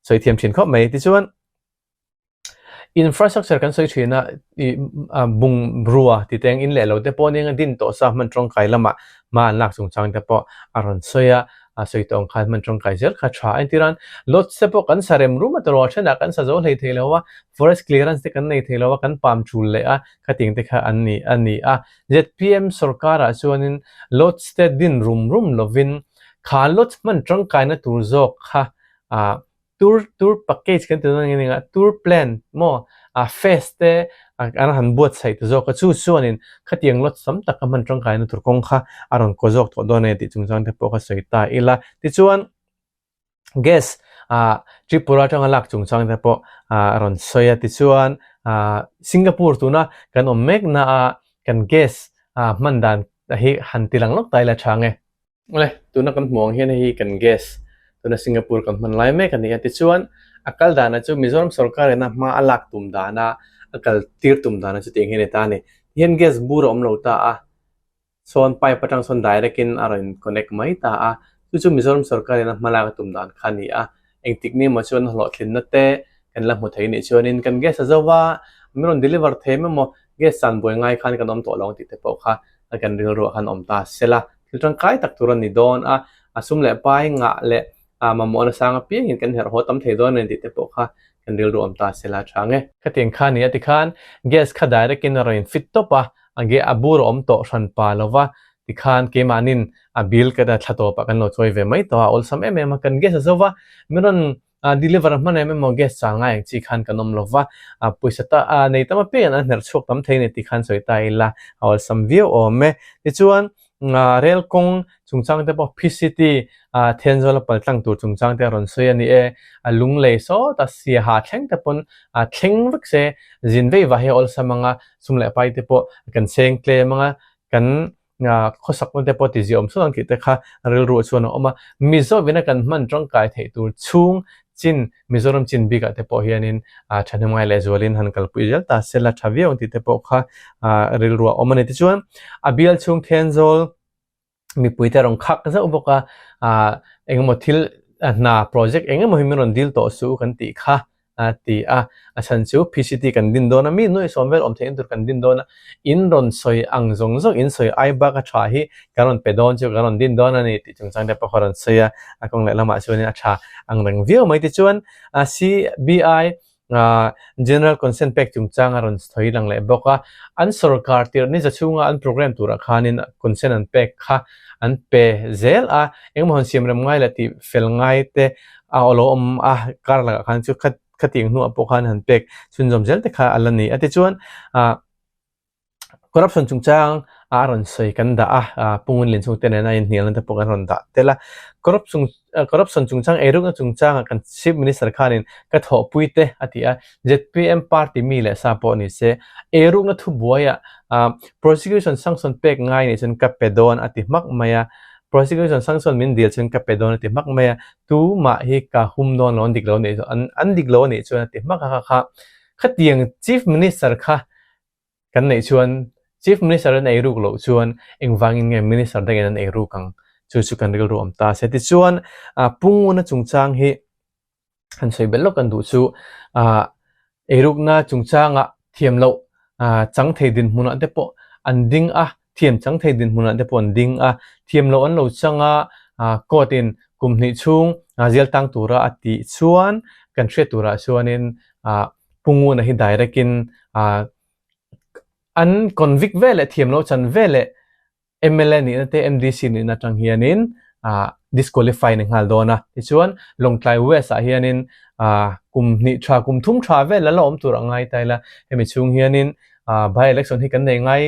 sawi thiam thin khawp mai. Tichuan. Infrastructure kan sawi thin a, ih bungrua ti teng in leh lo te pawh nia din tawh sa hman tawngkai lamah hma an lak chungchang te pawh a rawn sawi a, a sawi tawh ang khan hman tawngkai zel kha tha a entir a, lodge te pawh kan sa rem rum a tawrh a thenah kan sa zo hlei thei lo a, forest clearance te kan nei thei lo a, kan pam tul leh a, khatiang te kha an ni a ni a. Zpm sorkarah chuanin lodge te din rum rum lovin kha lodge hman tangkaina tur zawk kha ah Tour tour package kan ti dawn ang eng a tour plan maw a fest te an han buatsaih ta zawk a chu chuanin khatiang lot tam tak a hman tangkaina tur kawng kha a rawn kaw zawk tawh dawn a ni tih chungchang te pawh kha sawi ta ila. Tichuan gas ah Tripura atanga lak chungchang te pawh a rawn sawi a tichuan ah Singapore tuna kan awm mek na a kan gas ah hman dan hi han ti lang lawk ta ila tha nge. Awle, tuna kan hmuh ang hian hei hi kan gas tuna Singapore kan hman lai mek a ni a, tichuan a kal dana chu Mizoram sorkar ina hma a lak tum dana a kal tir tum dana chu tiang hian a ni ta a ni. Tihian gas bur a awm lo ta a, sawn pipe atang sawn direct in a rawn connect mai ta a, chu chu Mizoram sorkar ina hma lak a tum dan kha a ni a, engtik ni emaw chuan hlawhtlinna te kan la hmu thei nih chuanin kan gas a zo va, min rawn deliver thei em emaw gas chan buai ngai khan kan awm tawh lo ang tih te pawh kha kan rilruah khan awm ta sela. Thil tangkai tak tur a ni dawn a, a sum leh pai ngah leh mamawh nasang apiangin kan herh haw tam thei dawn a ni tih te pawh kha kan rilru awm ta sela a tha ang e. Khatiang kha ni a tikhan gas kha direct in a rawn in fit tawp a, a ge a bur a awm tawh hran pa lova tikhan keimahnin a bill ka thla tawpah kan lo chawi ve mai tawh a, awlsam em em a, kan gas a zo va, min rawn deliver hman em emaw gas chang ngai ang chi khan kan awm lova, pawisa ta nei tam apiangin an hnerh chhuak tam thei a ni tih khan sawi ta ila a awlsam viau awm e. Tichuan rel kawng chungchang te pawh PCT Thenzawl a paltlang tur chungchang te a rawn sawi a ni e, a lunglei sawt a siaha thleng te pawn thleng vek se zin vei vah hi a awlsam ang a, sum leh pai te pawh kan seng tlem ang a, kan khawsakna te pawh tizia awm sawt ang tih te kha rilru chuan a awm a. Mizovina kan hman tangkai theih tur chhung chin Mizoram chin bikah te pawh hianin thahnem ngai leh zualin han kalpui zel ta se la tha viau ang tih te pawh kha rilru a awm a ni. Tichuan a bial chhung Thenzawl mipui te rawn khak zauh bawk a, engemaw thil hna project engemaw hi min rawn dil tawh suh kan tih kha. a ti a. A chhan chu PCT kan din dawn a, mi nuai sawm vel awm theihna tur kan din dawn a, in rawn sawi ang zawng zawng in sawi ai bak a tha hi kan rawn pe dawn chu kan rawn din dawn a ni tih chungchang te pawh kha rawn sawi a, a kawng leh lamah chuanin a tha ang reng viau mai. Tichuan CBI General Consent pek chungchang a rawn sawi lang leh bawk a, an sorkar tirh ni za chhunga an program turah khanin consent an pek kha an pe zel a, engemaw han siam rem ngai leh tih fel ngai te a lo awm a, kar lakah khan chu khatiang hnuah pawh khan han pek chhunzawm zel te kha a la ni a. Tichuan Corruption chungchang a rawn sawi kan dah a, Pungun Lian chhungte nena inhnialna te pawh kan rawn dah tel a. Corruption corruption chungchang eirukna chungchanga kan Chief Minister khanin ka thawhpui te a ti a, zpm party mi leh sa pawh ni se eirukna thubuaiah prosecution sanction pek ngai nih chuan ka pe dawn a ti hmak mai a, prosecution sanction min dil chuan ka pe dawn a ti hmak mai a, tumah hi ka hum dawn lo an dik lo nih chuan an dik lo a nih chuan a ti hmak a kha kha khatiang Chief Minister kha Kan neih chuan Chief Minister an ei ruk loh chuan engvangin nge Minister dangin an ei ruk ang? Chu chu kan rilru awm ta se. Tichuan Punguna chungchang hi han sawi belh lawk kan duh chu eirukna chungchanga thiam loh chang thei dinhmunah te pawh an ding a, thiam chang thei dinhmunah te pawh an ding a, thiam loh an lo chang a, court in kum hnih chhung zial tang tura a tih chuan kan hriat turah chuanin Punguna hi direct in an convict ve leh thiam loh chan ve leh mla nihna te MDC nihna atang hianin disqualify ni nghal dawn a. Tichuan Lawngtlai West ah hianin kum hnih tha kum thum tha vel la la awm tur a ngai ta ila hemi chhung hianin by election hi kan nei ngai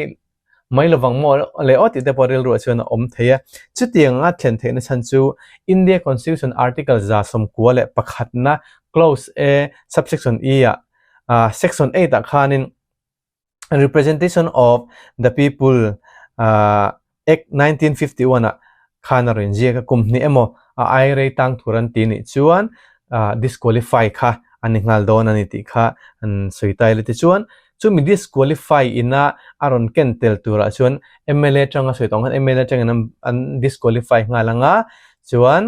mai lovang maw leh aw tih te pawh rilruah chuan a awm thei a. Chutiang anga thlen theihna chhan chu India Constitution Article 191 na Clause A Subsection E ah Section 8 ah khanin Representation of the People Act 1951 ah khan a rawn ziak a, kum hnih emaw a ai rei tang tur an ti nih chuan disqualify kha a ni nghal dawn a ni tih kha an sawi ta ila. Tichuan chumi disqualify ina a rawn ken tel turah chuan mla atanga sawi tawh ang khan mla atangin an disqualify nghal anga chuan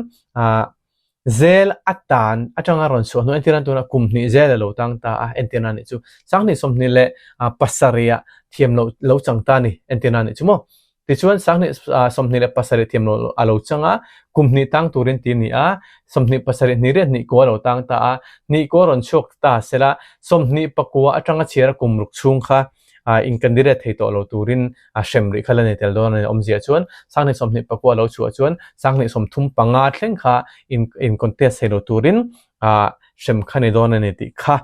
Zel a tan atanga rawn chhuah hnu entir nan tunah kum hnih zel a lo tang ta a, entir nan nih chu sanghnih 27 ah thiam loh lo chang ta a ni, entir nan nih chu maw. Tichuan sanghnih 27 thiam loh a lo chang a, kum hnih tang turin ti a ni a, 27 hnih riat hnih kua a lo tang ta a, hnih kua rawn chhuak ta sela 29 atanga chhiar a kum ruk chhung kha in candidate thei tawh lo turin a hrem rih kha la nei tel dawn a ni. Awmzia chuan sanghnih 25 lo chhuah chuan sanghnih 35 thleng kha in in contest thei lo turin hrem kha ni dawn a ni tih kha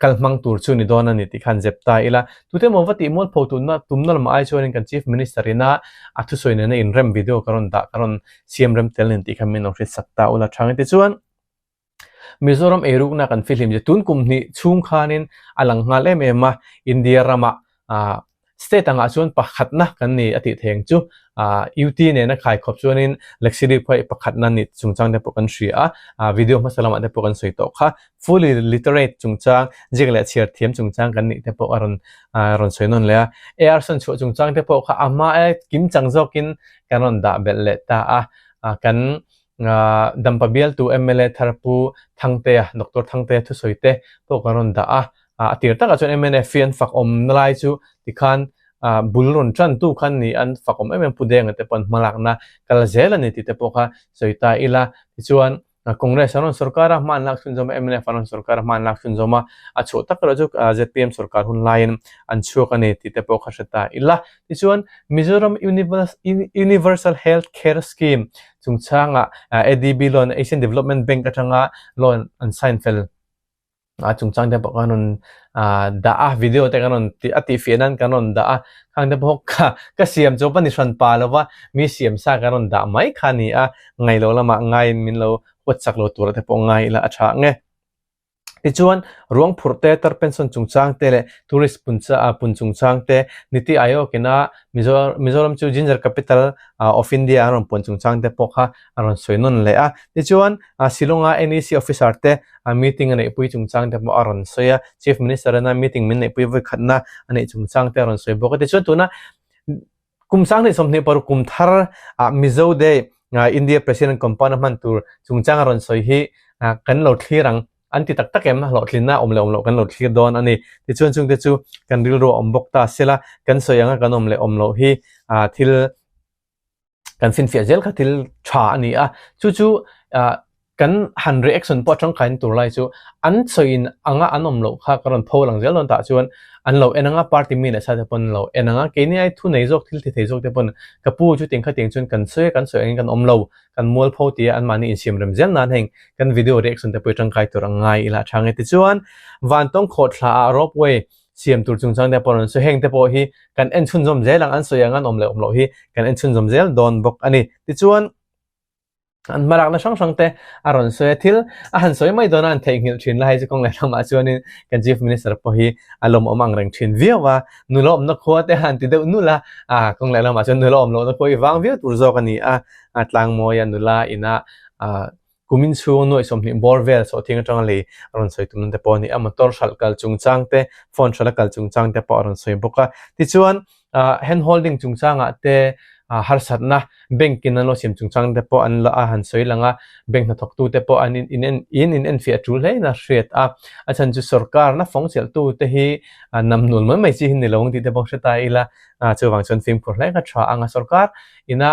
kal hmang tur chu ni dawn a ni tih kha an zep ta ila. Tute emaw va tih mualpho tunna tumna lamah ai chuanin kan Chief Minister ina a thusawi nena inrem video ka rawn dah ka rawn siam rem tel a ni tih kha min lo hriatsak ta ula tha ang. Tichuan. Mizoram eirukna kan fihlim che tun kum hnih chhung khanin a lang nghal em em a, India rama state angah chuan pakhatna kan ni a tih thei ang chu. UT nena khaikhawp chuanin Lakshadweep khaw hi pakhatna ni chungchang te pawh kan hria a, video hmasa lamah te pawh kan sawi tawh kha. Fully literate chungchang, ziak leh chhiar thiam chungchang kan nih te pawh a rawn rawn sawi nawn leh a. AR sawn chhuah chungchang te pawh kha a hma e kimchang zawkin kan rawn dah belh leh ta a, kan Dampa bialtu mla thar Pu Thangtea, Doctor Thangtea thusawi te pawh kan rawn dah a, a tir takah chuan mnf hi an fak awmna lai chu tikhan bul rawn tantu kha an ni, an fak awm em em Pu Denga te pawh an hmalakna kal zel a ni tih te pawh kha sawi ta ila. Tichuan Congress an rawn sorkar a, hma an lak chhunzawm a, mnf an rawn sorkar a, hma an lak chhunzawm a, a chhuah tak erawh chu zpm sorkar hun laiin an chhuak a ni tih te pawh kha hre ta ila. Tichuan Mizoram Universal Health Care Scheme chungchangah ADB loan, Asian Development Bank atanga loan an sign fel a chungchang te pawh kan rawn dah a, video te kan rawn tih a tihfiah nan kan rawn dah a, khang te pawh ka ka siam chu va ni hran pa lova mi siam sa kan rawn dah mai kha a ni a, ngailo lamah ngaiin min lo huat chak lo tura te pawh ngai ila a tha ang e. Tichuan, ruang phurh te, tar pension chungchang te leh tourist pun pun chungchang te, Niti Aayog ina Mizoram chu Ginger Capital of India an rawn puan chungchang te pawh kha a rawn sawi nawn leh a. Tichuan, Shillong-a NEC officer te meeting a neihpui chungchang te pawh a rawn sawi a. Chief Minister ina meeting min neihpui vawikhatna a neih chungchang te a rawn sawi bawk a. Tichuan, tuna Kum 2026 kum thar ah Mizo Day India President compound a hman tur chungchang a rawn sawi hi kan lo thlir ang. An ti tak tak em? Hlawhtlinna awm leh awm loh kan lo thlir dawn a ni. Tichuan chungte chu kan rilru a awm bawk ta sela, kan sawi anga kan awm leh awm loh hi thil kan finfiah zel kha thil tha a ni a. Chu chu kan han reaction pawh tangkain tur lai chu an sawiin anga an awm loh kha ka rawn pho lang zel dawn tah chuan an lo en anga party mi leh sa te pawn an lo en anga keini ai thu nei zawk thil ti thei zawk te pawn ka pu chu tiang kha tiang chuan kan sawi a kan sawi angin kan awm lo kan mualpho tia anmahni insiam rem zel nan heng kan video reaction te pawh hi tangkai tur ang ngai ila tha nge tichuan vantawng khawhthla ah ropeway siam tur chungchang te pawh rawn sawi heng te pawh hi kan en chhunzawm zel ang an sawi ang an awm leh awm loh hi kan en chhunzawm zel dawn bawk a ni tichuan an hmalakna hrang hrang te a rawn sawi a thil a han sawi mai dawn a an theihnghilh thin lai chu kawng leh lamah chuanin kan chief minister pawh hi a lawmawm ang reng thin viau a nula awmna khua te han ti deuh nulh a a kawng leh lamah chuan nula awm lohna khua hi vang viau tur zawk a ni a a tlangmawia nula ina ah kumin chhung nuaih 20 bawr vel sawhthing atanga lei a rawn sawi tumna te pawh a ni a motor hralh kal chungchang te phone hralh a kal chungchang te pawh a rawn sawi bawk a tichuan ah hand holding chungchangah te ah harsatna bank in an lo siam chungchang te pawh an la a han sawi lang a bank hnathawk tu te pawh an in in en in in enfiah tul hle in a hriat a a chhan chu sorkar na fawng chelh tu te hi ah namnul mai mai chi hi ni lo ang tih te pawh hre ta ila ah chuvang chuan fimkhur hle kha tha ang a sorkar ina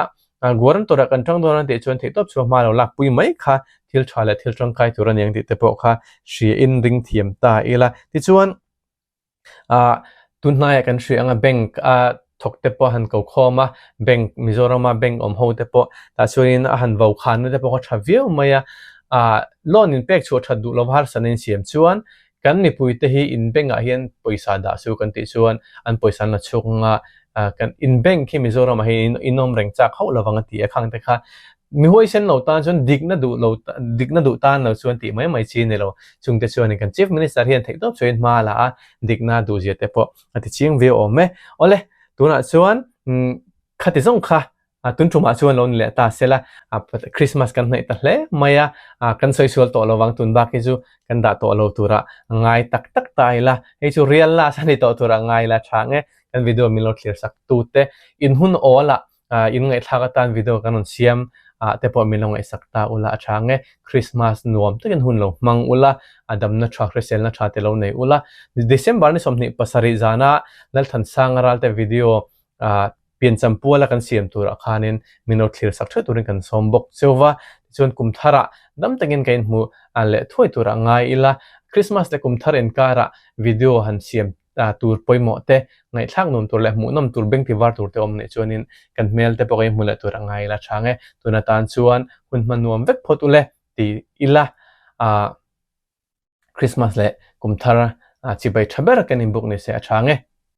Guarantor ah kan tang dawn a tih chuan theihtawp chu hma lo lakpui mai kha thil tha leh thil tangkai tur a ni ang tih te pawh kha hria in ring thiam ta ila. Tichuan ah tunhnaiah kan hria anga bank a thawk te pawh a han ko khawm a, bank Mizoram a bank awm ho te pawh tah chuanin a han vo khanna te pawh kha tha viau mai a, ah loan in pek chhuah that duh lova harsatna in siam chuan kan mipui te hi in bank ah hian pawisa dah chu kan tih chuan an pawisa an la chhuak anga kan in bank hi Mizoram ah hian in awm reng chak hauh lovang a ti a khang te kha mi huaisen lo tan chuan dikna duh lo dikna duh tan lo chuan tih mai mai chi a ni lo chung te chuan kan chief minister hian theihtawp chuan hma a la a dikna duh zia te pawh a ti chiang viau awm e awle tunah chuan khati zawng kha Tun tumah chuan lo ni leh ta sela, Christmas kan hnaih ta hle mai a, kan sawi sual tawh lo vang tun bak hi chu kan dah tawh lo tura ngai tak tak ta ila, hei chu real last a ni tawh tura ngai ila tha nge kan video min lo thlir sak tu te in hun awl ah in ngaihthlak atan video kan rawn siam ah te pawh min lo ngaihsak ta ula a tha nge Christmas nuam takin hun lo hmang ula, a damna tha hriselna tha te lo nei ula, December ni 27 zana Lalthansanga Ralte video ah Piancham puala kan siam turah khanin min lo thlir sak theuh turin kan sawm bawk cheu va, tichuan kum tharah dam takin ka inhmu leh thuai turah ngai ila, Christmas leh kum thar inkarah video han siam tur pawimawh te, ngaihthlak nuam tur leh hmuhnawm tur bengti var tur te awm nih chuanin kan hmel te pawh ka inhmu leh turah ngai ila tha nge, tun atan chuan hun hma nuam vek phawt ule ti ila ah Christmas leh kum thar chibai tha ber kan inbuk ni se a tha nge.